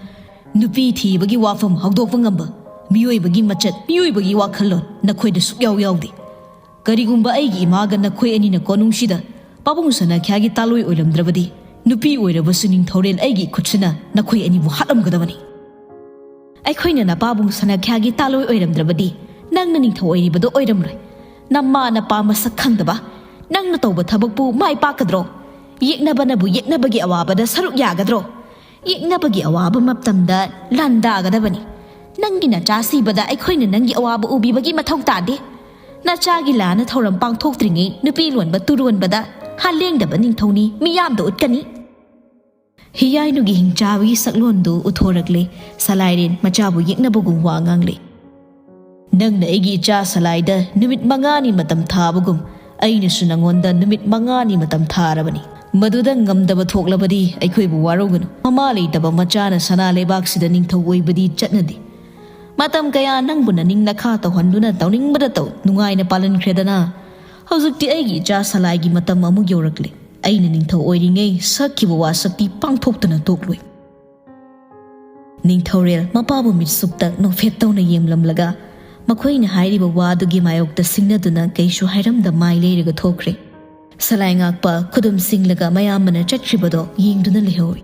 ꯅꯨꯄꯤ ꯊꯤꯕꯒꯤ ꯋꯥꯐꯝ ꯍꯧꯗꯣꯛꯄ ꯉꯝꯕ ꯃꯤꯑꯣꯏꯕꯒꯤ ꯃꯆꯠ, ꯃꯤꯑꯣꯏꯕꯒꯤ ꯋꯥꯈꯜꯂꯣꯟ ꯅꯈꯣꯏꯗ ꯁꯨꯛꯌꯥꯎ ꯌꯥꯎꯗꯦ꯫ ꯀꯔꯤꯒꯨꯝꯕ ꯑꯩꯒꯤ ꯏꯃꯥꯒ ꯅꯈꯣꯏ ꯑꯅꯤꯅ ꯀꯣꯅꯨꯡꯁꯤꯗ ꯄꯥꯕꯨꯡ ꯁꯅꯥꯈ꯭ꯌꯥꯒꯤ ꯇꯥꯂꯣꯏ ꯑꯣꯏꯔꯝꯗ꯭ꯔꯕꯗꯤ, ꯅꯨꯄꯤ ꯑꯣꯏꯔꯕꯁꯨ ꯅꯤꯡꯊꯧꯔꯦꯜ ꯑꯩꯒꯤ ꯏꯈꯨꯠꯁꯤꯅ ꯅꯈꯣꯏ ꯑꯅꯤꯕꯨ ꯍꯥꯠꯂꯝꯒꯗꯕꯅꯤ꯫ ꯑꯩꯈꯣꯏꯅ ꯅꯄꯥꯕꯨꯡ ꯁꯅꯥꯈ꯭ꯌꯥꯒꯤ ꯇꯥꯂꯣꯏ ꯑꯣꯏꯔꯝꯗ꯭ꯔꯕꯗꯤ, ꯅꯪꯅ ꯅꯤꯡꯊꯧ ꯑꯣꯏꯔꯤꯕꯗꯣ ꯑꯣꯏꯔꯝꯂꯣꯏ꯫ ꯅꯃꯥ ꯅꯄꯥ ꯃꯁꯛ ꯈꯪꯗꯕ, ꯅꯪꯅ ꯇꯧꯕ ꯊꯕꯛꯄꯨ ꯃꯥꯏ ꯄꯥꯛꯀꯗ꯭ꯔꯣ? ꯌꯦꯛꯅꯕꯅꯕꯨ ꯌꯦꯛꯅꯕꯒꯤ ꯑꯋꯥꯕꯗ ꯁꯔꯨꯛ ꯌꯥꯒꯗ꯭ꯔꯣ? ꯌꯦꯛꯅꯕꯒꯤ ꯑꯋꯥꯕ ꯃꯇꯝꯗ ꯂꯥꯟꯗꯥꯒꯗꯕꯅꯤ꯫ ꯅꯪꯒꯤ ꯅꯆꯥ ꯁꯤꯕꯗ ꯑꯩꯈꯣꯏꯅ ꯅꯪꯒꯤ ꯑꯋꯥꯕ ꯎꯕꯤꯕꯒꯤ ꯃꯊꯧ ꯇꯥꯗꯦ꯫ ꯅꯆꯥꯒꯤ ꯂꯥꯟꯅ ꯊꯧꯔꯝ ꯄꯥꯡꯊꯣꯛꯇ꯭ꯔꯤꯉꯩ ꯅꯨꯄꯤ ꯂꯣꯟꯕ ꯇꯨꯔꯣꯟꯕꯗ ꯍꯥꯂꯦꯡꯗꯕ ꯅꯤꯡꯊꯧꯅꯤ ꯃꯤꯌꯥꯝꯗ ꯎꯠꯀꯅꯤ꯫ ꯍꯤꯌꯥꯏꯅꯨꯒꯤ ꯍꯤꯡꯆꯥꯕꯒꯤ ꯁꯛꯂꯣꯟꯗꯨ ꯎꯠꯊꯣꯔꯛꯂꯦ꯫ ꯁꯂꯥꯏꯔꯦꯟ ꯃꯆꯥꯕꯨ ꯌꯦꯛꯅꯕꯒꯨꯝ ꯋꯥ ꯉꯥꯡꯂꯦ꯫ ꯅꯪꯅ ꯑꯩꯒꯤ ꯏꯆꯥ ꯁꯂꯥꯏꯗ ꯅꯨꯃꯤꯠ ꯃꯉꯥꯅꯤ ꯃꯇꯝ ꯊꯥꯕꯒꯨꯝ, ꯑꯩꯅꯁꯨ ꯅꯪꯉꯣꯟꯗ ꯅꯨꯃꯤꯠ ꯃꯉꯥꯅꯤ ꯃꯇꯝ ꯊꯥꯔꯕꯅꯤ꯫ ꯃꯗꯨꯗ ꯉꯝꯗꯕ ꯊꯣꯛꯂꯕꯗꯤ ꯑꯩꯈꯣꯏꯕꯨ ꯋꯥꯔꯧꯒꯅꯨ꯫ ꯃꯃꯥ ꯂꯩꯇꯕ ꯃꯆꯥꯅ ꯁꯅꯥ ꯂꯩꯕꯥꯛꯁꯤꯗ ꯅꯤꯡꯊꯧ ꯑꯣꯏꯕꯗꯤ ꯆꯠꯅꯗꯦ꯫ ꯃꯇꯝ ꯀꯌꯥ ꯅꯪꯕꯨ ꯅꯅꯤꯡ ꯅꯈꯥ ꯇꯧꯍꯟꯗꯨꯅ ꯇꯧꯅꯤꯡꯕꯗ ꯇꯧ, ꯅꯨꯡꯉꯥꯏꯅ ꯄꯥꯜꯍꯟꯈ꯭ꯔꯦꯗꯅ꯫ ꯍꯧꯖꯤꯛꯇꯤ ꯑꯩꯒꯤ ꯏꯆꯥ ꯁꯂꯥꯏꯒꯤ ꯃꯇꯝ ꯑꯃꯨꯛ ꯌꯧꯔꯛꯂꯦ꯫ ꯑꯩꯅ ꯅꯤꯡꯊꯧ ꯑꯣꯏꯔꯤꯉꯩ ꯁꯛꯈꯤꯕ ꯋꯥꯁꯛꯇꯤ ꯄꯥꯡꯊꯣꯛꯇꯅ ꯇꯣꯛꯂꯣꯏ꯫ ꯅꯤꯡꯊꯧꯔꯦꯜ ꯃꯄꯥꯕꯨ ꯃꯤꯠꯁꯨꯛꯇ ꯅꯣꯛꯐꯦꯠ ꯇꯧꯅ ꯌꯦꯡꯂꯝꯂꯒ, ꯃꯈꯣꯏꯅ ꯍꯥꯏꯔꯤꯕ ꯋꯥꯗꯨꯒꯤ ꯃꯥꯌꯣꯛꯇ ꯁꯤꯡꯅꯗꯨꯅ ꯀꯩꯁꯨ ꯍꯥꯏꯔꯝꯗ ꯃꯥꯏ ꯂꯩꯔꯒ ꯊꯣꯛꯈ꯭ꯔꯦ꯫ ꯁꯂꯥꯏ ꯉꯥꯛꯄ ꯈꯨꯗꯨꯝ ꯁꯤꯡꯂꯒ ꯃꯌꯥꯝꯕꯅ ꯆꯠꯈ꯭ꯔꯤꯕꯗꯣ ꯌꯦꯡꯗꯨꯅ ꯂꯩꯍꯧꯏ꯫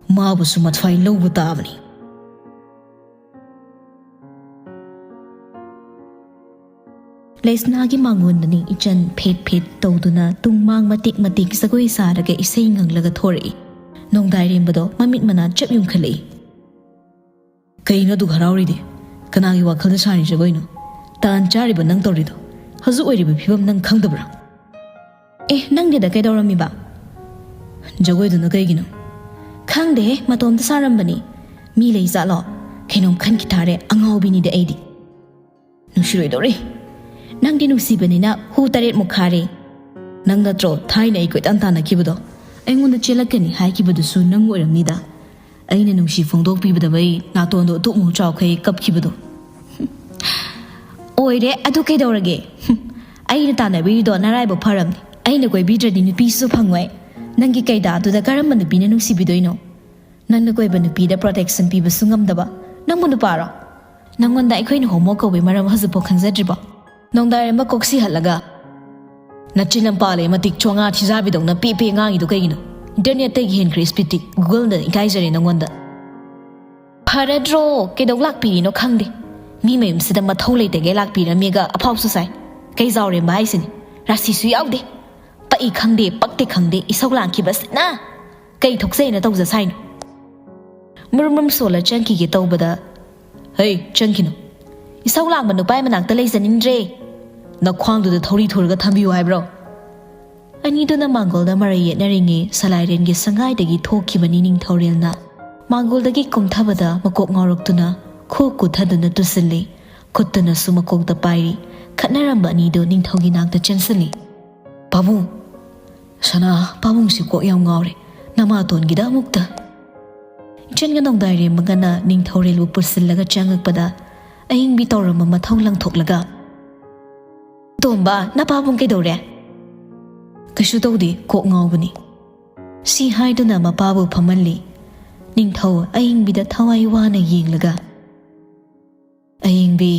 ꯃꯥꯕꯨꯁꯨ ꯃꯊ꯭ꯋꯥꯏ ꯂꯧꯕ ꯇꯥꯕꯅꯤ꯫ ꯂꯩꯁꯅꯥꯒꯤ ꯃꯉꯣꯟꯗꯅꯤ ꯏꯆꯟ ꯐꯦꯠ ꯐꯦꯠ ꯇꯧꯗꯨꯅ ꯇꯨꯡꯃꯥꯡ ꯃꯇꯦꯛ ꯃꯇꯦꯛ ꯖꯒꯣꯏ ꯁꯥꯔꯒ ꯏꯁꯩ ꯉꯪꯂꯒ ꯊꯣꯔꯛꯏ꯫ ꯅꯣꯡꯗꯥꯏꯔꯦꯝꯕꯗꯣ ꯃꯃꯤꯠ ꯃꯅꯥ ꯆꯞ ꯌꯨꯡꯈꯠꯂꯛꯏ꯫ "ꯀꯩꯅꯣ ꯑꯗꯨꯛ ꯍꯔꯥꯎꯔꯤꯗꯤ? ꯀꯅꯥꯒꯤ ꯋꯥꯈꯜꯗ ꯁꯥꯔꯤ ꯖꯒꯣꯏꯅꯣ? ꯇꯥꯟ ꯆꯥꯔꯤꯕ ꯅꯪ ꯇꯧꯔꯤꯗꯣ, ꯍꯧꯖꯤꯛ ꯑꯣꯏꯔꯤꯕ ꯐꯤꯕꯝ ꯅꯪ ꯈꯪꯗꯕ꯭ꯔꯥ?" "ꯑꯦ, ꯅꯪꯒꯤꯗ ꯀꯩꯗꯧꯔꯝꯃꯤꯕ?" "ꯖꯒꯣꯏꯗꯨꯅ ꯀꯩꯒꯤꯅꯣ?" "ꯈꯪꯗꯦꯍꯦ, ꯃꯇꯣꯝꯇ ꯁꯥꯔꯝꯕꯅꯤ꯫ ꯃꯤ ꯂꯩ ꯖꯥꯠꯂꯣ? ꯀꯩꯅꯣꯝ ꯈꯟꯈꯤ ꯇꯥꯔꯦ, ꯑꯉꯥꯎꯕꯤꯅꯤꯗ ꯑꯩꯗꯤ꯫" "ꯅꯨꯡꯁꯤꯔꯣꯏꯗꯧꯔꯤ꯫ ꯅꯪꯗꯤ ꯅꯨꯡꯁꯤꯕꯅꯤꯅ ꯍꯨ ꯇꯔꯦꯠꯃꯨꯛ ꯈꯥꯔꯦ꯫ ꯅꯪ ꯅꯠꯇ꯭ꯔꯣ ꯊꯥꯏꯅ ꯑꯩ ꯀꯣꯏꯇꯥꯟ ꯇꯥꯟꯅꯈꯤꯕꯗꯣ? ꯑꯩꯉꯣꯟꯗ ꯆꯦꯜꯂꯛꯀꯅꯤ ꯍꯥꯏꯈꯤꯕꯗꯨꯁꯨ ꯅꯪ ꯑꯣꯏꯔꯝꯅꯤꯗ꯫ ꯑꯩꯅ ꯅꯨꯡꯁꯤ ꯐꯣꯡꯗꯣꯛꯄꯤꯕꯗꯕꯩ ꯅꯥꯇꯣꯟꯗꯣ ꯇꯨꯛꯃꯨꯛ ꯆꯥꯎꯈꯩ ꯀꯞꯈꯤꯕꯗꯣ꯫" "ꯑꯣꯏꯔꯦ, ꯑꯗꯨ ꯀꯩꯗꯧꯔꯒꯦ? ꯍꯨꯝ, ꯑꯩꯅ ꯇꯥꯟꯅꯕꯤꯔꯤꯗꯣ ꯅꯔꯥꯏꯕꯛ ꯐꯔꯝꯅꯤ꯫ ꯑꯩꯅ ꯀꯣꯏꯕꯤꯗ꯭ꯔꯗꯤ ꯅꯨꯄꯤꯁꯨ ꯐꯪꯉꯣꯏ꯫ ꯅꯪꯒꯤ ꯀꯩꯗꯥꯗꯨꯗ ꯀꯔꯝꯕ ꯅꯨꯄꯤꯅ ꯅꯨꯡꯁꯤꯕꯤꯗꯣꯏꯅꯣ? ꯅꯪꯅ ꯀꯣꯏꯕ ꯅꯨꯄꯤꯗ protection ꯄꯤꯕꯁꯨ ꯉꯝꯗꯕ ꯅꯪꯕꯨ ꯅꯨꯄꯥꯔꯣ? ꯅꯪꯉꯣꯟꯗ ꯑꯩꯈꯣꯏꯅ homo ꯀꯧꯕꯩ ꯃꯔꯝ ꯍꯧꯖꯤꯛꯐꯥꯎ ꯈꯪꯖꯗ꯭ꯔꯤꯕꯣ?" ꯅꯣꯡꯗꯥꯏꯔꯦꯝꯕ ꯀꯣꯛ ꯁꯤꯍꯠꯂꯒ, "ꯅꯆꯤꯟ ꯑꯃ ꯄꯥꯜꯂꯦ, ꯃꯇꯤꯛ ꯆꯣꯉꯥ ꯊꯤꯖꯥꯕꯤꯗꯧꯅ ꯄꯦ ꯄꯦ ꯉꯥꯡꯉꯤꯗꯣ ꯀꯩꯒꯤꯅꯣ? Internetꯇꯒꯤ ꯍꯦꯟꯈ꯭ꯔꯦ speedꯇꯤ꯫ Googleꯅ ꯏꯀꯥꯏꯖꯔꯦ ꯅꯪꯉꯣꯟꯗ꯫ ꯐꯔꯗ꯭ꯔꯣ? ꯀꯩꯗꯧ ꯂꯥꯛꯄꯤꯔꯤꯅꯣ ꯈꯪꯗꯦ꯫ ꯃꯤ ꯃꯌꯨꯝꯁꯤꯗ ꯃꯊꯧ ꯂꯩꯇꯒꯦ ꯂꯥꯛꯄꯤꯔꯝꯃꯦꯒ ꯑꯐꯥꯎꯁꯨ ꯁꯥꯏ꯫ ꯀꯩ ꯖꯥꯎꯔꯦꯝꯕ ꯍꯥꯏꯁꯤꯅꯤ? ꯔꯥꯁꯤꯁꯨ ꯌꯥꯎꯗꯦ꯫ ꯄꯛꯏ ꯈꯪꯗꯦ, ꯄꯛꯇꯦ ꯈꯪꯗꯦ, ꯏꯁꯧ ꯂꯥꯡꯈꯤꯕꯁꯤꯅ꯫ ꯀꯩ ꯊꯣꯛꯆꯩꯅ ꯇꯧꯖ ꯁꯥꯏꯅꯣ?" ꯃꯨꯔꯨꯝ ꯃꯨꯔꯨꯝ ꯁꯣꯜꯂ ꯆꯪꯈꯤꯒꯦ ꯇꯧꯕꯗ, "ꯍꯩ, ꯆꯪꯈꯤꯅꯨ꯫ ꯏꯁꯧ ꯂꯥꯡꯕ ꯅꯨꯄꯥ ꯃꯅꯥꯛꯇ ꯂꯩꯖꯅꯤꯡꯗ꯭ꯔꯦ꯫ ꯅꯈ꯭ꯋꯥꯡꯗꯨꯗ ꯊꯧꯔꯤ ꯊꯨꯔꯒ ꯊꯝꯕꯤꯌꯨ ꯍꯥꯏꯕ꯭ꯔꯣ?" ꯑꯅꯤꯗꯨꯅ ꯃꯥꯡꯒꯣꯜꯗ ꯃꯔꯩ ꯌꯦꯠꯅꯔꯤꯉꯩ ꯁꯂꯥꯏꯔꯦꯟꯒꯤ ꯁꯪꯒꯥꯏꯗꯒꯤ ꯊꯣꯛꯈꯤꯕꯅꯤ ꯅꯤꯡꯊꯧꯔꯦꯜꯅ꯫ ꯃꯥꯡꯒꯣꯜꯗꯒꯤ ꯀꯨꯝꯊꯕꯗ ꯃꯀꯣꯛ ꯉꯥꯎꯔꯛꯇꯨꯅ ꯈꯨ ꯀꯨꯊꯗꯨꯅ ꯇꯨꯁꯤꯜꯂꯤ꯫ ꯈꯨꯠꯇꯨꯅꯁꯨ ꯃꯀꯣꯛꯇ ꯄꯥꯏꯔꯤ꯫ ꯈꯠꯅꯔꯝꯕ ꯑꯅꯤꯗꯨ ꯅꯤꯡꯊꯧꯒꯤ ꯅꯥꯛꯇ ꯆꯦꯟꯁꯤꯜꯂꯤ꯫ "ꯄꯥꯕꯨꯡ! ꯁꯅꯥ, ꯄꯥꯕꯨꯡꯁꯤ ꯀꯣꯛ ꯌꯥꯝ ꯉꯥꯎꯔꯦ꯫ ꯅꯃꯥꯇꯣꯟꯒꯤꯗ ꯑꯃꯨꯛꯇ꯫" ꯏꯆꯟꯒ ꯅꯣꯡꯗꯥꯏꯔꯦꯝꯕꯒꯅ ꯅꯤꯡꯊꯧꯔꯦꯜꯕꯨ ꯄꯨꯁꯤꯜꯂꯒ ꯆꯪꯉꯛꯄꯗ ꯑꯏꯪꯕꯤ ꯇꯧꯔꯝꯕ ꯃꯊꯧ ꯂꯪꯊꯣꯛꯂꯒ, "ꯇꯣꯝꯕ, ꯅꯄꯥꯕꯨꯡ ꯀꯩꯗꯧꯔꯦ?" "ꯀꯩꯁꯨ ꯇꯧꯗꯦ, ꯀꯣꯛ ꯉꯥꯎꯕꯅꯤ꯫" ꯁꯤ ꯍꯥꯏꯗꯨꯅ ꯃꯄꯥꯕꯨ ꯐꯝꯍꯜꯂꯤ꯫ ꯅꯤꯡꯊꯧ ꯑꯏꯪꯕꯤꯗ ꯊꯋꯥꯏ ꯋꯥꯅ ꯌꯦꯡꯂꯒ, "ꯑꯏꯪꯕꯤ,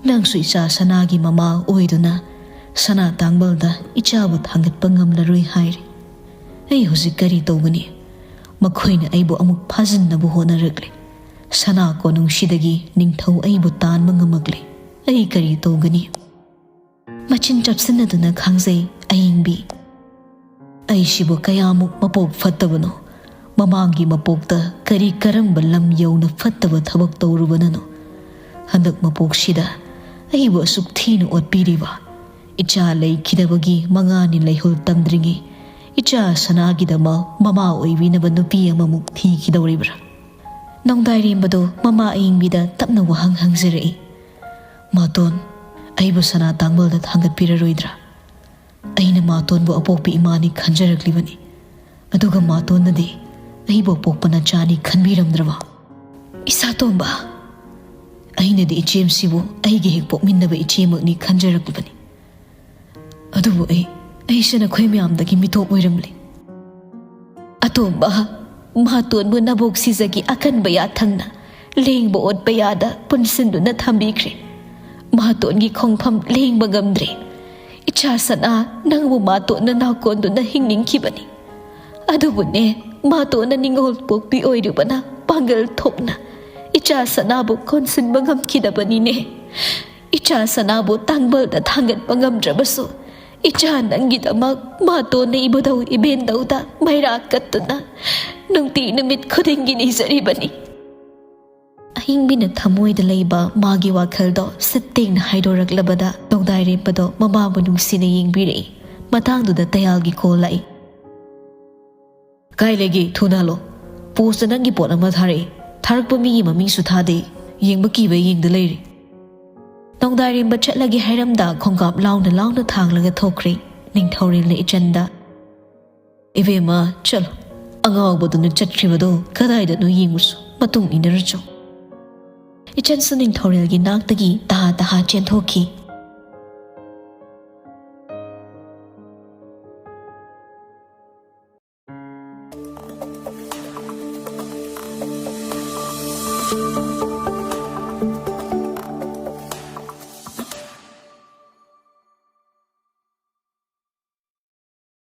ꯅꯪꯁꯨ ꯏꯆꯥ ꯁꯅꯥꯒꯤ ꯃꯃꯥ ꯑꯣꯏꯗꯨꯅ ꯁꯅꯥ ꯇꯥꯡꯕꯜꯗ ꯏꯆꯥꯕꯨ ꯊꯥꯡꯒꯠꯄ ꯉꯝꯂꯔꯣꯏ ꯍꯥꯏꯔꯦ꯫ ꯑꯩ ꯍꯧꯖꯤꯛ ꯀꯔꯤ ꯇꯧꯒꯅꯤ? ꯃꯈꯣꯏꯅ ꯑꯩꯕꯨ ꯑꯃꯨꯛ ꯐꯥꯖꯤꯟꯅꯕ ꯍꯣꯠꯅꯔꯛꯂꯦ꯫ ꯁꯅꯥ ꯀꯣꯅꯨꯡꯁꯤꯗꯒꯤ ꯅꯤꯡꯊꯧ ꯑꯩꯕꯨ ꯇꯥꯟꯕ ꯉꯝꯃꯛꯂꯦ꯫ ꯑꯩ ꯀꯔꯤ ꯇꯧꯒꯅꯤ? ꯃꯆꯤꯟ ꯆꯞꯁꯤꯟꯅꯗꯨꯅ ꯈꯥꯡꯖꯩ ꯑꯏꯪꯕꯤ꯫ ꯑꯩꯁꯤꯕꯨ ꯀꯌꯥꯃꯨꯛ ꯃꯄꯣꯛ ꯐꯠꯇꯕꯅꯣ? ꯃꯃꯥꯡꯒꯤ ꯃꯄꯣꯛꯇ ꯀꯔꯤ ꯀꯔꯝꯕ ꯂꯝ ꯌꯧꯅ ꯐꯠꯇꯕ ꯊꯕꯛ ꯇꯧꯔꯨꯕꯅꯅꯣ? ꯍꯟꯗꯛ ꯃꯄꯣꯛꯁꯤꯗ ꯑꯩꯕꯨ ꯑꯁꯨꯛ ꯊꯤꯅ ꯑꯣꯠꯄꯤꯔꯤꯕ? ꯏꯆꯥ ꯂꯩꯈꯤꯗꯕꯒꯤ ꯃꯉꯥꯅꯤ ꯂꯩꯍꯨꯜ ꯇꯝꯗ꯭ꯔꯤꯉꯩ, ꯏꯆꯥ ꯁꯅꯥꯒꯤꯗꯃꯛ ꯃꯃꯥ ꯑꯣꯏꯕꯤꯅꯕ ꯅꯨꯄꯤ ꯑꯃꯃꯨꯛ ꯊꯤꯈꯤꯗꯧꯔꯤꯕ꯭ꯔꯥ? ꯅꯣꯡꯗꯥꯏꯔꯦꯝꯕꯗꯣ ꯃꯃꯥ ꯑꯏꯪꯕꯤꯗ ꯇꯞꯅ ꯋꯥꯍꯪ ꯍꯪꯖꯔꯛꯏ꯫ "ꯃꯥꯇꯣꯟ, ꯑꯩꯕꯨ ꯁꯅꯥ ꯇꯥꯡꯕꯜꯗ ꯊꯥꯡꯒꯠꯄꯤꯔꯔꯣꯏꯗ꯭ꯔꯥ? ꯑꯩꯅ ꯃꯥꯇꯣꯟꯕꯨ ꯑꯄꯣꯛꯄ ꯏꯃꯥꯅꯤ ꯈꯟꯖꯔꯛꯂꯤꯕꯅꯤ, ꯑꯗꯨꯒ ꯃꯥꯇꯣꯟꯅꯗꯤ ꯑꯩꯕꯨ ꯑꯄꯣꯛꯄ ꯅꯆꯥꯅꯤ ꯈꯟꯕꯤꯔꯝꯗ꯭ꯔꯕ?" "ꯏꯁꯥꯇꯣꯝꯕ, ꯑꯩꯅꯗꯤ ꯏꯆꯦꯝꯁꯤꯕꯨ ꯑꯩꯒ ꯍꯦꯛ ꯄꯣꯛꯃꯤꯟꯅꯕ ꯏꯆꯦꯃꯛꯅꯤ ꯈꯟꯖꯔꯛꯂꯤꯕꯅꯤ꯫ ꯑꯗꯨꯕꯨ ꯑꯩ, ꯑꯩꯁꯦ ꯅꯈꯣꯏ ꯃꯌꯥꯝꯗꯒꯤ ꯃꯤꯇꯣꯞ ꯑꯣꯏꯔꯝꯂꯦ꯫ ꯑꯇꯣꯝꯕ, ꯃꯥꯇꯣꯟꯕꯨ ꯅꯕꯣꯛ ꯁꯤꯖꯒꯤ ꯑꯀꯟꯕ ꯌꯥꯊꯪꯅ ꯂꯦꯡꯕ ꯑꯣꯠꯄ ꯌꯥꯗ ꯄꯨꯟꯁꯤꯟꯗꯨꯅ ꯊꯝꯕꯤꯈ꯭ꯔꯦ꯫ ꯃꯥꯇꯣꯟꯒꯤ ꯈꯣꯡꯐꯝ ꯂꯦꯡꯕ ꯉꯝꯗ꯭ꯔꯦ꯫ ꯏꯆꯥ ꯁꯅꯥ, ꯅꯪꯕꯨ ꯃꯥꯇꯣꯟꯅ ꯅꯥꯀꯣꯟꯗꯨꯅ ꯍꯤꯡꯅꯤꯡꯈꯤꯕꯅꯤ꯫ ꯑꯗꯨꯕꯨꯅꯦ, ꯃꯥꯇꯣꯟꯅ ꯅꯤꯡꯉꯣꯜ ꯄꯣꯛꯄꯤ ꯑꯣꯏꯔꯨꯕꯅ ꯄꯥꯡꯒꯜ ꯊꯣꯛꯅ ꯏꯆꯥ ꯁꯅꯥꯕꯨ ꯀꯣꯟꯁꯤꯟꯕ ꯉꯝꯈꯤꯗꯕꯅꯤꯅꯦ꯫ ꯏꯆꯥ ꯁꯅꯥꯕꯨ ꯇꯥꯡꯕꯜꯗ ꯊꯥꯡꯒꯠꯄ ꯉꯝꯗ꯭ꯔꯕꯁꯨ, ꯏꯆꯥ ꯅꯪꯒꯤꯗꯃꯛ ꯃꯥꯇꯣꯟꯅ ꯏꯕꯨꯙꯧ ꯏꯕꯦꯟꯗꯧꯗ ꯃꯩꯔꯥ ꯀꯠꯇꯨꯅ ꯅꯨꯡꯇꯤ ꯅꯨꯃꯤꯠ ꯈꯨꯗꯤꯡꯒꯤ ꯅꯤꯖꯔꯤꯕꯅꯤ꯫" ꯑꯍꯤꯡꯕꯤꯅ ꯊꯃꯣꯏꯗ ꯂꯩꯕ ꯃꯥꯒꯤ ꯋꯥꯈꯜꯗꯣ ꯁꯤꯠ ꯇꯦꯡꯅ ꯍꯥꯏꯗꯣꯔꯛꯂꯕꯗ, ꯅꯣꯡꯗꯥꯏꯔꯦꯝꯕꯗꯣ ꯃꯃꯥꯕꯨ ꯅꯨꯡꯁꯤꯅ ꯌꯦꯡꯕꯤꯔꯛꯏ꯫ ꯃꯇꯥꯡꯗꯨꯗ ꯇꯌꯥꯜꯒꯤ ꯀꯣꯜ ꯂꯥꯛꯏ꯫ "ꯀꯥꯏ ꯂꯩꯒꯦ? ꯊꯨꯅ ꯍꯜꯂꯣ꯫ ꯄꯣꯁꯇ ꯅꯪꯒꯤ ꯄꯣꯠ ꯑꯃ ꯊꯥꯔꯛꯏ꯫ ꯊꯥꯔꯛꯄ ꯃꯤꯒꯤ ꯃꯃꯤꯡꯁꯨ ꯊꯥꯗꯦ꯫ ꯌꯦꯡꯕ ꯀꯤꯕ ꯌꯦꯡꯗ ꯂꯩꯔꯦ꯫" ꯅꯣꯡꯗꯥꯏꯔꯦꯝꯕ ꯆꯠꯂꯒꯦ ꯍꯥꯏꯔꯝꯗ ꯈꯣꯡꯀꯥꯞ ꯂꯥꯎꯅ ꯂꯥꯎꯅ ꯊꯥꯡꯂꯒ ꯊꯣꯛꯈ꯭ꯔꯦ꯫ ꯅꯤꯡꯊꯧꯔꯦꯜꯅ ꯏꯆꯟꯗ, "ꯏꯕꯦꯝꯃ, ꯆꯠꯂꯣ꯫ ꯑꯉꯥꯎꯕꯗꯨꯅ ꯆꯠꯈ꯭ꯔꯤꯕꯗꯣ ꯀꯗꯥꯏꯗꯅꯣ ꯌꯦꯡꯉꯨꯁꯨ, ꯃꯇꯨꯡ ꯏꯟꯅꯔꯨꯆꯣ꯫" ꯏꯆꯟꯁꯨ ꯅꯤꯡꯊꯧꯔꯦꯜꯒꯤ ꯅꯥꯛꯇꯒꯤ ꯇꯍꯥ ꯇꯍꯥ ꯆꯦꯟꯊꯣꯛꯈꯤ꯫